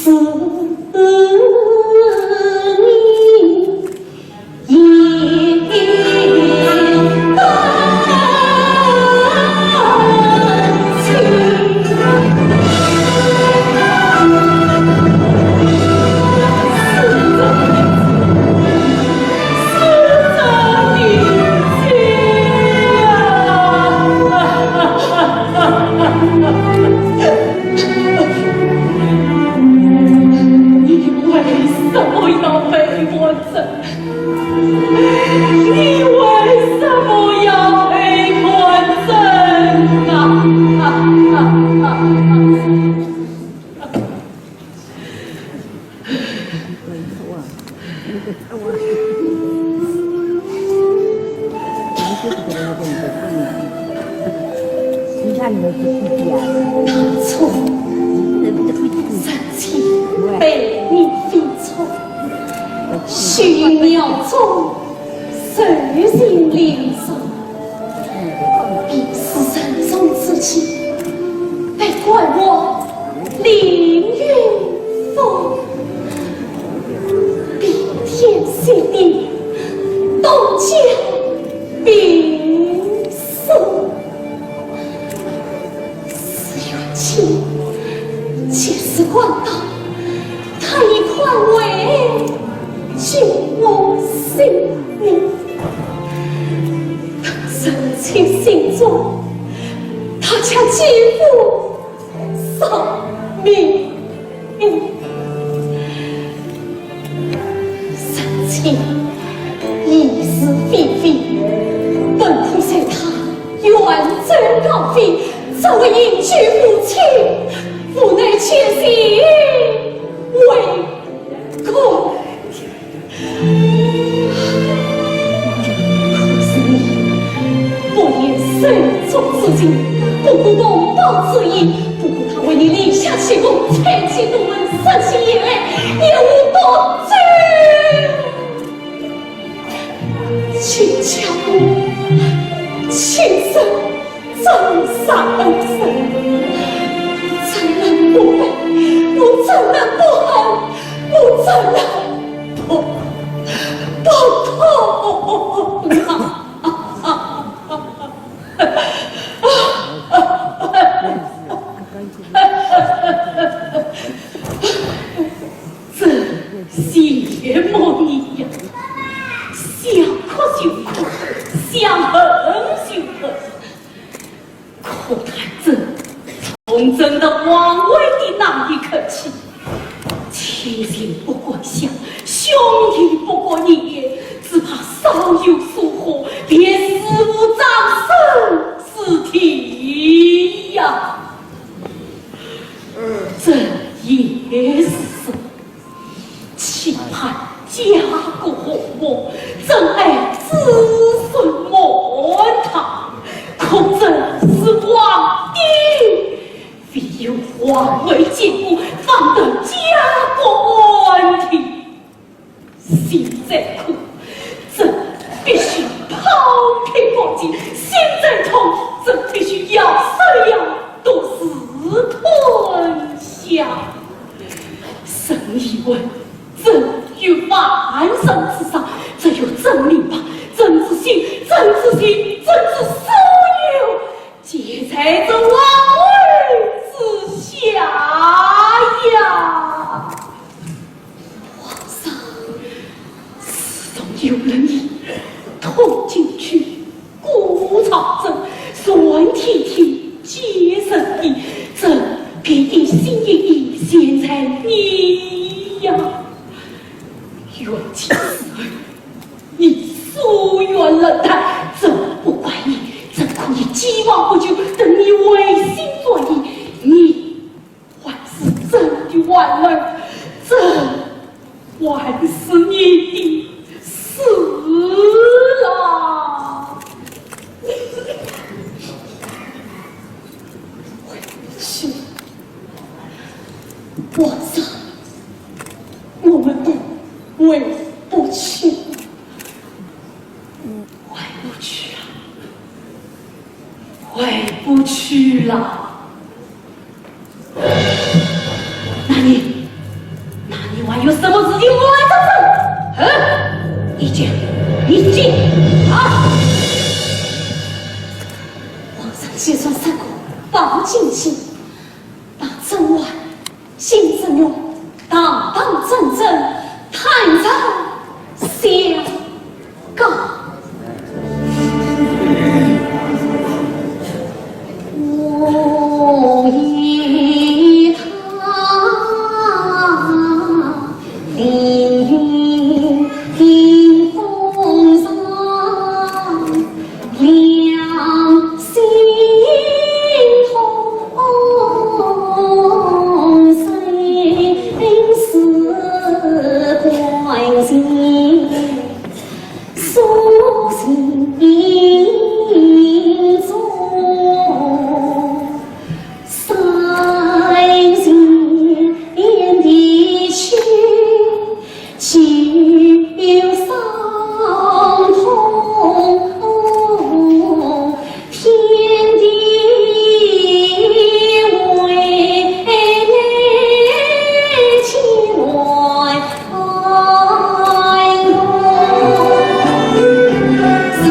你为什么要背叛我？你为什么要背叛朕啊？错，人情被你付出，虚名中 受尽凌辱，便是人中之气，被关我凌云峰，冰天雪地，冻结冰霜。 是冤情，即使官到，他亦宽慰救我性命。但人情心重，他却几乎丧命。 人情已是非非，本可随他远走高飞，只为饮酒抚琴，无奈前行未果。可是你不言手足之情，不顾同胞之义，不顾他为你立下奇功，才气东门，杀心掩爱，也无多罪。 请叫我亲身斩杀二人，怎能不悔？我怎能不恨？我怎能不，不痛啊？ 朕羡慕你呀，想哭就哭，想恨就恨。可叹朕从朕的皇位的那一刻起，亲情不关乡，兄弟不关年，只怕少有疏忽，便死无葬身之地呀。 这也是说，期盼家国和睦，珍爱子孙满堂，可朕是皇帝，唯有皇位建国，方得家国安定。 心再苦，朕必须抛开国籍；心再痛，朕必须咬舌牙，独自吞下。朕以为朕于万人之上，只有朕明白，朕之心，朕之情，朕之所有， 皆在这王位之下呀。皇上，自从有了你，通禁区、顾朝政、传天地、接圣帝，朕便一心一意全在你呀。冤情似海， 你疏远冷淡，朕不怪你，朕可以既往不咎，等你回心转意。你还是朕的玩儿，朕还是你的死啦！回去，皇上，我们都回不去了。 回不去了，回不去了。那你什么事情我来做主？嗯，你讲，你讲啊！皇上千算三个放进去，把甄嬛、辛芷玉堂堂正正抬上香。 告。我与他临风浪，两心同，生死关心。 苏秦中，三千里去，只有伤痛。 天地为你千万爱我，若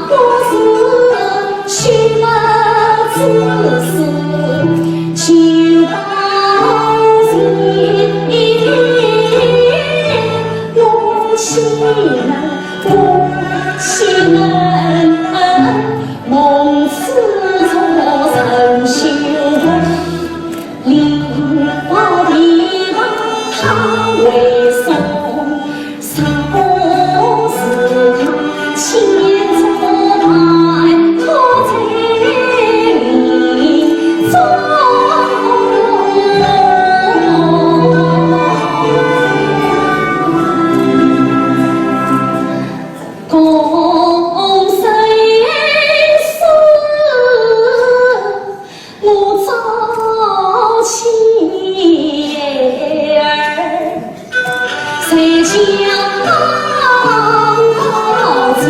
不是虚妄之事，就当是用心。 不欺人，蒙赐错人修福，灵宝地堂他为送，若不是他，千错万错在命中。 共生死，我早前儿，谁想到中。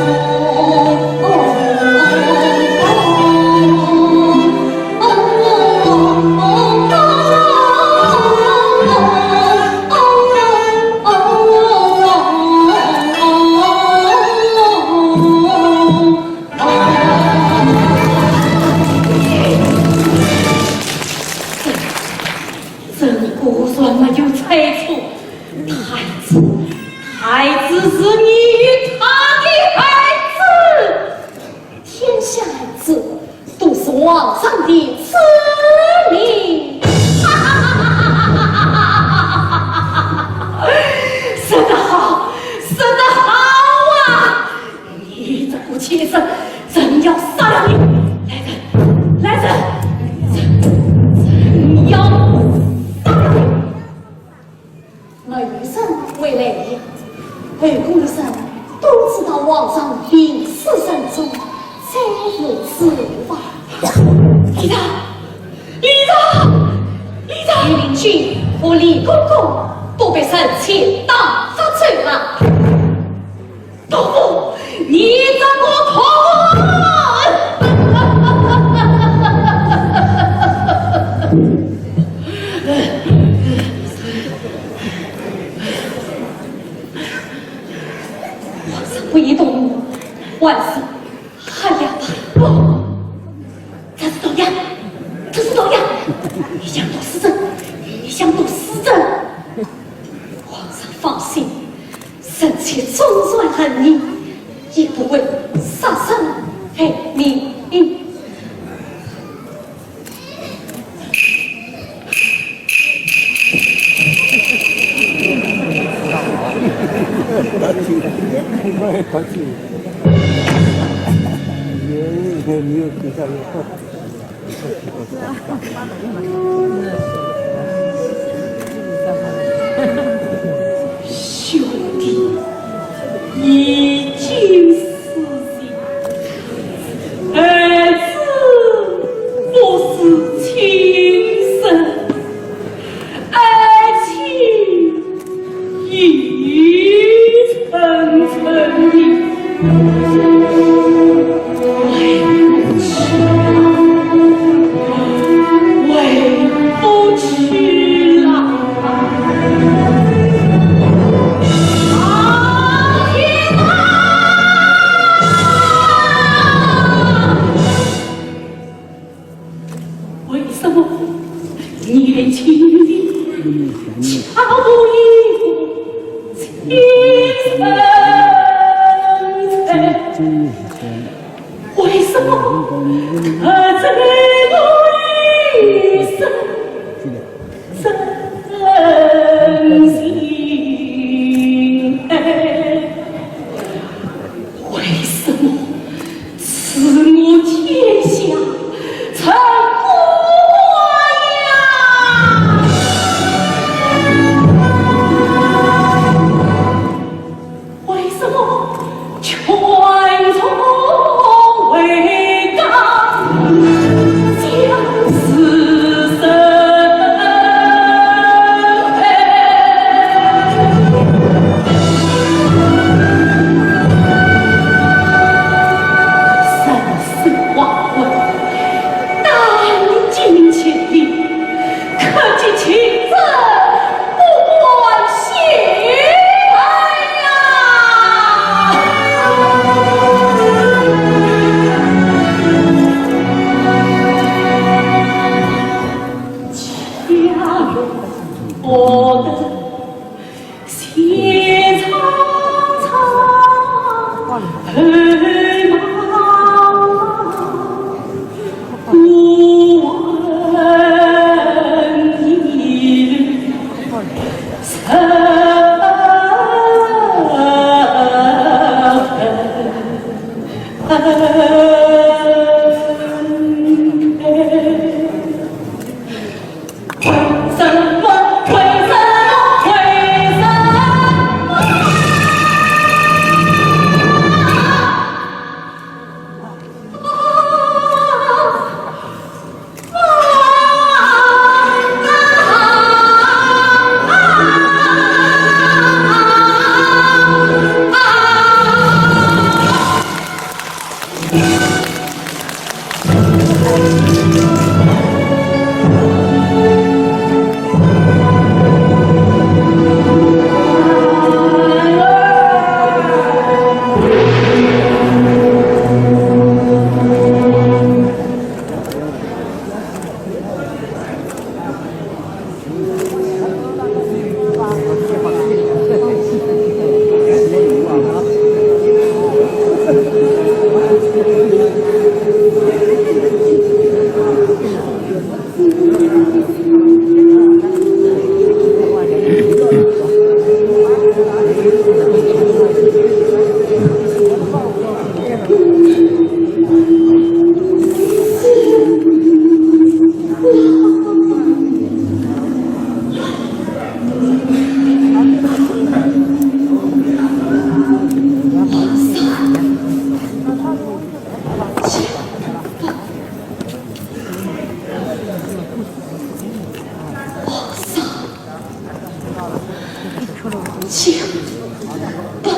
朕果然没有猜错，太子，太子是你与他的孩子。 天下孩子都是皇上的子民。说得好，说得好啊！你这个畜生，朕要杀了你！来人，来人，朕，朕要杀了你！ 没有人会来的，后宫的人都知道皇上病死身中，才如此无法。李昭，李昭，李昭！李陵君和李公公都被臣妾打发走了。 毒妇，你这个毒妇！皇上不宜动怒，万岁，害呀！不，这是毒药，这是毒药！你想毒死朕，你想毒死朕！皇上放心， 臣妾纵然恨你，也不会杀身害命。兄弟，你今死心，儿子不是亲生，爱情 已沉沉的。为父求，为父年轻的巧妇一个情深深。为什么她这个一生 真心爱，为什么赐我天下春光呀？为什么全城为家相思深？人生黄昏，当今千里， 可知情者不关心。哎呀！家有不得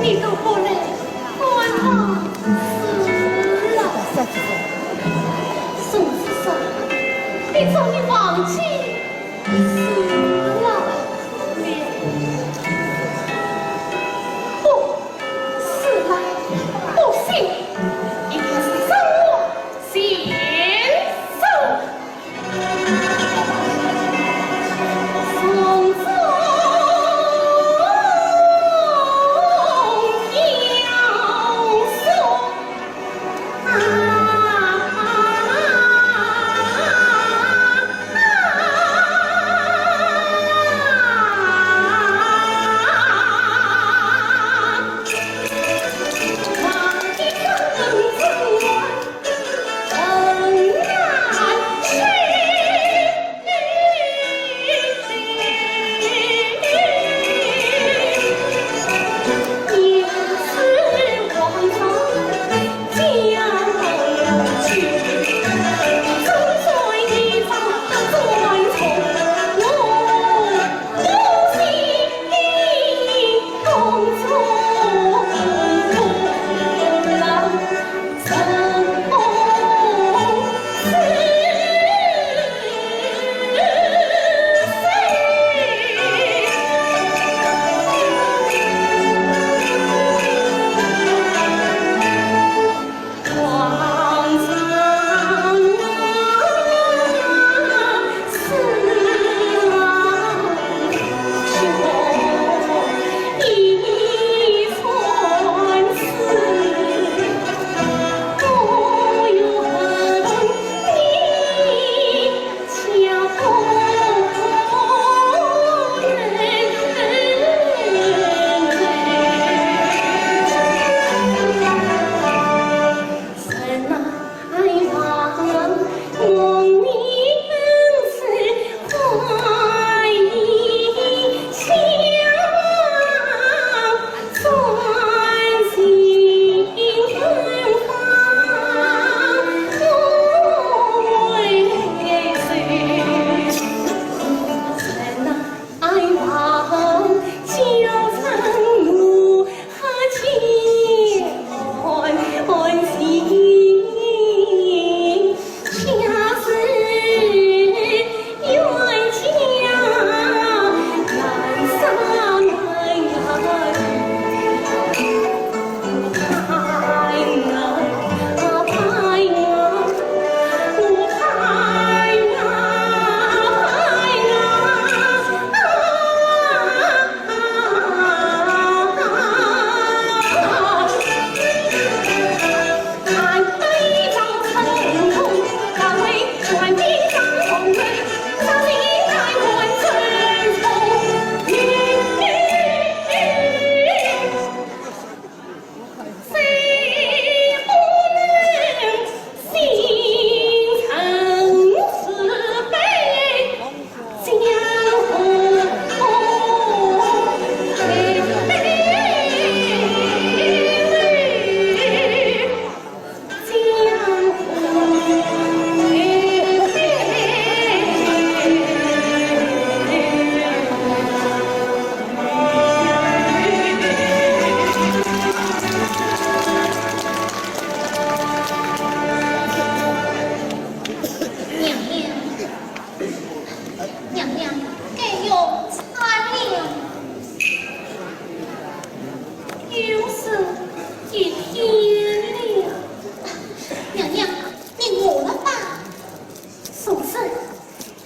你都不来观望是了。宋子说，你终于忘记 死了。不，死了，不行，一定是生我先生。从中要说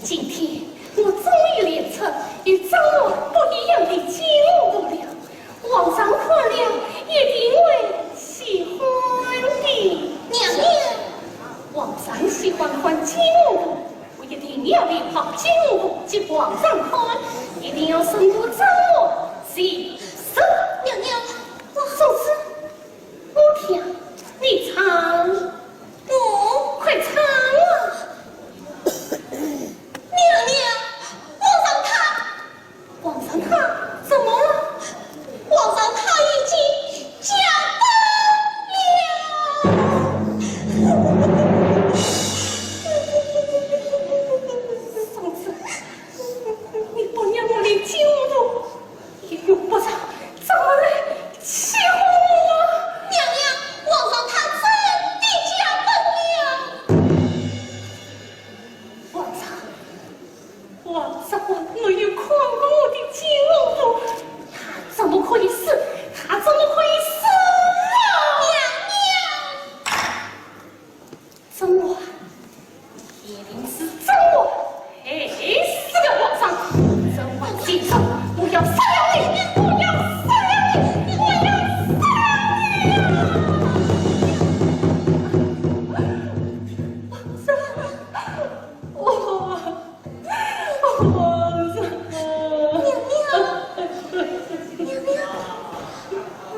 今天我终于练出与曾华不一样的江湖步了，皇上看了一定会喜欢的。娘娘，皇上喜欢看江湖步，我一定要练好江湖步给皇上看，一定要胜过曾华，是是。娘娘，我……宋慈，我听你唱。 哦，快唱啊！娘娘，皇上他……皇上他怎么了？皇上他已经驾崩了。宋慈，你不让我练江湖步， 也用不着这么来欺负我。娘娘，皇上他真的驾崩了。皇上，皇上没有看过我的江湖步，他怎么可以死？他怎么可以死啊？娘娘！ 曾华，一定是曾华害死了皇上。曾华，记住，我要杀了你，我要杀了你，我要杀了你！皇上，皇上， 娘娘，娘娘，皇上。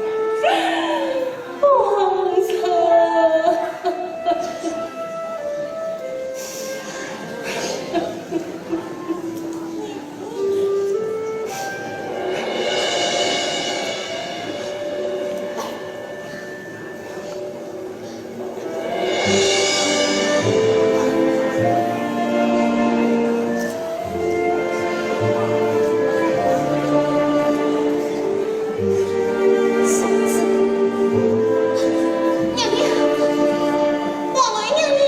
娘娘，皇后娘娘。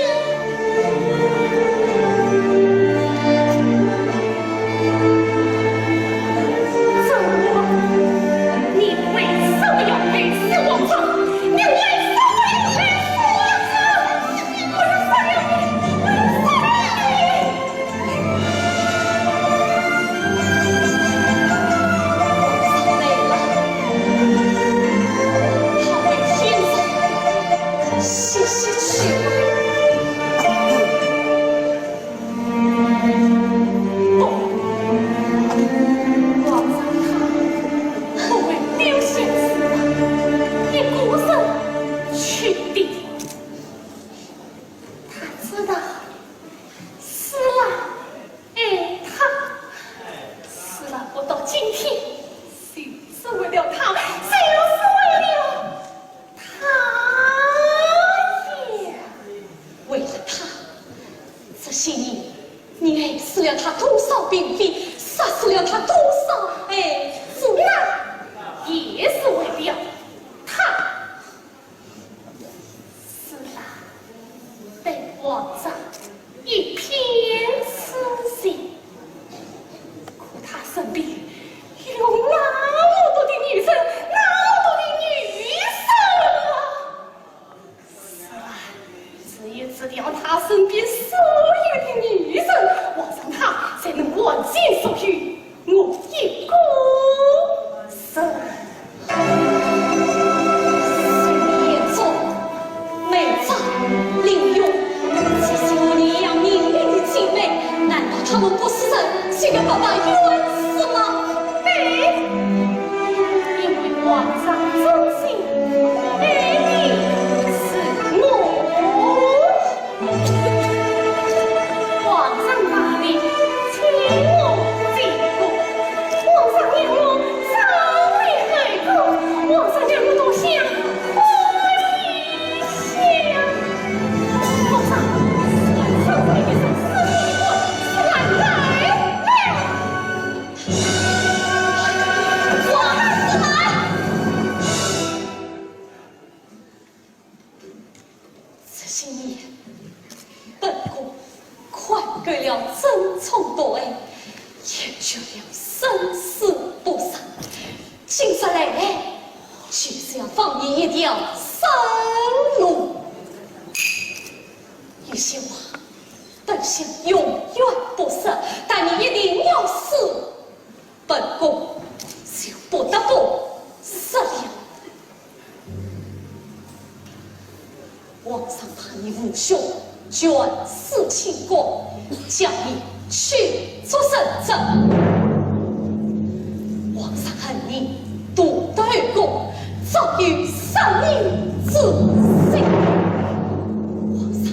曾华，你为什么要害死皇上？你为什么要害死皇上？我要杀了你！我要杀了你！皇上累了，他回天上歇歇去吧。 不，皇上他不会丢下思拉一个人去的。他知道思拉爱他，思拉不到今天，就是为了他，就是为了 他呀，为了他，这些年你害死了他多少嫔妃，杀死了他多少儿子。那也是为了他。思拉对皇上 一片痴心。可他身边有那么多的女人，那么多的女人啊！是啊，只有除掉他身边所有的女人，皇上他才能完全属于 我一个人。是你眼中，梅妃、林宥，这些和你一样命运的姐妹，难道她们不是人，就要白白冤死吗？对，因为皇上忠心，爱的是我。 皇上大礼，请我进宫。皇上让我早点回宫，皇上让我多想一想。皇上，皇上，你的身世不是来来来。皇上来。 这些年，本宫看够了争宠夺爱，厌倦了生死搏杀。今日来来，就是要放你一条生路。有些话，本心永远不舍，但你一定要死，本宫就不得不死了。皇上怕你无兄，卷死清宫，将你驱逐深圳。皇上恨你，独斗后宫，早有杀你之心。皇上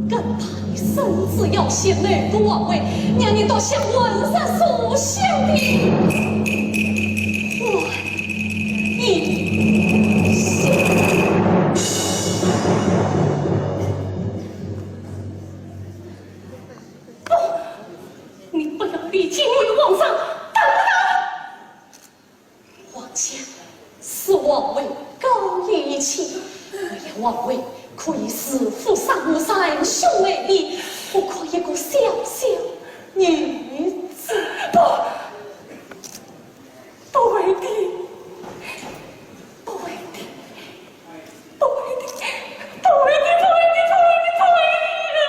更怕你圣旨要写内部王位，让你倒像文人书香的。 不，你不要逼近我与皇上打斗。皇家是王位高于一切，为了王位可以弑父杀母，杀兄害弟，何况一个小小女子？不，不会的，不会的。 不会的，不会的，不会的，不会的，不会的。